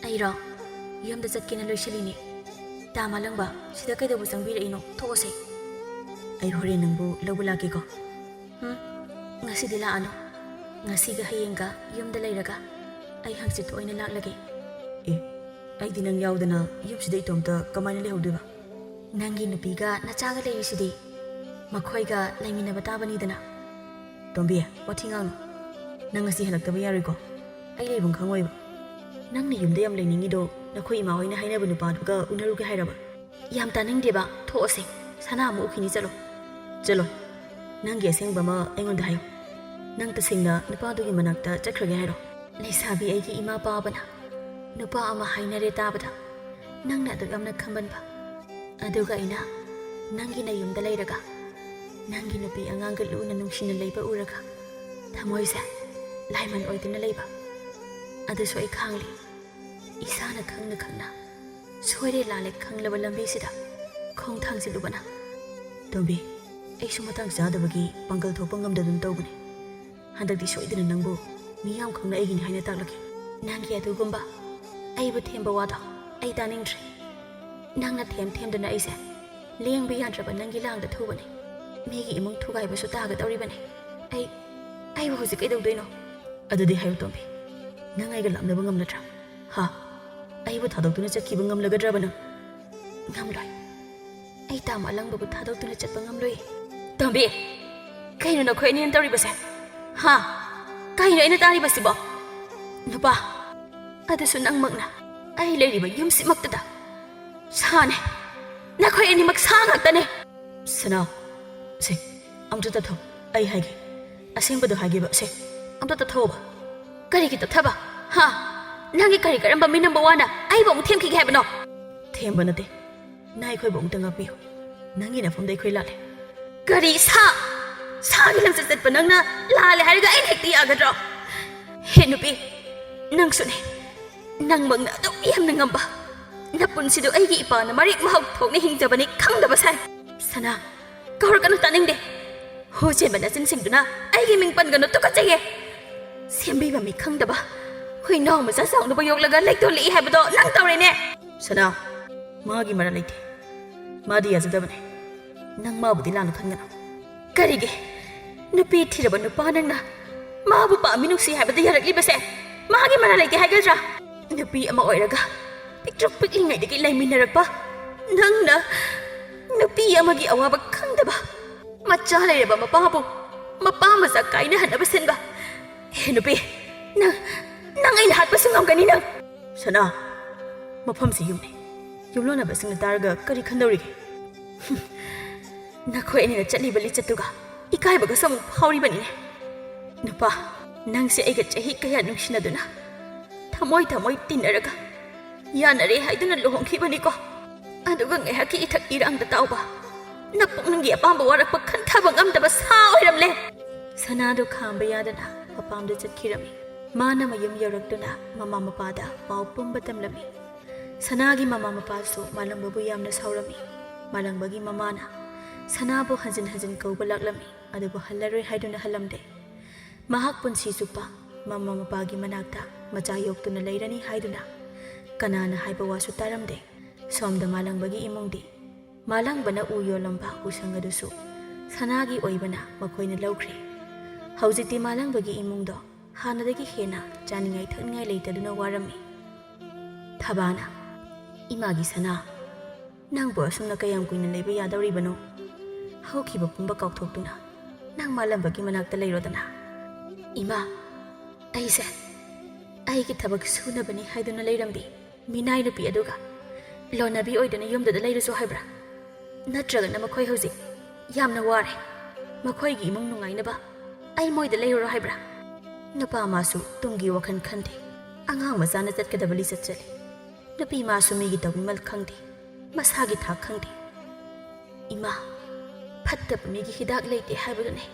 "ꯑꯩꯔꯣ? ꯌꯨꯝꯗ ꯆꯠꯀꯦꯅ ꯂꯣꯏꯁꯤꯜꯂꯤꯅꯦ꯫ ꯇꯥ ꯃꯥꯂꯪꯕ, ꯁꯤꯗ ꯀꯩꯗꯧꯕ ꯆꯪꯕꯤꯔꯛꯏꯅꯣ? ꯊꯣꯛꯑꯁꯦ꯫ ꯑꯩ ꯍꯣꯔꯦꯟ ꯅꯪꯕꯨ ꯂꯧꯕ ꯂꯥꯛꯀꯦꯀꯣ꯫" "ꯎꯝ, ꯉꯁꯤꯗꯤ ꯂꯥꯛꯑꯅꯨ꯫ ꯉꯁꯤꯒ ꯍꯌꯦꯡꯒ ꯌꯨꯝꯗ ꯂꯩꯔꯒ ꯑꯩ ꯍꯪꯆꯤꯠ ꯑꯣꯏꯅ ꯂꯥꯛꯂꯒꯦ꯫" "ꯑꯦ, ꯑꯩꯗꯤ ꯅꯪ ꯌꯥꯎꯗꯅ ꯌꯨꯝꯁꯤꯗ ꯏꯇꯣꯝꯇ ꯀꯃꯥꯏꯅ ꯂꯩꯍꯧꯗꯣꯏꯕ?" "ꯅꯪꯒꯤ ꯅꯨꯄꯤꯒ ꯅꯆꯥꯒ ꯂꯩꯔꯤꯁꯤꯗꯤ, ꯃꯈꯣꯏꯒ ꯂꯩꯃꯤꯟꯅꯕ ꯇꯥꯕꯅꯤꯗꯅ꯫" "ꯇꯣꯝꯕꯤ, ꯋꯥꯊꯤ ꯉꯥꯡꯅꯨ꯫ ꯅꯪ ꯉꯁꯤ ꯍꯜꯂꯛꯇꯕ ꯌꯥꯔꯣꯏꯀꯣ꯫ ꯑꯩ ꯂꯩꯐꯝ ꯈꯪꯉꯣꯏꯕ꯫ ꯅꯪꯅ ꯌꯨꯝꯗ ꯌꯥꯝ ꯂꯩꯅꯤꯡꯉꯤꯗꯣ ꯅꯈꯣꯏ ꯏꯃꯥ ꯍꯣꯏꯅ ꯍꯥꯏꯅꯕ ꯅꯨꯄꯥꯗꯨꯒ ꯎꯅꯔꯨꯒꯦ ꯍꯥꯏꯔꯕ?" "ꯌꯥꯝ ꯇꯥꯅꯤꯡꯗꯦꯕ, ꯊꯣꯛꯑꯁꯦ꯫ ꯁꯅꯥ ꯑꯃꯨꯛ ꯎꯈꯤꯅꯤ, ꯆꯠꯂꯣ꯫" "ꯆꯠꯂꯣꯏ꯫ ꯅꯪꯒꯤ ꯑꯁꯦꯡꯕ ꯑꯃ ꯑꯩꯉꯣꯟꯗ ꯍꯥꯏꯌꯨ꯫ ꯅꯪ ꯇꯁꯦꯡꯅ ꯅꯨꯄꯥꯗꯨꯒꯤ ꯃꯅꯥꯛꯇ ꯆꯠꯈ꯭ꯔꯒꯦ ꯍꯥꯏꯔꯣ?" "ꯂꯩꯁꯥꯕꯤ, ꯑꯩꯒꯤ ꯏꯃꯥ ꯄꯥꯕꯅ ꯅꯨꯄꯥ ꯑꯃ ꯍꯥꯏꯅꯔꯦ ꯇꯥꯕꯗ ꯅꯪꯅ ꯑꯗꯨꯛ ꯌꯥꯝꯅ ꯈꯝꯕꯟꯕ, ꯑꯗꯨꯒ ꯑꯩꯅ ꯅꯪꯒꯤ ꯅꯌꯨꯝꯗ ꯂꯩꯔꯒ ꯅꯪꯒꯤ ꯅꯨꯄꯤ ꯑꯉꯥꯡꯒ ꯂꯨꯅ ꯅꯨꯡꯁꯤꯅ ꯂꯩꯕ ꯎꯔꯒ ꯊꯃꯣꯏꯁꯦ ꯂꯥꯏꯃꯟ ꯑꯣꯏꯗꯨꯅ ꯂꯩꯕ, ꯑꯗꯨꯁꯨ ꯑꯩ ꯈꯥꯡꯂꯤ꯫ ꯏꯁꯥꯅ ꯈꯪꯅ ꯈꯪꯅ ꯁꯣꯏꯔꯦ ꯂꯥꯜꯂꯦ ꯈꯪꯂꯕ ꯂꯝꯕꯤꯁꯤꯗ ꯈꯣꯡ ꯊꯥꯡꯖꯤꯜꯂꯨꯕꯅ꯫" "ꯇꯣꯝꯕꯤ, ꯑꯩꯁꯨ ꯃꯇꯥꯡ ꯆꯥꯗꯕꯒꯤ ꯄꯥꯡꯒꯜ ꯊꯣꯛꯄ ꯉꯝꯗꯗꯨꯅ ꯇꯧꯕꯅꯤ꯫ ꯍꯟꯗꯛꯇꯤ ꯁꯣꯏꯗꯅ ꯅꯪꯕꯨ ꯃꯤꯌꯥꯝ ꯈꯪꯅ ꯑꯩꯒꯤꯅꯤ ꯍꯥꯏꯅ ꯇꯥꯛꯂꯛꯀꯦ꯫" "ꯅꯪꯒꯤ ꯑꯗꯨꯒꯨꯝꯕ ꯑꯩꯕꯨ ꯊꯦꯝꯕ ꯋꯥꯗꯣ ꯑꯩ ꯇꯥꯅꯤꯡꯗ꯭ꯔꯦ꯫ ꯅꯪꯅ ꯊꯦꯝ ꯊꯦꯝꯗꯨꯅ ꯑꯩꯁꯦ ꯂꯦꯡꯕ ꯌꯥꯗ꯭ꯔꯕ ꯅꯪꯒꯤ ꯂꯥꯡꯗ ꯊꯨꯕꯅꯦ꯫ ꯃꯤꯒꯤ ꯏꯃꯨꯡ ꯊꯨꯒꯥꯏꯕꯁꯨ ꯇꯥꯒꯗꯧꯔꯤꯕꯅꯦ꯫ ꯑꯩ, ꯑꯩꯕꯨ ꯍꯧꯖꯤꯛ ꯀꯩꯗꯧꯗꯣꯏꯅꯣ?" "ꯑꯗꯨꯗꯤ ꯍꯥꯏꯌꯨ ꯇꯣꯝꯕꯤ, ꯅꯪ ꯑꯩꯒ ꯂꯥꯞꯅꯕ ꯉꯝꯂꯗ꯭ꯔꯥ? ꯍꯥ? ꯑꯩꯕꯨ ꯊꯥꯗꯣꯛꯇꯨꯅ ꯆꯠꯈꯤꯕ ꯉꯝꯂꯒꯗ꯭ꯔꯕ ꯅꯪ? ꯉꯝꯂꯣꯏ꯫ ꯑꯩ ꯇꯥꯃꯣ ꯑꯂꯪꯕꯕꯨ ꯊꯥꯗꯣꯛꯇꯨꯅ ꯆꯠꯄ ꯉꯝꯂꯣꯏ꯫ ꯇꯣꯝꯕꯤ, ꯀꯩꯅꯣ ꯅꯈꯣꯏ ꯑꯅꯤꯅ ꯇꯧꯔꯤꯕꯁꯦ? ꯍꯥ? ꯀꯩꯅꯣ ꯑꯩꯅ ꯇꯥꯔꯤꯕꯁꯤꯕꯣ? ꯅꯨꯄꯥ, ꯑꯗꯨꯁꯨ ꯅꯪꯃꯛꯅ ꯑꯩ ꯂꯩꯔꯤꯕ ꯌꯨꯝꯁꯤꯃꯛꯇꯗ ꯁꯥꯅꯦ꯫ ꯅꯈꯣꯏ ꯑꯅꯤꯃꯛ ꯁꯥ ꯉꯥꯛꯇꯅꯦ꯫ ꯁꯅꯥ, ꯁꯦ, ꯑꯝꯇ ꯇꯞꯊꯧ꯫ ꯑꯩ ꯍꯥꯏꯒꯦ꯫ ꯑꯁꯦꯡꯕꯗꯣ ꯍꯥꯏꯒꯦꯕ꯫ ꯁꯦ, ꯑꯝꯇ ꯇꯞꯊꯧꯕ꯫ ꯀꯔꯤꯒꯤ ꯇꯞꯊꯕ? ꯍꯥ? ꯅꯪꯒꯤ ꯀꯔꯤ ꯀꯔꯝꯕ ꯃꯤꯅꯝꯕ ꯋꯥꯅ ꯑꯩꯕꯨ ꯑꯃꯨꯛ ꯊꯦꯝꯈꯤꯒꯦ ꯍꯥꯏꯕꯅꯣ? ꯊꯦꯝꯕ ꯅꯠꯇꯦ꯫ ꯅꯪ ꯑꯩꯈꯣꯏꯕꯨ ꯑꯃꯨꯛꯇ ꯉꯥꯛꯄꯤꯌꯨ꯫ ꯅꯪꯒꯤ ꯅꯐꯝꯗ ꯑꯩꯈꯣꯏ ꯂꯥꯜꯂꯦ꯫ ꯀꯔꯤ ꯁꯥ? ꯁꯥꯒꯤ ꯂꯝꯆꯠ ꯆꯠꯄ ꯅꯪꯅ ꯂꯥꯜꯂꯦ ꯍꯥꯏꯔꯒ ꯑꯩꯅ ꯍꯦꯛꯇ ꯌꯥꯒꯗ꯭ꯔꯣ? ꯍꯦ ꯅꯨꯄꯤ, ꯅꯪꯁꯨꯅꯦ꯫ ꯅꯪꯃꯛꯅ ꯑꯗꯨꯛ ꯌꯥꯝꯅ ꯉꯝꯕ꯫ ꯅꯄꯨꯟꯁꯤꯗꯨ ꯑꯩꯒꯤ ꯏꯄꯥꯅ ꯃꯔꯦꯛ ꯃꯍꯥꯎ ꯊꯣꯛꯅ ꯍꯤꯡꯖꯕꯅꯤ ꯈꯪꯗꯕ ꯁꯥꯏ꯫ ꯁꯅꯥ, ꯀꯧꯔꯛꯀꯅꯨ, ꯇꯥꯅꯤꯡꯗꯦ꯫ ꯍꯨ ꯆꯦꯟꯕ ꯅꯆꯤꯟꯁꯤꯡꯗꯨꯅ ꯑꯩꯒꯤ ꯃꯤꯡ ꯄꯟꯒꯅꯨ, ꯇꯨꯀꯠꯆꯩꯌꯦ꯫ ꯁꯦꯝꯕꯤꯕ ꯃꯤ ꯈꯪꯗꯕ, ꯍꯨꯏꯅꯥꯎ ꯃꯆꯥ ꯆꯥꯎꯅꯕ ꯌꯣꯛꯂꯒ ꯂꯩꯇꯣꯜꯂꯛꯏ ꯍꯥꯏꯕꯗꯣ ꯅꯪ ꯇꯧꯔꯦꯅꯦ꯫ ꯁꯅꯥ, ꯃꯥꯒꯤ ꯃꯔꯥꯜ ꯂꯩꯇꯦ꯫ ꯃꯥꯗꯤ ꯌꯥꯖꯗꯕꯅꯦ꯫ ꯅꯪ ꯃꯥꯕꯨꯗꯤ ꯂꯥꯟꯅ ꯈꯟꯒꯅꯨ꯫ ꯀꯔꯤꯒꯤ? ꯅꯨꯄꯤ ꯊꯤꯔꯕ ꯅꯨꯄꯥ ꯅꯪꯅ ꯃꯥꯕꯨ ꯄꯥꯝꯃꯤ ꯅꯨꯡꯁꯤ ꯍꯥꯏꯕꯗ ꯌꯥꯔꯛꯂꯤꯕꯁꯦ ꯃꯥꯒꯤ ꯃꯔꯥꯜ ꯂꯩꯇꯦ ꯍꯥꯏꯒꯗ꯭ꯔꯥ? ꯅꯨꯄꯤ ꯑꯃ ꯑꯣꯏꯔꯒ ꯄꯤꯛꯇ꯭ꯔꯨ ꯄꯤꯛꯂꯤꯉꯩꯗꯒꯤ ꯂꯩꯃꯤꯟꯅꯔꯛꯄ ꯅꯪꯅ ꯅꯨꯄꯤ ꯑꯃꯒꯤ ꯑꯋꯥꯕ ꯈꯪꯗꯕ, ꯃꯆꯥ ꯂꯩꯔꯕ ꯃꯄꯥꯕꯨ ꯃꯄꯥ ꯃꯆꯥ ꯀꯥꯏꯅꯍꯟꯅꯕ ꯁꯤꯟꯕ꯫ ꯍꯦ ꯅꯨꯄꯤ, ꯅꯪ, ꯅꯪ ꯑꯩꯅ ꯍꯥꯠꯄꯁꯨ ꯉꯝꯒꯅꯤ ꯅꯪ꯫ ꯁꯅꯥ, ꯃꯐꯝꯁꯤ ꯌꯨꯝꯅꯤ꯫ ꯌꯨꯝꯂꯣꯟꯅꯕꯁꯤꯡꯅ ꯇꯥꯔꯒ ꯀꯔꯤ ꯈꯟꯗꯧꯔꯤꯒꯦ? ꯅꯈꯣꯏ ꯑꯅꯤꯅ ꯆꯠꯂꯤꯕ ꯂꯤꯆꯠꯇꯨꯒ ꯏꯀꯥꯏꯕꯒꯁꯨ ꯑꯃꯨꯛ ꯐꯥꯎꯔꯤꯕꯅꯤꯅꯦ꯫ ꯅꯨꯄꯥ, ꯅꯪꯁꯦ ꯑꯩꯒ ꯆꯍꯤ ꯀꯌꯥ ꯅꯨꯡꯁꯤꯅꯗꯨꯅ, ꯊꯃꯣꯏ ꯊꯃꯣꯏ ꯇꯤꯟꯅꯔꯒ, ꯌꯥꯅꯔꯦ ꯍꯥꯏꯗꯨꯅ ꯂꯨꯍꯣꯡꯈꯤꯕꯅꯤꯀꯣ꯫ ꯑꯗꯨꯒ ꯉꯥꯏꯍꯥꯛꯀꯤ ꯏꯊꯛ ꯏꯔꯥꯡꯗ ꯇꯥꯎꯕ, ꯅꯄꯨꯛꯅꯤꯡꯒꯤ ꯑꯄꯥꯝꯕ ꯋꯥꯔꯛꯄ ꯈꯟꯊꯕ ꯉꯝꯗꯕ ꯁꯥ ꯑꯣꯏꯔꯝꯂꯦ꯫ ꯁꯅꯥꯗꯨ ꯈꯥꯝꯕ ꯌꯥꯗꯅ ꯃꯄꯥꯝꯗ ꯆꯠꯈꯤꯔꯝꯃꯤ꯫ ꯃꯥꯅ ꯃꯌꯨꯝ ꯌꯧꯔꯛꯇꯨꯅ ꯃꯃꯥ ꯃꯄꯥꯗ ꯄꯥꯎ ꯄꯨꯝꯕ ꯇꯝꯂꯝꯃꯤ꯫ ꯁꯅꯥꯒꯤ ꯃꯃꯥ ꯃꯄꯥꯁꯨ ꯃꯥꯂꯪꯕꯕꯨ ꯌꯥꯝꯅ ꯁꯥꯎꯔꯝꯃꯤ꯫ ꯃꯥꯂꯪꯕꯒꯤ ꯃꯃꯥꯅ ꯁꯅꯥꯕꯨ ꯍꯟꯖꯤꯟ ꯍꯟꯖꯤꯟ ꯀꯧꯕ ꯂꯥꯛꯂꯝꯃꯤ, ꯑꯗꯨꯕꯨ ꯍꯜꯂꯔꯣꯏ ꯍꯥꯏꯗꯨꯅ ꯍꯜꯂꯝꯗꯦ꯫ ꯃꯍꯥꯛ ꯄꯨꯟꯁꯤ ꯆꯨꯞꯄ ꯃꯃꯥ ꯃꯄꯥꯒꯤ ꯃꯅꯥꯛꯇ ꯃꯆꯥ ꯌꯣꯛꯇꯨꯅ ꯂꯩꯔꯅꯤ ꯍꯥꯏꯗꯨꯅ ꯀꯅꯥꯅ ꯍꯥꯏꯕ ꯋꯥꯁꯨ ꯇꯥꯔꯝꯗꯦ꯫ ꯁꯣꯝꯗ ꯃꯥꯂꯪꯕꯒꯤ ꯏꯃꯨꯡꯗꯤ ꯃꯥꯂꯪꯕꯅ ꯎ ꯌꯣꯜꯂꯝꯕ ꯎꯁꯪ ꯑꯗꯨꯁꯨ ꯁꯅꯥꯒꯤ ꯑꯣꯏꯕꯅ ꯃꯈꯣꯏꯅ ꯂꯧꯈ꯭ꯔꯦ꯫ ꯍꯧꯖꯤꯛꯇꯤ ꯃꯥꯂꯪꯕꯒꯤ ꯏꯃꯨꯡꯗꯣ ꯍꯥꯟꯅꯗꯒꯤ ꯍꯦꯟꯅ ꯆꯥꯅꯤꯡꯉꯥꯏ ꯊꯛꯅꯤꯡꯉꯥꯏ ꯂꯩꯇꯗꯨꯅ ꯋꯥꯔꯝꯃꯤ꯫ ꯊꯕꯥꯅ, "ꯏꯃꯥꯒꯤ ꯁꯅꯥ, ꯅꯪꯕꯨ ꯑꯁꯨꯝꯅ ꯀꯌꯥꯝ ꯀꯨꯏꯅ ꯂꯩꯕ ꯌꯥꯗꯧꯔꯤꯕꯅꯣ? ꯍꯧꯈꯤꯕ ꯄꯨꯝꯕ ꯀꯥꯎꯊꯣꯛꯇꯨꯅ ꯅꯪ ꯃꯥꯂꯝꯕꯒꯤ ꯃꯅꯥꯛꯇ ꯂꯩꯔꯣꯗꯅ꯫" "ꯏꯃꯥ, ꯑꯩꯁꯦ ꯑꯩꯒꯤ ꯊꯕꯛ ꯁꯨꯅꯕꯅꯤ ꯍꯥꯏꯗꯨꯅ ꯂꯩꯔꯝꯕꯤ ꯃꯤꯅꯥꯏ ꯅꯨꯄꯤ ꯑꯗꯨꯒ ꯂꯣꯟꯅꯕꯤ ꯑꯣꯏꯗꯨꯅ ꯌꯨꯝꯗꯨꯗ ꯂꯩꯔꯨꯁꯨ ꯍꯥꯏꯕ꯭ꯔꯥ? ꯅꯠꯇ꯭ꯔꯒꯅ ꯃꯈꯣꯏ ꯍꯧꯖꯤꯛ ꯌꯥꯝꯅ ꯋꯥꯔꯦ, ꯃꯈꯣꯏꯒꯤ ꯏꯃꯨꯡ ꯅꯨꯡꯉꯥꯏꯅꯕ ꯑꯩ ꯃꯣꯏꯗ ꯂꯩꯔꯨꯔꯣ ꯍꯥꯏꯕ꯭ꯔꯥ?" ꯅꯨꯄꯥ ꯃꯥꯁꯨ ꯇꯨꯡꯒꯤ ꯋꯥꯈꯜ ꯈꯟꯗꯦ꯫ ꯑꯉꯥꯡ ꯃꯆꯥꯅ ꯆꯠꯀꯗꯕ ꯂꯤꯆꯠ ꯆꯠꯂꯤ꯫ ꯅꯨꯄꯤ ꯃꯥꯁꯨ ꯃꯤꯒꯤ ꯇꯧꯕꯤꯃꯜ ꯈꯪꯗꯦ, ꯃꯁꯥꯒꯤ ꯊꯥꯛ ꯈꯪꯗꯦ꯫ "ꯏꯃꯥ, ꯐꯠꯇꯕ ꯃꯤꯒꯤ ꯍꯤꯗꯥꯛ ꯂꯩꯇꯦ ꯍꯥꯏꯕꯗꯨꯅꯦ꯫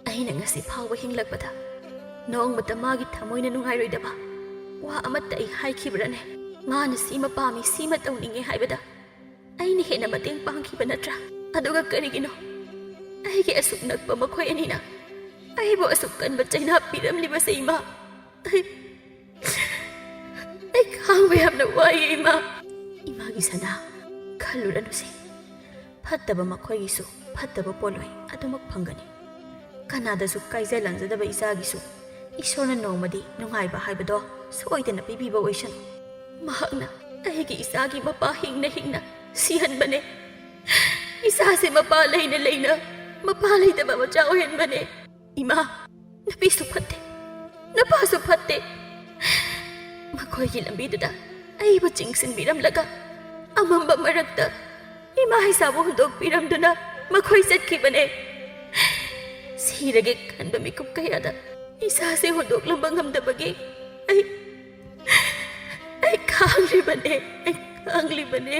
ꯑꯩꯅ ꯉꯁꯤ ꯐꯥꯎꯕ ꯍꯤꯡꯂꯛꯄꯗ ꯅꯣꯡꯃꯇ ꯃꯥꯒꯤ ꯊꯃꯣꯏꯅ ꯅꯨꯡꯉꯥꯏꯔꯣꯏꯗꯕ ꯋꯥ ꯑꯃꯠꯇ ꯑꯩ ꯍꯥꯏꯈꯤꯕ꯭ꯔꯅꯦ? ꯃꯥꯅ ꯁꯤꯃ ꯄꯥꯝꯃꯤ, ꯁꯤꯃ ꯇꯧꯅꯤꯡꯉꯦ ꯍꯥꯏꯕꯗ ꯑꯩꯅ ꯍꯦꯟꯅ ꯃꯇꯦꯡ ꯄꯥꯡꯈꯤꯕ ꯅꯠꯇ꯭ꯔꯥ? ꯑꯗꯨꯒ ꯀꯔꯤꯒꯤꯅꯣ ꯑꯩꯒꯤ ꯑꯁꯨꯛ ꯅꯛꯄ ꯃꯈꯣꯏ ꯑꯅꯤꯅ ꯑꯩꯕꯨ ꯑꯁꯨꯛ ꯀꯟꯕ ꯆꯩꯅꯥ ꯄꯤꯔꯝꯂꯤꯕꯁꯦ, ꯏꯃꯥ? ꯑꯩ, ꯑꯩ ꯈꯥꯡꯕ ꯌꯥꯝꯅ ꯋꯥꯏꯌꯦ, ꯏꯃꯥ꯫" "ꯏꯃꯥꯒꯤ ꯁꯅꯥ, ꯈꯜꯂꯨꯔꯅꯨꯁꯦ꯫ ꯐꯠꯇꯕ ꯃꯈꯣꯏꯒꯤꯁꯨ ꯐꯠꯇꯕ ꯄꯣꯠꯂꯣꯏ ꯑꯗꯨꯃꯛ ꯐꯪꯒꯅꯤ꯫ ꯀꯅꯥꯗꯁꯨ ꯀꯥꯏꯖ ꯂꯪꯖꯗꯕ ꯏꯆꯥꯒꯤꯁꯨ ꯏꯁꯣꯔꯅ ꯅꯣꯡꯃꯗꯤ ꯅꯨꯡꯉꯥꯏꯕ ꯍꯥꯏꯕꯗꯣ ꯁꯣꯏꯗꯅ ꯄꯤꯕꯤꯕ ꯑꯣꯏꯁꯅꯨ꯫ ꯃꯍꯥꯛꯅ ꯑꯩꯒꯤ ꯏꯆꯥꯒꯤ ꯃꯄꯥ ꯍꯤꯡꯅ ꯍꯤꯡꯅ ꯁꯤꯍꯟꯕꯅꯦ꯫ ꯏꯆꯥꯁꯦ ꯃꯄꯥ ꯂꯩꯅ ꯂꯩꯅ ꯃꯄꯥ ꯂꯩꯇꯕ ꯃꯆꯥ ꯑꯣꯏꯍꯟꯕꯅꯦ꯫ ꯏꯃꯥ, ꯅꯨꯄꯤꯁꯨ ꯐꯠꯇꯦ, ꯅꯨꯄꯥꯁꯨ ꯐꯠꯇꯦ꯫ ꯃꯈꯣꯏꯒꯤ ꯂꯝꯕꯤꯗꯨꯗ ꯑꯩꯕꯨ ꯆꯤꯡꯁꯤꯟꯕꯤꯔꯝꯂꯒ ꯑꯃꯝꯕ ꯃꯔꯛꯇ ꯏꯃꯥ ꯏꯆꯥꯕꯨ ꯍꯨꯟꯗꯣꯛꯄꯤꯔꯝꯗꯨꯅ ꯃꯈꯣꯏ ꯆꯠꯈꯤꯕꯅꯦ꯫ ꯁꯤꯔꯒꯦ ꯈꯟꯕ ꯃꯤꯀꯨꯞ ꯀꯌꯥꯗ ꯏꯆꯥꯁꯦ ꯍꯨꯟꯗꯣꯛꯂꯝꯕ ꯉꯝꯗꯕꯒꯤ ꯑꯩ, ꯑꯩ ꯈꯥꯡꯂꯤꯕꯅꯦ, ꯑꯩ ꯈꯥꯡꯂꯤꯕꯅꯦ꯫"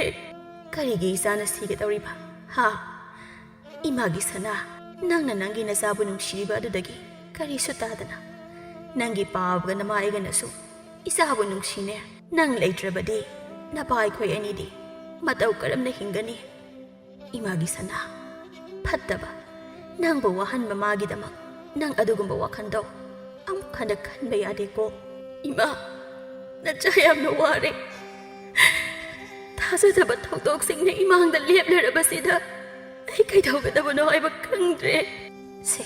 "ꯀꯔꯤꯒꯤ ꯏꯆꯥꯅ ꯁꯤꯒꯗꯧꯔꯤꯕ? ꯍꯥ? ꯏꯃꯥꯒꯤ ꯁꯅꯥ, ꯅꯪꯅ ꯅꯪꯒꯤ ꯅꯆꯥꯕꯨ ꯅꯨꯡꯁꯤꯔꯤꯕ ꯑꯗꯨꯗꯒꯤ ꯀꯔꯤꯁꯨ ꯇꯥꯗꯅ, ꯅꯪꯒꯤ ꯄꯥꯕꯒ ꯅꯃꯥꯏꯒꯅꯁꯨ ꯏꯆꯥꯕꯨ ꯅꯨꯡꯁꯤꯅꯦ꯫ ꯅꯪ ꯂꯩꯇ꯭ꯔꯕꯗꯤ ꯅꯄꯥ ꯑꯩꯈꯣꯏ ꯑꯅꯤꯗꯤ ꯃꯇꯧ ꯀꯔꯝꯅ ꯍꯤꯡꯒꯅꯤ? ꯏꯃꯥꯒꯤ ꯁꯅꯥ, ꯐꯠꯇꯕ, ꯅꯪꯕꯨ ꯋꯥꯍꯟꯕ ꯃꯥꯒꯤꯗꯃꯛ ꯅꯪ ꯑꯗꯨꯒꯨꯝꯕ ꯋꯥꯈꯜꯗꯣ ꯑꯃꯨꯛ ꯍꯟꯅ ꯈꯟꯕ ꯌꯥꯗꯦꯀꯣ꯫" "ꯏꯃꯥ, ꯅꯆꯥ ꯌꯥꯝꯅ ꯋꯥꯔꯦ꯫ ꯊꯥꯖꯗꯕ ꯊꯧꯗꯣꯛꯁꯤꯡꯅ ꯏꯃꯥꯡꯗ ꯂꯦꯞꯂꯔꯕꯁꯤꯗ ꯑꯩ ꯀꯩꯗꯧꯒꯗꯕꯅꯣ ꯍꯥꯏꯕ ꯈꯪꯗ꯭ꯔꯦ꯫" "ꯁꯦ,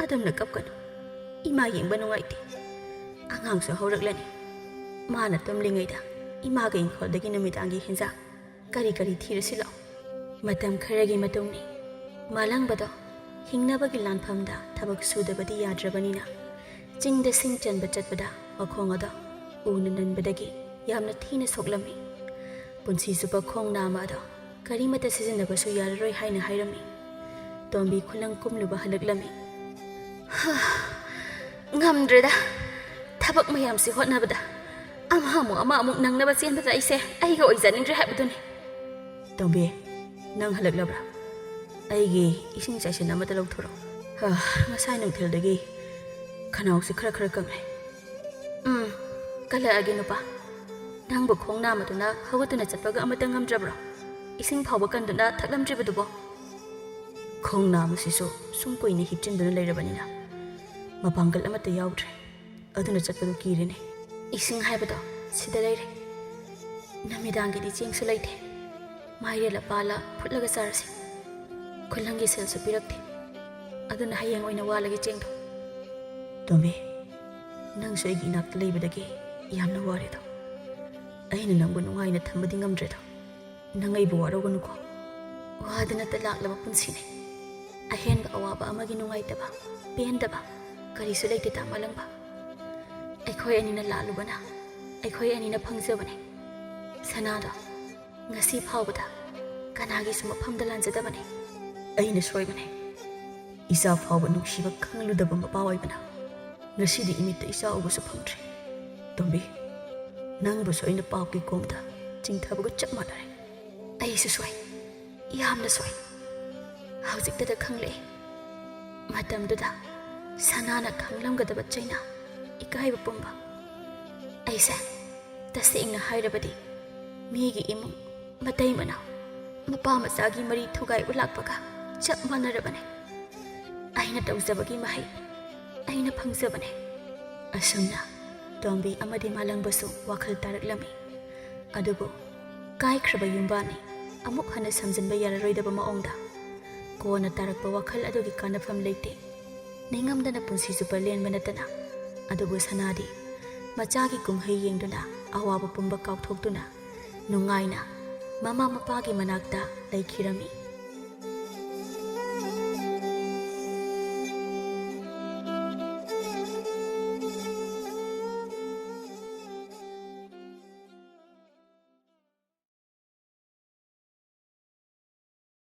ꯑꯗꯨꯝꯅ ꯀꯞꯀꯅꯨ꯫ ꯏꯃꯥ ꯌꯦꯡꯕ ꯅꯨꯡꯉꯥꯏꯇꯦ꯫ ꯑꯉꯥꯡꯁꯨ ꯍꯧꯔꯛꯂꯅꯤ꯫ ꯃꯥꯅ ꯇꯨꯝꯂꯤꯉꯩꯗ ꯏꯃꯥꯒ ꯏꯪꯈꯣꯜꯗꯒꯤ ꯅꯨꯃꯤꯗꯥꯡꯒꯤ ꯍꯦꯟꯖꯥꯡ ꯀꯔꯤ ꯀꯔꯤ ꯊꯤꯔꯨꯁꯤ ꯂꯥꯛꯑꯣ꯫ ꯃꯇꯝ ꯈꯔꯒꯤ ꯃꯇꯨꯡꯅꯤ꯫ ꯃꯥꯂꯪꯕꯗꯣ ꯍꯤꯡꯅꯕꯒꯤ ꯂꯥꯟꯐꯝꯗ ꯊꯕꯛ ꯁꯨꯗꯕꯗꯤ ꯌꯥꯗ꯭ꯔꯕꯅꯤꯅ ꯆꯤꯡꯗ ꯁꯤꯡ ꯆꯟꯕ ꯆꯠꯄꯗ ꯃꯈꯣꯡ ꯑꯗꯣ ꯎꯅ ꯅꯟꯕꯗꯒꯤ ꯌꯥꯝꯅ ꯊꯤꯅ ꯁꯣꯛꯂꯝꯃꯤ꯫ ꯄꯨꯟꯁꯤ ꯆꯨꯞꯄ ꯈꯣꯡ ꯅꯥꯝꯃ ꯑꯗꯣ ꯀꯔꯤꯃꯠꯇ ꯁꯤꯖꯤꯟꯅꯕꯁꯨ ꯌꯥꯔꯔꯣꯏ ꯍꯥꯏꯅ ꯍꯥꯏꯔꯝꯃꯤ꯫ ꯇꯣꯝꯕꯤ ꯈꯨꯂꯪ ꯀꯨꯝꯂꯨꯕ ꯍꯜꯂꯛꯂꯝꯃꯤ꯫ "ꯍꯥ, ꯉꯝꯗ꯭ꯔꯦꯗ꯫ ꯊꯕꯛ ꯃꯌꯥꯝꯁꯤ ꯍꯣꯠꯅꯕꯗ ꯑꯃ ꯑꯃꯨꯛ ꯑꯃ ꯑꯃꯨꯛ ꯅꯪꯅꯕ ꯆꯦꯟꯕꯗ ꯑꯩꯁꯦ ꯑꯩꯒ ꯑꯣꯏꯖꯅꯤꯡꯗ꯭ꯔꯦ ꯍꯥꯏꯕꯗꯨꯅꯤ꯫" "ꯇꯣꯝꯕꯤ, ꯅꯪ ꯍꯜꯂꯛꯂꯕ꯭ꯔꯥ? ꯑꯩꯒꯤ ꯏꯁꯤꯡ ꯆꯥꯏꯁꯤꯟ ꯑꯃꯇ ꯂꯧꯊꯣꯔꯛꯎ꯫ ꯍꯥ, ꯉꯁꯥꯏ ꯅꯨꯡꯊꯤꯜꯗꯒꯤ ꯈꯅꯥꯎꯁꯤ ꯈꯔ ꯈꯔ ꯀꯪꯂꯦ꯫" "ꯎꯝ, ꯀꯜꯂꯛꯑꯒꯦ ꯅꯨꯄꯥ꯫ ꯅꯪꯕꯨ ꯈꯣꯡ ꯅꯥꯝꯃꯗꯨꯅ ꯍꯧꯒꯠꯇꯨꯅ ꯆꯠꯄꯒ ꯑꯃꯇ ꯉꯝꯗ꯭ꯔꯕ꯭ꯔꯣ? ꯏꯁꯤꯡ ꯐꯥꯎꯕ ꯀꯟꯗꯨꯅ ꯊꯛꯂꯝꯗ꯭ꯔꯤꯕꯗꯨꯕꯣ?" "ꯈꯣꯡ ꯅꯥꯝꯃꯁꯤꯁꯨ ꯁꯨꯝ ꯀꯨꯏꯅ ꯍꯤꯞꯆꯤꯟꯗꯨꯅ ꯂꯩꯔꯕꯅꯤꯅ ꯃꯄꯥꯡꯒꯜ ꯑꯃꯠꯇ ꯌꯥꯎꯗ꯭ꯔꯦ꯫ ꯑꯗꯨꯅ ꯆꯠꯄꯗꯨ ꯀꯤꯔꯦꯅꯦ꯫" "ꯏꯁꯤꯡ ꯍꯥꯏꯕꯗꯣ ꯁꯤꯗ ꯂꯩꯔꯦ꯫ ꯅꯨꯃꯤꯗꯥꯡꯒꯤꯗꯤ ꯆꯦꯡꯁꯨ ꯂꯩꯇꯦ꯫ ꯃꯥꯏꯔꯦꯜꯂ ꯄꯥꯜꯂ ꯐꯨꯠꯂꯒ ꯆꯥꯔꯁꯤ꯫ ꯈꯨꯂꯪꯒꯤ ꯁꯦꯜꯁꯨ ꯄꯤꯔꯛꯇꯦ꯫ ꯑꯗꯨꯅ ꯍꯌꯦꯡ ꯑꯣꯏꯅ ꯋꯥꯜꯂꯒꯦ ꯆꯦꯡꯗꯣ꯫" "ꯇꯣꯝꯕꯤ, ꯅꯪꯁꯨ ꯑꯩꯒꯤ ꯏꯅꯥꯛꯇ ꯂꯩꯕꯗꯒꯤ ꯌꯥꯝꯅ ꯋꯥꯔꯦꯗꯣ꯫ ꯑꯩꯅ ꯅꯪꯕꯨ ꯅꯨꯡꯉꯥꯏꯅ ꯊꯝꯕꯗꯤ ꯉꯝꯗ꯭ꯔꯦꯗꯣ꯫ ꯅꯪ ꯑꯩꯕꯨ ꯋꯥꯔꯧꯒꯅꯨꯀꯣ꯫ ꯋꯥꯗꯅꯇ ꯂꯥꯛꯂꯕ ꯄꯨꯟꯁꯤꯅꯤ꯫ ꯑꯍꯦꯟꯕ ꯑꯋꯥꯕ ꯑꯃꯒꯤ ꯅꯨꯡꯉꯥꯏꯇꯕ, ꯄꯦꯟꯗꯕ ꯀꯔꯤꯁꯨ ꯂꯩꯇꯦ ꯇꯥ ꯃꯥꯂꯪꯕ꯫ ꯑꯩꯈꯣꯏ ꯑꯅꯤꯅ ꯂꯥꯜꯂꯨꯕꯅ ꯑꯩꯈꯣꯏ ꯑꯅꯤꯅ ꯐꯪꯖꯕꯅꯤ꯫ ꯁꯅꯥꯗꯣ ꯉꯁꯤ ꯐꯥꯎꯕꯗ ꯀꯅꯥꯒꯤꯁꯨ ꯃꯐꯝꯗ ꯂꯥꯟꯖꯗꯕꯅꯤ꯫" "ꯑꯩꯅ ꯁꯣꯏꯕꯅꯦ꯫ ꯏꯆꯥ ꯐꯥꯎꯕ ꯅꯨꯡꯁꯤꯕ ꯈꯪꯂꯨꯗꯕ ꯃꯄꯥ ꯑꯣꯏꯕꯅ ꯉꯁꯤꯗꯤ ꯏꯃꯤꯠꯇ ꯏꯆꯥ ꯎꯕꯁꯨ ꯐꯪꯗ꯭ꯔꯦ꯫ ꯇꯣꯝꯕꯤ, ꯅꯪꯕꯨꯁꯨ ꯑꯩꯅ ꯄꯥꯞꯀꯤ ꯀꯣꯝꯗ ꯆꯤꯡꯊꯕꯒ ꯆꯞ ꯃꯥꯟꯅꯔꯦ꯫ ꯑꯩꯁꯨ ꯁꯣꯏ, ꯌꯥꯝꯅ ꯁꯣꯏ꯫ ꯍꯧꯖꯤꯛꯇꯗ ꯈꯪꯂꯛꯑꯦ꯫ ꯃꯇꯝꯗꯨꯗ ꯁꯅꯥꯅ ꯈꯪꯂꯝꯒꯗꯕ ꯆꯩꯅꯥ, ꯏꯀꯥꯏꯕ ꯄꯨꯝꯕ꯫ ꯑꯩꯁꯦ ꯇꯁꯦꯡꯅ ꯍꯥꯏꯔꯕꯗꯤ ꯃꯤꯒꯤ ꯏꯃꯨꯡ, ꯃꯇꯩ ꯃꯅꯥꯎ, ꯃꯄꯥ ꯃꯆꯥꯒꯤ ꯃꯔꯤ ꯊꯨꯒꯥꯏꯕ ꯂꯥꯛꯄꯒ ꯆꯞ ꯃꯥꯟꯅꯔꯕꯅꯦ꯫ ꯑꯩꯅ ꯇꯧꯖꯕꯒꯤ ꯃꯍꯩ ꯑꯩꯅ ꯐꯪꯖꯕꯅꯦ꯫" ꯑꯁꯨꯝꯅ ꯇꯣꯝꯕꯤ ꯑꯃꯗꯤ ꯃꯥꯂꯪꯕꯁꯨ ꯋꯥꯈꯜ ꯇꯥꯔꯛꯂꯝꯃꯤ꯫ ꯑꯗꯨꯕꯨ ꯀꯥꯏꯈ꯭ꯔꯕ ꯌꯨꯝꯕꯥꯟꯅꯤ ꯑꯃꯨꯛ ꯍꯟꯅ ꯁꯝꯖꯤꯟꯕ ꯌꯥꯔꯔꯣꯏꯗꯕ ꯃꯑꯣꯡꯗ ꯀꯣꯟꯅ ꯇꯥꯔꯛꯄ ꯋꯥꯈꯜ ꯑꯗꯨꯒꯤ ꯀꯥꯟꯅꯐꯝ ꯂꯩꯇꯦ꯫ ꯅꯤꯡꯉꯝꯗꯅ ꯄꯨꯟꯁꯤ ꯆꯨꯞꯄ ꯂꯦꯟꯕ ꯅꯠꯇꯅ꯫ ꯑꯗꯨꯕꯨ ꯁꯅꯥꯗꯤ ꯃꯆꯥꯒꯤ ꯀꯨꯝꯍꯩ ꯌꯦꯡꯗꯨꯅ ꯑꯋꯥꯕ ꯄꯨꯝꯕ ꯀꯥꯎꯊꯣꯛꯇꯨꯅ ꯅꯨꯡꯉꯥꯏꯅ ꯃꯃꯥ ꯃꯄꯥꯒꯤ ꯃꯅꯥꯛꯇ ꯂꯩꯈꯤꯔꯝꯃꯤ꯫